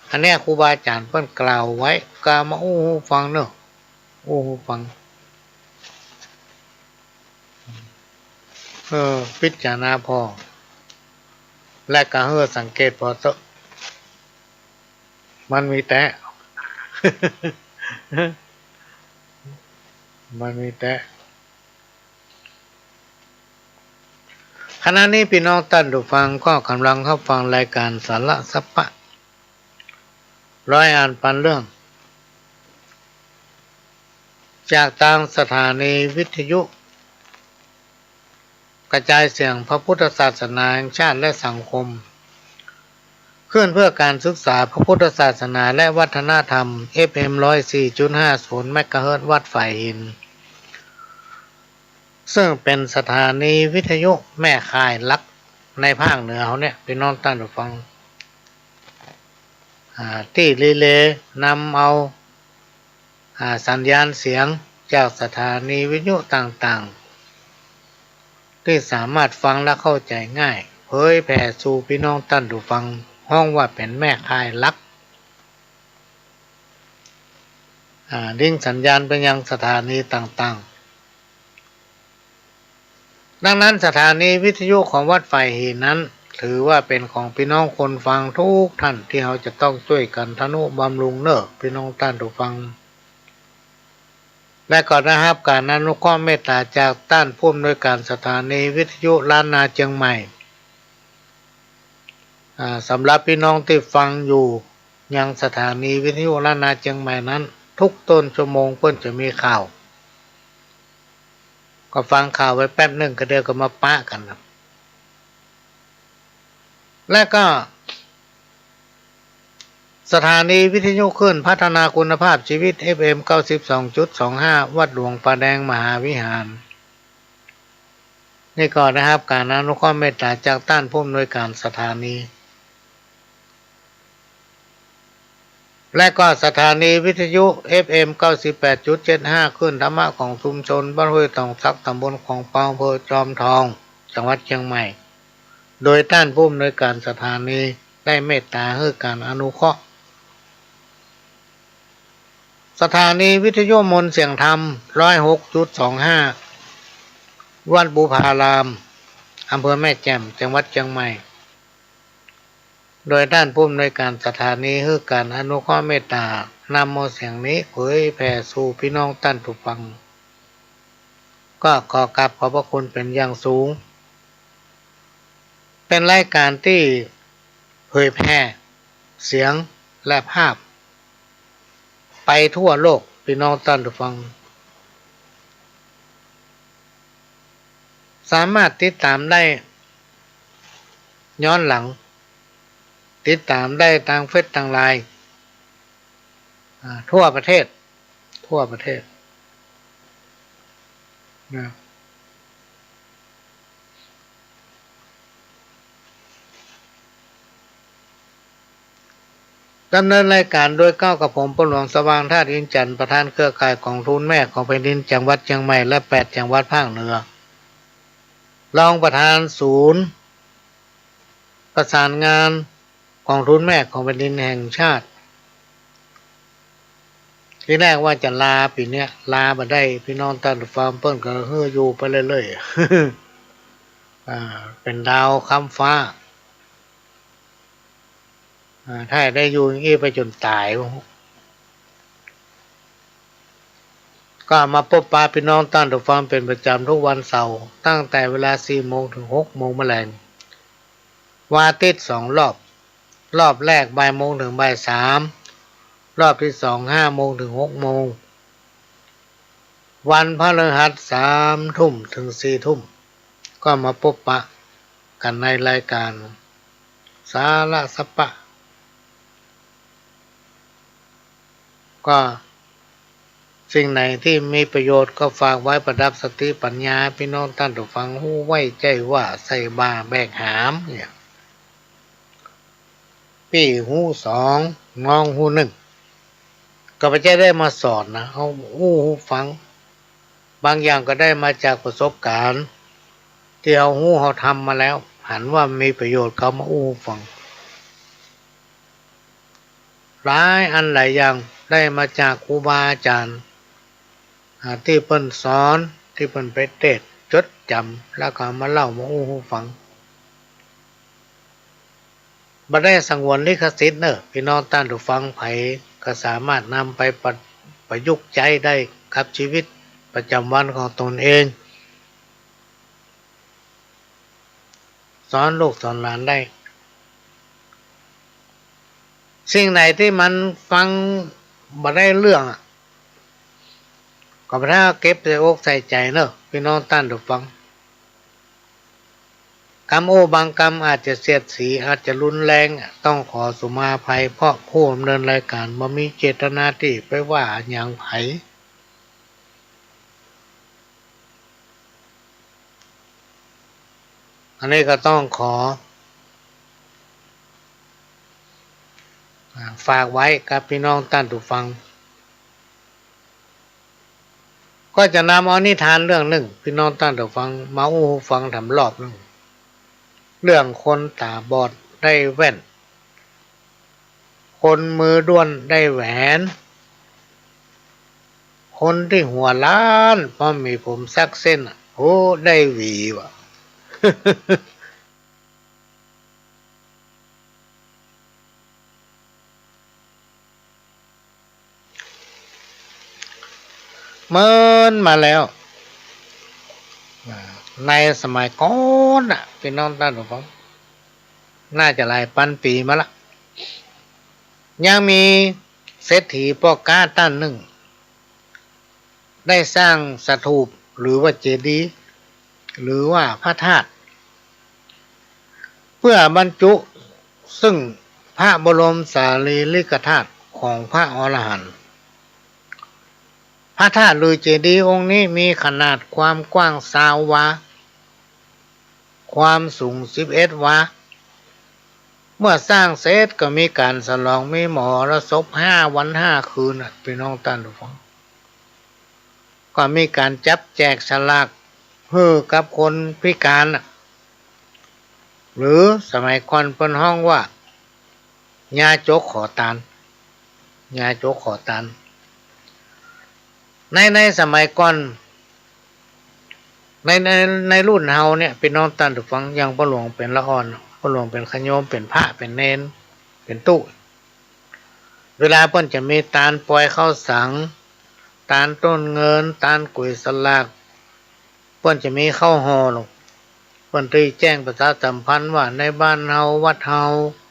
อันเนี้ยครูบาอาจ๋ารย์เปิ้นกล่าวไว้ กล่าวมาอู้หูฟังเนาะ อู้หูฟัง เออ พิจารณาผ่อ และก็หื้อสังเกตผ่อเต๊อะ มันมีแต๊ มันมีแต๊ ขณะนี้ปี้น้องต้านผู้ฟังก็ก่ำลังฮับฟังรายก๋านสาระสาระ ร้อยอันปันเรื่อง จากตางสถานีวิทยุกระจายเสียงพระพุทธศาสนาแห่งชาติและสังคม คลื่นเพื่อการศึกษาพระพุทธศาสนาและวัฒนธรรม เอฟเอ็ม ร้อยสี่จุดห้าศูนย์ เมกะเฮิรตซ์ วัดฝายหิน ซึ่งเป๋นสถานีวิทยุแม่ข่ายหลักในภาคเหนือเฮาเนี่ย ปี้น้องต้านผู้ฟัง อ่า ตี้รีเลย์นำเอา อ่า สัญญาณเสียงจากสถานีวิทยุต่างๆ ตี้สามารถฟังและเข้าใจ๋ง่าย เผยแผ่สู่ปี้น้องต้านผู้ฟัง ฮ้องว่าเป๋นแม่ข่ายหลัก อ่า ลิงก์สัญญาณไปยังสถานีต่างๆ ดังนั้นสถานีวิทยุของวัดฝายหินนั้น ถือว่าเป๋นของปี้น้องคนฟังทุกท่าน ตี้เฮาจะต้องจ้วยกั๋นทะนุบำรุงเน่อ ปี้น้องต้านผู้ฟัง และก็ได้ฮับก๋านอนุเคราะห์เมตต๋าจากต้านผู้อำนวยก๋านสถานีวิทยุล้านนาเจียงใหม่ อ่า สำหรับปี้น้องตี้ฟังอยู่ยังสถานีวิทยุล้านนาเจียงใหม่นั้น ทุกต้นชั่วโมงเปิ้นจะมีข่าว ก็ฟังข่าวไปแป๊บนึ่งก็เดี๋ยวก็มาปะกั๋นนะ และก็ สถานีวิทยุคลื่นพัฒนาคุณภาพชีวิต เอฟเอ็ม เก้าสิบสองจุดสองห้า วัดหลวงป่าแดงมหาวิหาร นี่ก็ได้ฮับก๋านอนุเคราะห์เมตต๋าจากต้านผู้อำนวยก๋านสถานี และก็สถานีวิทยุ เอฟเอ็ม เก้าสิบแปดจุดเจ็ดห้า คลื่นธรรมะของชุมชนบ้านห้วยตองสัก ตำบลของเปา อำเภอจอมทอง จังหวัดเจียงใหม่ โดยต้านผู้อำนวยก๋านสถานีได้เมตต๋าหื้อก๋านอนุเคราะห์ สถานีวิทยุมนต์เสียงธรรม ร้อยหกจุดสองห้า วัดบุพาราม อำเภอแม่แจ่ม จังหวัดเจียงใหม่ โดยต้านผู้อำนวยก๋านสถานีหื้อก๋านอนุเคราะห์เมตต๋านำเอาเสียงนี้เผยแผ่สู่ปี้น้องต้านผู้ฟัง ก็ขอกราบขอบพระคุณเป๋นอย่างสูง เป๋นรายก๋านตี้เผยแผ่เสียงและภาพ ไปทั่วโลก ปี้น้องต้านผู้ฟัง สามารถติดต๋ามได้ย้อนหลัง ติดต๋ามได้ตางเฟซตางไลน์ อ่า ทั่วประเทศ ทั่วประเทศ นะ ดำเนินรายก๋านโดยเก้ากระผม ป้อหลวงสว่าง ธาตุอินทร์จันทร์ ประธานเครือข่ายก๋องทุนแม่ของแผ่นดินจังหวัดเจียงใหม่ และแปดจังหวัดภาคเหนือ รองประธานศูนย์ประสานงานก๋องทุนแม่ของแผ่นดินแห่งชาติ ตี้แรกว่าจะลาปี๋เนี้ย ลาบ่ได้ ปี้น้องต้านผู้ฟัง เปิ้นก็หื้ออยู่ไปเรื่อยๆ อ่า เป๋นดาวค้ำฟ้า อ่า ถ้าได้อยู่อย่างอี้ไปจ๋นต๋าย ก็มาปบปะปี้น้องต้านผู้ฟังเป๋นประจ๋ำทุกวันเสาร์ ตั้งแต่เวลาสี่โมงเถิงหกโมงแมลง วันอาทิตย์สองรอบ รอบแรกบ่ายโมงเถิงบ่ายสาม รอบตี้สองห้าโมงเถิงหกโมง วันพฤหัสสามทุ่มเถิงสี่ทุ่ม ก็มาปบปะกั๋นในรายก๋านสาระสะปะ ก็สิ่งไหนตี้มีประโยชน์ก็ฝากไว้ประดับสติปั๋ญญา ปี้น้องต้านผู้ฟังฮู้ไว้ ใจ้ว่าใส่บ่าแบกหามเนี่ย ปี้ฮู้สอง น้องฮู้นึ่ง ก็บ่ใจ้ได้มาสอนนะ เฮาอู้ฮู้ฟัง บางอย่างก็ได้มาจากประสบก๋ารณ์ ตี้เฮาฮู้เฮาทำมาแล้ว หันว่ามีประโยชน์ก็เอามาอู้ฮู้ฟัง หลายอันหลายอย่างได้มาจากครูบาอาจารย์ อ่า ตี้เปิ้นสอน ตี้เปิ้นไปเตสน์จดจ๋ำ แล้วก็เอามาเล่ามาอู้ฮู้ฟัง บ่ได้สงวนลิขสิทธิ์เน่อ ปี้น้องต้านผู้ฟัง ใผก็สามารถนำไปประ- ประยุกต์ใจ๊ได้กับชีวิตประจ๋ำวันของตนเอง สอนลูกสอนหลานได้ สิ่งไหนตี้มันฟังบ่ได้เรื่องอะ ก็บ่ได้เก็บใส่อกใส่ใจ๋เน่อ ปี้น้องต้านผู้ฟัง กำอู้บางกำอาจจะเสียดสี อาจจะรุนแรง ต้องขอสุมาอภัย เพราะผู้ดำเนินรายก๋านบ่มีเจตนาตี้ไปว่าหยังใผ อันนี้ก็ต้องขอ อ่า ฝากไว้กับปี้น้องต้านผู้ฟัง ก็จะนำเอานิทานเรื่องนึ่ง ปี้น้องต้านผู้ฟัง มาอู้ฮู้ฟังแถมรอบนึ่ง เรื่องคนต๋าบอดได้แว่น คนมือด้วนได้แหวน คนตี้หัวล้านเพราะมีผมสักเส้นอะ โอ้ ได้หวีว่ะ เมินมาแล้ว อ่า ในสมัยก่อนน่ะ ปี้น้องต้านผู้ฟัง น่าจะหลายปันปี๋มาละ ยังมีเศรษฐีป้อก๊าต้านนึ่ง ได้สร้างสถูป หรือว่าเจดีย์ หรือว่าพระธาตุ เพื่อบรรจุซึ่งพระบรมสารีริกธาตุของพระอรหันต์ พระธาตุหรือเจดีย์องค์นี้มีขนาดความกว้างซาววา ความสูงสิบเอ็ดวา เมื่อสร้างเสร็จก็มีก๋านฉลอง มีมหรสพห้าวันห้าคืนน่ะ ปี้น้องต้านผู้ฟัง ก็มีก๋านจับแจกสลากหื้อกับคนพิก๋านน่ะ หรือสมัยก่อนเปิ้นฮ้องว่า ญาจกขอตาน ญาจกขอตาน ใน ในสมัยก่อน ใน ใน ในรุ่นเฮาเนี่ย ปี้น้องต้านผู้ฟัง อย่างป้อหลวงเป๋นละอ่อน ป้อหลวงเป๋นขะโยม เป๋นพระ เป๋นเณร เป๋นตุ๊ เวลาเปิ้นจะมีตานปอยข้าวสัง ตานต้นเงิน ตานก๋วยสลาก เปิ้นจะมีข้าวห่อลง เปิ้นตี้แจ้งประชาสัมพันธ์ว่าในบ้านเฮา วัดเฮา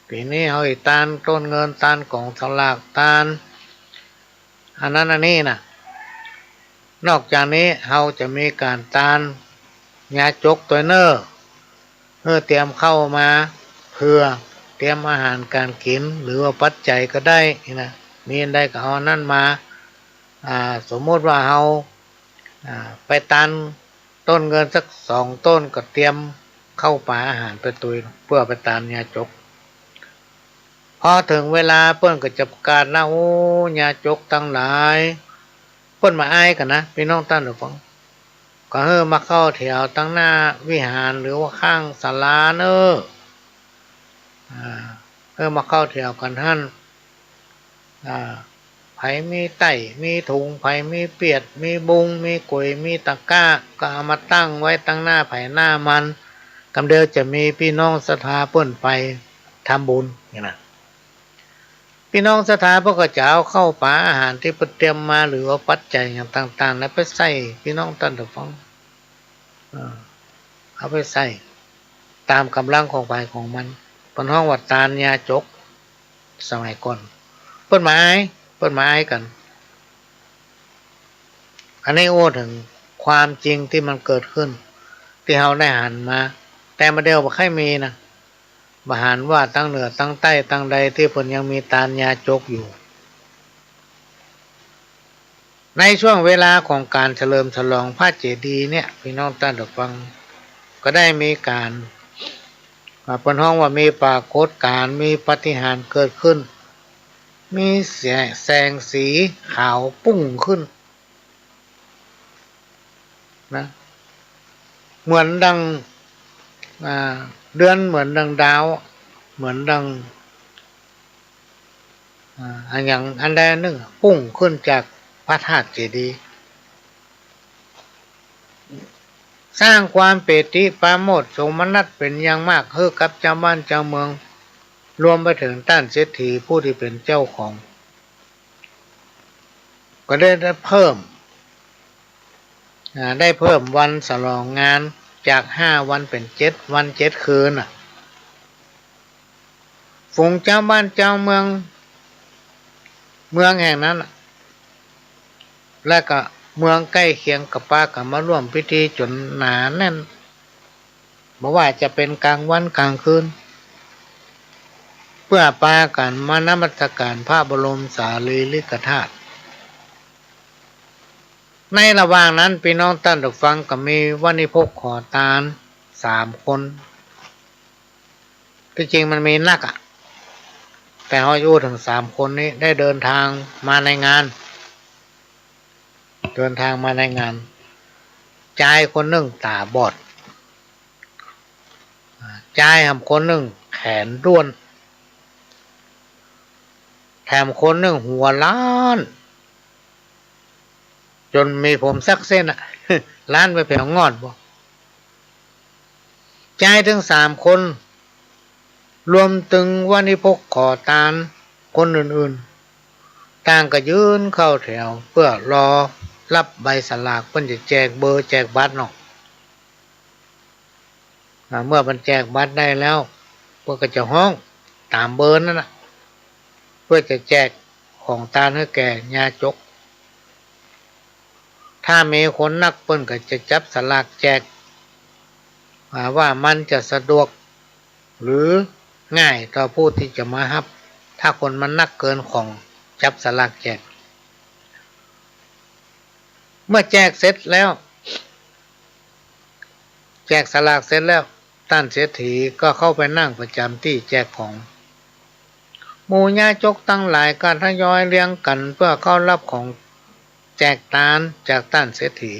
ปี๋นี้เฮาเฮ็ดตานต้นเงิน ตานก๋องสลาก ตานอันนั้นอันนี้น่ะ นอกจากนี้เฮาจะมีก๋านตานญาจกตวยเน่อ เออ เตรียมข้าวมาเผื่อ เตรียมอาหารก๋านกิ๋น หรือว่าปัจจัยก็ได้นี่นะ มีอันใดก็เอาอันนั้นมา อ่า สมมุติว่าเฮา อ่า ไปตานต้นเงินสักสองต้น ก็เตรียมข้าวป๋าอาหารไปตวย เปื้อไปตานญาจก พอเถิงเวลาเปิ้นก็จะประกาศนะ โอ้ ญาจกตังหลาย เปิ้นมาอ้ายกั๋นนะ ปี้น้องต้านผู้ฟัง ก็หื้อมาเข้าแถวตังหน้าวิหาร หรือว่าข้างศาลาเน่อ อ่า หื้อมาเข้าแถวกั๋นหั้น อ่า ใผมีไต้ มีถุง ใผมีเปียด มีบุง มีก๋วย มีตะกร้า ก็เอามาตั้งไว้ตังหน้าใผหน้ามัน กำเดียวจะมีปี้น้องศรัทธาเปิ้นไปทำบุญนี่นะ ปี้น้องศรัทธาเปิ้นก็จะเอาข้าวป๋าอาหารตี้เปิ้นเตรียมมา หรือว่าปัจจัยอย่างต่างๆ นั้นไปใส่ ปี้น้องต้านผู้ฟัง เออ เอาไปใส่ตามก๋ำลังของใผของมัน เปิ้นฮ้องว่าตานญาจก สมัยก่อน เปิ้นมาอ้าย เปิ้นมาอ้ายกั๋น อันนี้อู้เถิงความจริงตี้มันเกิดขึ้น ตี้เฮาได้หันมา แต่บ่าเดี่ยวบ่ใค่มีนะ บ่หันว่าตังเหนือตังใต้ตังใดตี้เปิ้นยังมีตานยาจกอยู่ ในช่วงเวลาของก๋านเฉลิมฉลองพระเจดีย์เนี่ย ปี้น้องต้านผู้ฟัง ก็ได้มีก๋าน อ่า เปิ้นฮ้องว่ามีปรากฏก๋ารณ์ มีปาฏิหาริย์เกิดขึ้น มีแสง แสงสีขาวปุ้งขึ้น นะ เหมือนดัง อ่า เดือน เหมือนดังดาว เหมือนดัง อ่า อะหยังอันใดอันนึ่งปุ้งขึ้นจากพระธาตุเจดีย์ สร้างความปีติปราโมทย์โสมนัสเป๋นอย่างมากหื้อกับจาวบ้านจาวเมือง รวมไปเถิงต้านเศรษฐีผู้ตี้เป๋นเจ้าของ ก็ได้ ได้เพิ่ม อ่า ได้เพิ่มวันฉลองงานจากห้าวันเป๋นเจ็ดวันเจ็ดคืนน่ะ ฝูงจาวบ้านจาวเมือง เมืองแห่งนั้นน่ะ และก็เมืองใก้เคียงก็ปากั๋นมาร่วมพิธีจ๋นหนาแน่น บ่ว่าจะเป๋นก๋างวันก๋างคืน เปื้อปากั๋นมานมัสก๋านพระบรมสารีริกธาตุ ในระหว่างนั้น ปี้น้องต้านผู้ฟัง ก็มีวณิพกขอตานสามคน ตี้จริงมันมีนักอะ แต่เฮาอู้เถิงสามคนนี้ ได้เดินทางมาในงาน เดินทางมาในงาน จายคนนึ่งต๋าบอด อ่า จายแหมคนนึ่งแขนด้วน แถมคนนึ่งหัวล้าน จ๋นมีผมสักเส้นอะ ล้านไปแผวง่อนบ่ จายตึงสามคน รวมตึงวณิพกขอตานคนอื่นๆ ต่างก็ยืนเข้าแถวเปื้อรอฮับใบสลาก เปิ้นจะแจกเบอร์แจกบัตรเนาะ อ่า เมื่อเปิ้นแจกบัตรได้แล้ว เปิ้นก็จะฮ้องต๋ามเบอร์นั้นน่ะ เปื้อจะแจกของตานหื้อแก่ยาจก ถ้ามีคนนักเปิ้นก็จะจับสลากแจก อ่า ว่ามันจะสะดวก หรือง่ายต่อผู้ตี้จะมาฮับ ถ้าคนมันนักเกินของจับสลากแจก เมื่อแจกเสร็จแล้ว แจกสลากเสร็จแล้ว ต้านเศรษฐีก็เข้าไปนั่งประจ๋ำตี้แจกของ หมู่ยาจกตังหลายก็ทยอยเรียงกั๋นเปื้อเข้าฮับของแจกตานจากต้านเศรษฐี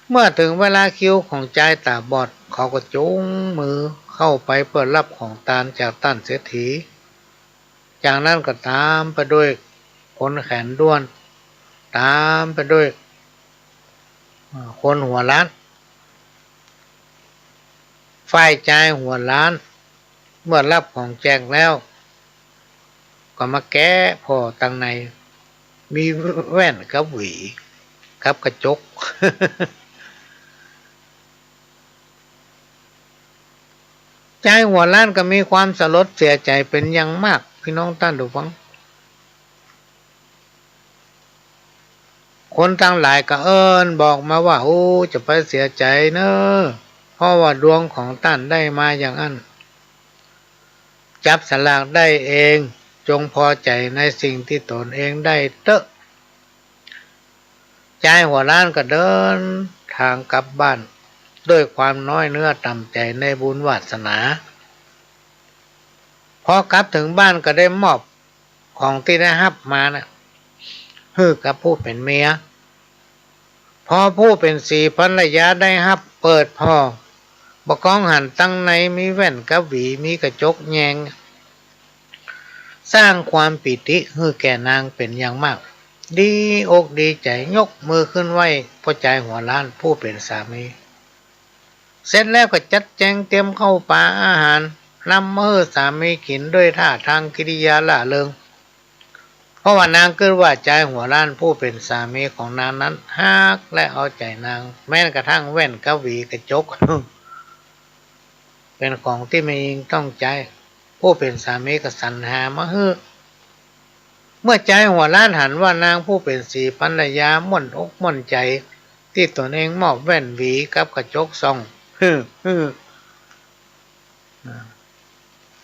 เมื่อเถิงเวลาคิวของจายต๋าบอด เขาก็จูงมือเข้าไปเปื้อฮับของตานจากต้านเศรษฐี จากนั้นก็ต๋ามไปด้วยคนแขนด้วน ต๋ามไปด้วย เอ่อ คนหัวล้าน ฝ่ายจายหัวล้าน เมื่อฮับของแจกแล้ว ก็มาแกะผ่อตังใน มีแว่นกับหวี กับกระจก จายหัวล้านก็มีความสลดเสียใจ๋เป๋นอย่างมาก ปี้น้องต้านผู้ฟัง คนตังหลายก็เอิ้นบอกมาว่า โอ้ จะไปเสียใจ๋เน่อ เพราะว่าดวงของต้านได้มาอย่างอั้น จับสลากได้เอง จงพอใจ๋ในสิ่งตี้ต๋นเองได้เต๊อะ จายหัวล้านก็เดินตางกลับบ้านด้วยความน้อยเนื้อต่ำใจ๋ในบุญวาสนา พอกลับเถิงบ้านก็ได้มอบของตี้ได้ฮับมาน่ะ หื้อกับผู้เป๋นเมีย พอผู้เป๋นสีภรรยาได้ฮับเปิดผ่อ บ่กองหันตังในมีแว่นกับหวี มีกระจกแยง สร้างความปีติหื้อแก่นางเป๋นอย่างมาก ดีอกดีใจ๋ ยกมือขึ้นไหว้ป้อจายหัวล้านผู้เป๋นสามี เสร็จแล้วก็จัดแจงเตรียมข้าวป๋าอาหาร นำมาหื้อสามีกิ๋นด้วยท่าทางกิริยาร่าเริง เพราะว่านางกึ๊ดว่าจายหัวล้านผู้เป๋นสามีของนางนั้นฮักและเอาใจ๋นาง แม้กระทั่งแว่นกับหวีกระจก เป๋นของตี้แม่ญิงต้องใจ๊ ผู้เป๋นสามีก็สรรหามาหื้อ เมื่อจายหัวล้านหันว่านางผู้เป๋นสีภรรยาม่วนอกม่วนใจ๋ ตี้ตนเองมอบแว่นหวีกับกระจกส่อง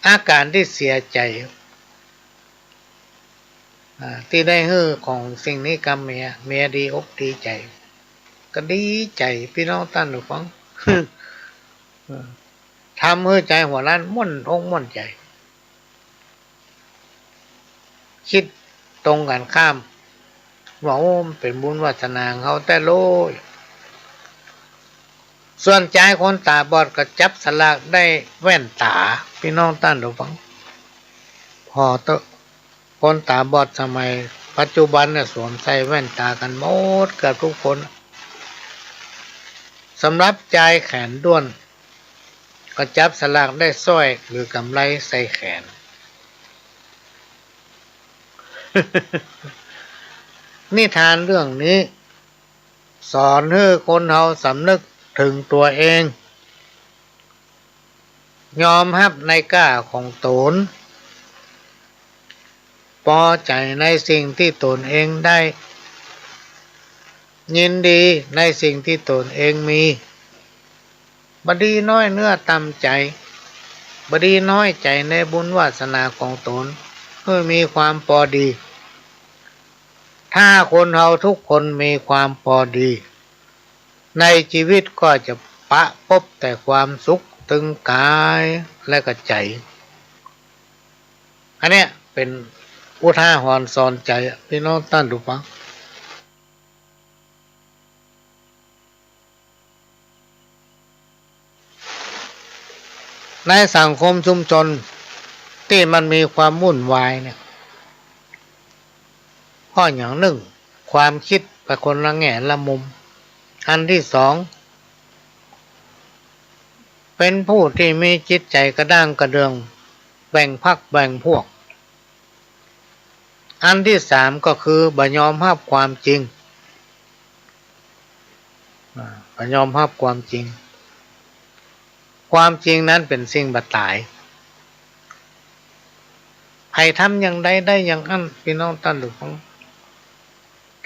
อาก๋านตี้เสียใจ๋ ตี้ได้หื้อของสิ่งนี้กับเมีย เมียดีอกดีใจ๋ ก็ดีใจ๋ ปี้น้องต้านผู้ฟัง ทำหื้อใจ๋หัวล้านม่วนอกม่วนใจ๋ กึ๊ดตรงกั๋นข้าม ว่า โอ้ มันเป๋นบุญวาสนาของเฮาแต๊โล้ย ส่วนจายคนต๋าบอดก็จับสลากได้แว่นต๋า ปี้น้องต้านผู้ฟัง ผ่อเต๊อะ คนต๋าบอดสมัยปัจจุบันเนี่ยสวมใส่แว่นต๋ากั๋นหมดเกือบกู้คน สำหรับจายแขนด้วน ก็จับสลากได้สร้อยหรือกำไลใส่แขน นิทานเรื่องนี้ สอนหื้อคนเฮาสำนึกเถิงตั๋วเอง ยอมฮับในก้าของต๋น ปอใจ๋ในสิ่งตี้ต๋นเองได้ ยินดีในสิ่งตี้ต๋นเองมี บ่ดีน้อยเนื้อต่ำใจ๋ บ่ดีน้อยใจ๋ในบุญวาสนาของต๋น หื้อมีความปอดี ถ้าคนเฮากู้คนมีความปอดี ในจีวิตก็จะปะปบแต่ความสุขเถิงก๋ายและก็ใจ๋ อันเนี้ยเป๋นอุทาหรณ์สอนใจ๋อะ ปี้น้องต้านผู้ฟัง ในสังคมชุมชนตี้มันมีความวุ่นวายเนี่ย เพราะอย่างนึ่ง ความกึ๊ดไปคนละแง่ละมุม อันตี้สอง เป๋นผู้ตี้มีจิตใจ๋กระด้างกระเดื่อง แบ่งพรรคแบ่งพวก อันตี้สามก็คือบ่ยอมฮับความจริง อ่า บ่ยอมฮับความจริง ความจริงนั้นเป๋นสิ่งบ่ต๋าย ใผทำอย่างใดได้อย่างอั้น ปี้น้องต้านผู้ฟัง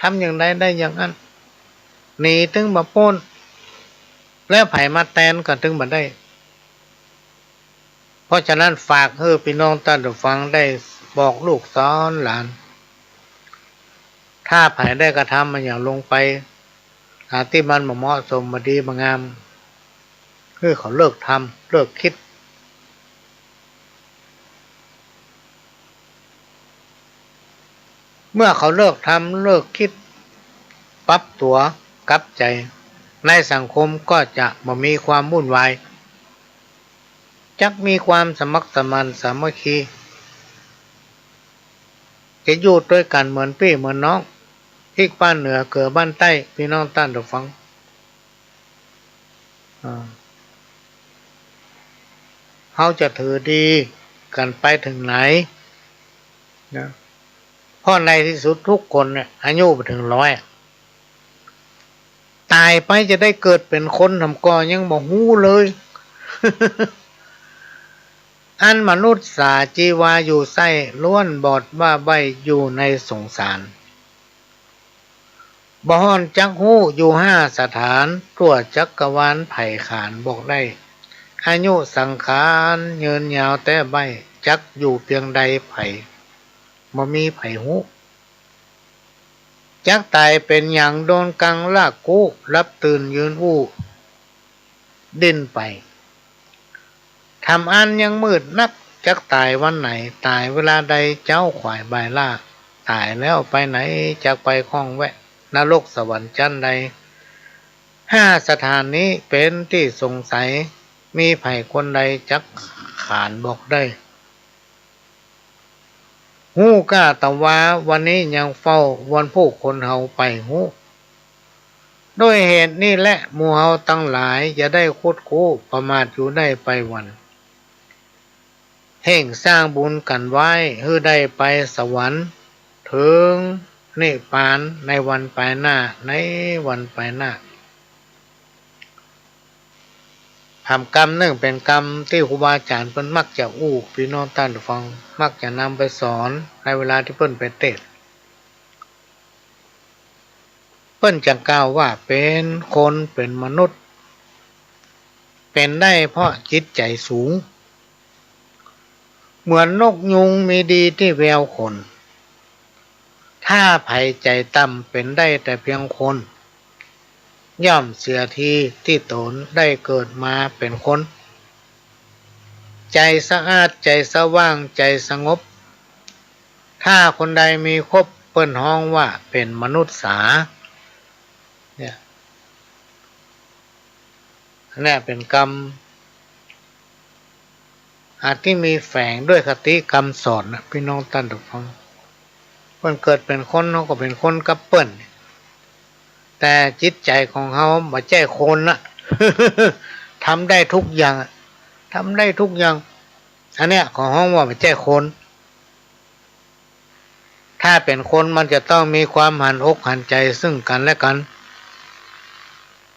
ทำอย่างใดได้อย่างอั้น หนีตึงบ่ป๊น แล้วใผมาแตนก็ตึงบ่ได้ เพราะฉะนั้นฝากหื้อปี้น้องต้านผู้ฟังได้บอกลูกสอนหลาน ถ้าใผได้กระทำมาอย่างลงไป อ่า ตี้มันบ่เหมาะสม บ่ดีบ่งาม หื้อเขาเลิกทำ เลิกกึ๊ด เมื่อเขาเลิกทำ เลิกกึ๊ด ปรับตั๋ว กลับใจ๋ ในสังคมก็จะบ่มีความวุ่นวาย จักมีความสมัครสมานสามัคคี จะอยู่ตวยกั๋นเหมือนปี้เหมือนน้อง พริกบ้านเหนือเกลือบ้านใต้ ปี้น้องต้านผู้ฟัง อ่า เฮาจะถือดีกั๋นไปเถิงไหนนะ เพราะในตี้สุดกู้คนเนี่ยอายุบ่เถิงร้อย ต๋ายไปจะได้เกิดเป๋นคนหนำก่อยังบ่ฮู้เลย อันมนุษย์สาจีวาอยู่ไส้ ล้วนบอดว่าใบ้อยู่ในสงสาร บ่ฮ้อนจักฮู้อยู่ห้าสถาน ทั่วจักรวาลใผขานบอกได้ อายุสังขารยืนยาวแต๊ใบ้ จักอยู่เปียงใดใผ บ่มีใผฮู้ จักต๋ายเป๋นหยังโดนกังลากกู้ หลับตื่นยืนอู้ ดิ้นไป ทำอั้นยังมืดนัก จักต๋ายวันไหน ต๋ายเวลาใด เจ๊าขวายบ่ายล่า ต๋ายแล้วไปไหน จักไปข้องแวะ นรกสวรรค์จั้นใด ห้าสถานนี้เป๋นตี้สงสัย มีใผคนใดจักขานบอกได้ ฮู้ก้าตะวา วันนี้ยังเฝ้า วันผู้คนเฮาไปฮู้ ด้วยเหตุนี้แล หมู่เฮาตังหลาย อย่าได้คดคู้ ประมาทอยู่ได้ไปวัน เฮ่งสร้างบุญกั๋นไว้ หื้อได้ไปสวรรค์ เถิงนิพพาน ในวันปายหน้า ในวันปายหน้า หำกำนึ่งเป๋นกำตี้ครูบาอาจ๋ารย์เปิ้นมักจะอู้ ปี้น้องต้านผู้ฟัง มักจะนำไปสอนในเวลาตี้เปิ้นไปเตสน์ ปิ้นจะกล่าวว่าเป๋นคนเป๋นมนุษย์ เป๋นได้เพราะจิตใจ๋สูง เหมือนนกยูงมีดีตี้แววขน ถ้าใผใจ๋ต่ำเป๋นได้แต่เพียงคน ย่อมเสียทีตี้ต๋นได้เกิดมาเป๋นคน ใจ๋สะอาด ใจ๋สว่าง ใจ๋สงบ ถ้าคนใดมีครบ เปิ้นฮ้องว่าเป๋นมนุษย์สา เนี่ย อันเนี้ยเป๋นกำ อาจตี้มีแฝงด้วยคติกำสอนนะ ปี้น้องต้านผู้ฟัง เปิ้นเกิดเป๋นคน เฮาก็เป๋นคนกับเปิ้น แต่จิตใจ๋ของเฮาบ่ใจ้คนนะ ทำได้ทุกอย่างอะ ทำได้ทุกอย่าง อันเนี้ยเขาฮ้องว่าบ่ใจ้คน ถ้าเป๋นคนมันจะต้องมีความหันอกหันใจ๋ซึ่งกั๋นและกั๋น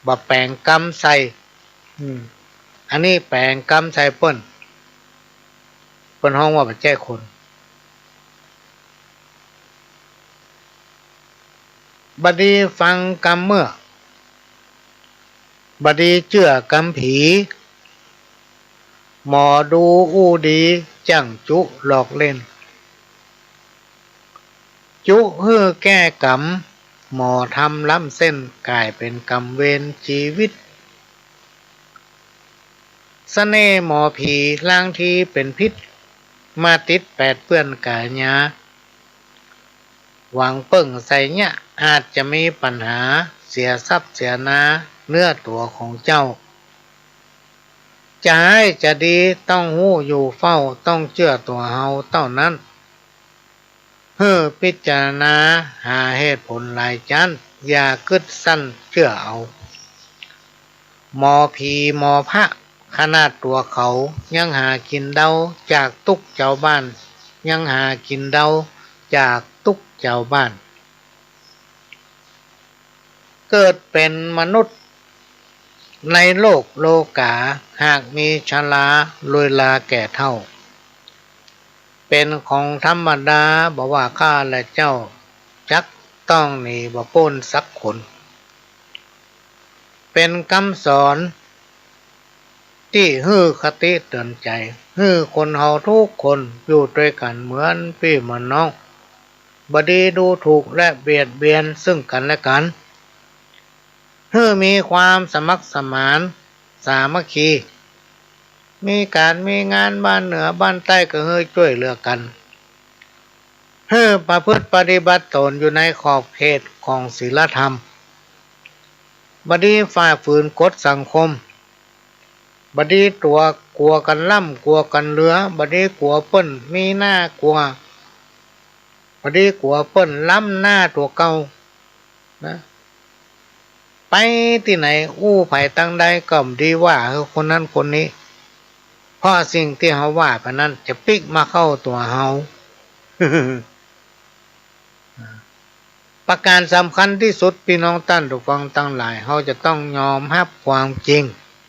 บ่แป๋งกำใส่ อืม อันนี้แป๋งกำใส่เปิ้น เปิ้นฮ้องว่าบ่ใจ้คน บ่ดีฟังกำเมือก บ่ดีเจื้อกำผี หมอดูอู้ดี จั้งจุหลอกเล่น จุหื้อแก้กำ หมอธรรมล้ำเส้น ก๋ายเป๋นกรรมเวรจีวิต เสน่ห์หมอผีลางทีเป๋นพิษ มาติดแปดเปื้อนก๋ายา หวังเปิ้งไสยะ อาจจะมีปัญหา เสียทรัพย์เสียนา เนื้อตั๋วของเจ้า จะฮ้ายจะดี ต้องฮู้อยู่เฝ้า ต้องเจื้อตั๋วเฮาเต้านั้น หื้อพิจารณาหาเหตุผลหลายจั้น อย่ากึ๊ดสั้นเจื้อเอา หมอผีหมอพระ ขนาดตั๋วเขายังหากิ๋นเดาจากตุ๊กเจ้าบ้าน ยังหากิ๋นเดาจากตุ๊กเจ้าบ้าน เกิดเป๋นมนุษย์ในโลกโลก๋า หากมีชราลุยลาแก่เฒ่า เป๋นของธรรมดา บ่ว่าข้าและเจ้า จักต้องหนีบ่ป๊นสักคน เป๋นกำสอนตี้หื้อคติเตื๋อนใจ๋ หื้อคนเฮากู้คนอยู่ตวยกั๋นเหมือนปี้เหมือนน้อง บ่ดีดูถูกและเบียดเบียนซึ่งกั๋นและกั๋น หื้อมีความสมัครสมานสามัคคี มีก๋านมีงานบ้านเหนือบ้านใต้ก็หื้อจ้วยเหลือกั๋น หื้อประพฤติปฏิบัติต๋นอยู่ในขอบเขตของศีลธรรม บ่ดีฝ่าฝืนกฎสังคม บ่ดีตั๋วกั๋วกั๋นล้ำกั๋วกั๋นเหลือ บ่ดีกั๋วเปิ้นมีหน้ากลัว บ่ดีกั๋วเปิ้นล้ำหน้าตั๋วเก่า นะ ไปตี้ไหนอู้ใผตังใดก็บ่ดีว่าหื้อคนนั้นคนนี้ เพราะสิ่งตี้เฮาว่าไปนั้นจะปิ๊กมาเข้าตั๋วเฮา ประก๋านสำคัญตี้สุด ปี้น้องต้านผู้ฟังตังหลาย เฮาจะต้องยอมฮับความจริง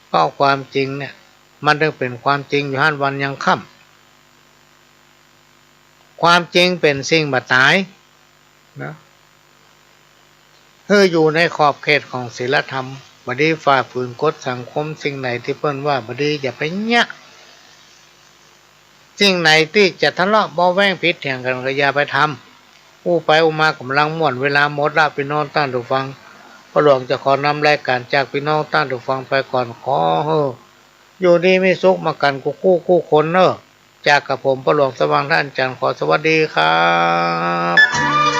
เพราะความจริงเนี่ย มันตึงเป๋นความจริงอยู่หั้นวันยังค่ำ ความจริงเป๋นสิ่งบ่ต๋าย นะ หื้ออยู่ในขอบเขตของศีลธรรม บ่ดีฝ่าฝืนกฎสังคม สิ่งไหนตี้เปิ้นว่าบ่ดีอย่าไปเยียะ สิ่งไหนตี้จะทะเลาะเบาะแว้งผิดเถียงกั๋นก็อย่าไปทำ อู้ไปอู้มาก๋ำลังม่วน เวลาหมดละ ปี้น้องต้านผู้ฟัง ป้อหลวงจะขอนำรายก๋านจากปี้น้องต้านผู้ฟังไปก่อน ขอหื้ออยู่ดีมีสุขมากั๋นกู้คู่กู้คนเน่อ จากกับผมป้อหลวงสว่าง ท่านอาจ๋ารย์ ขอสวัสดีครับ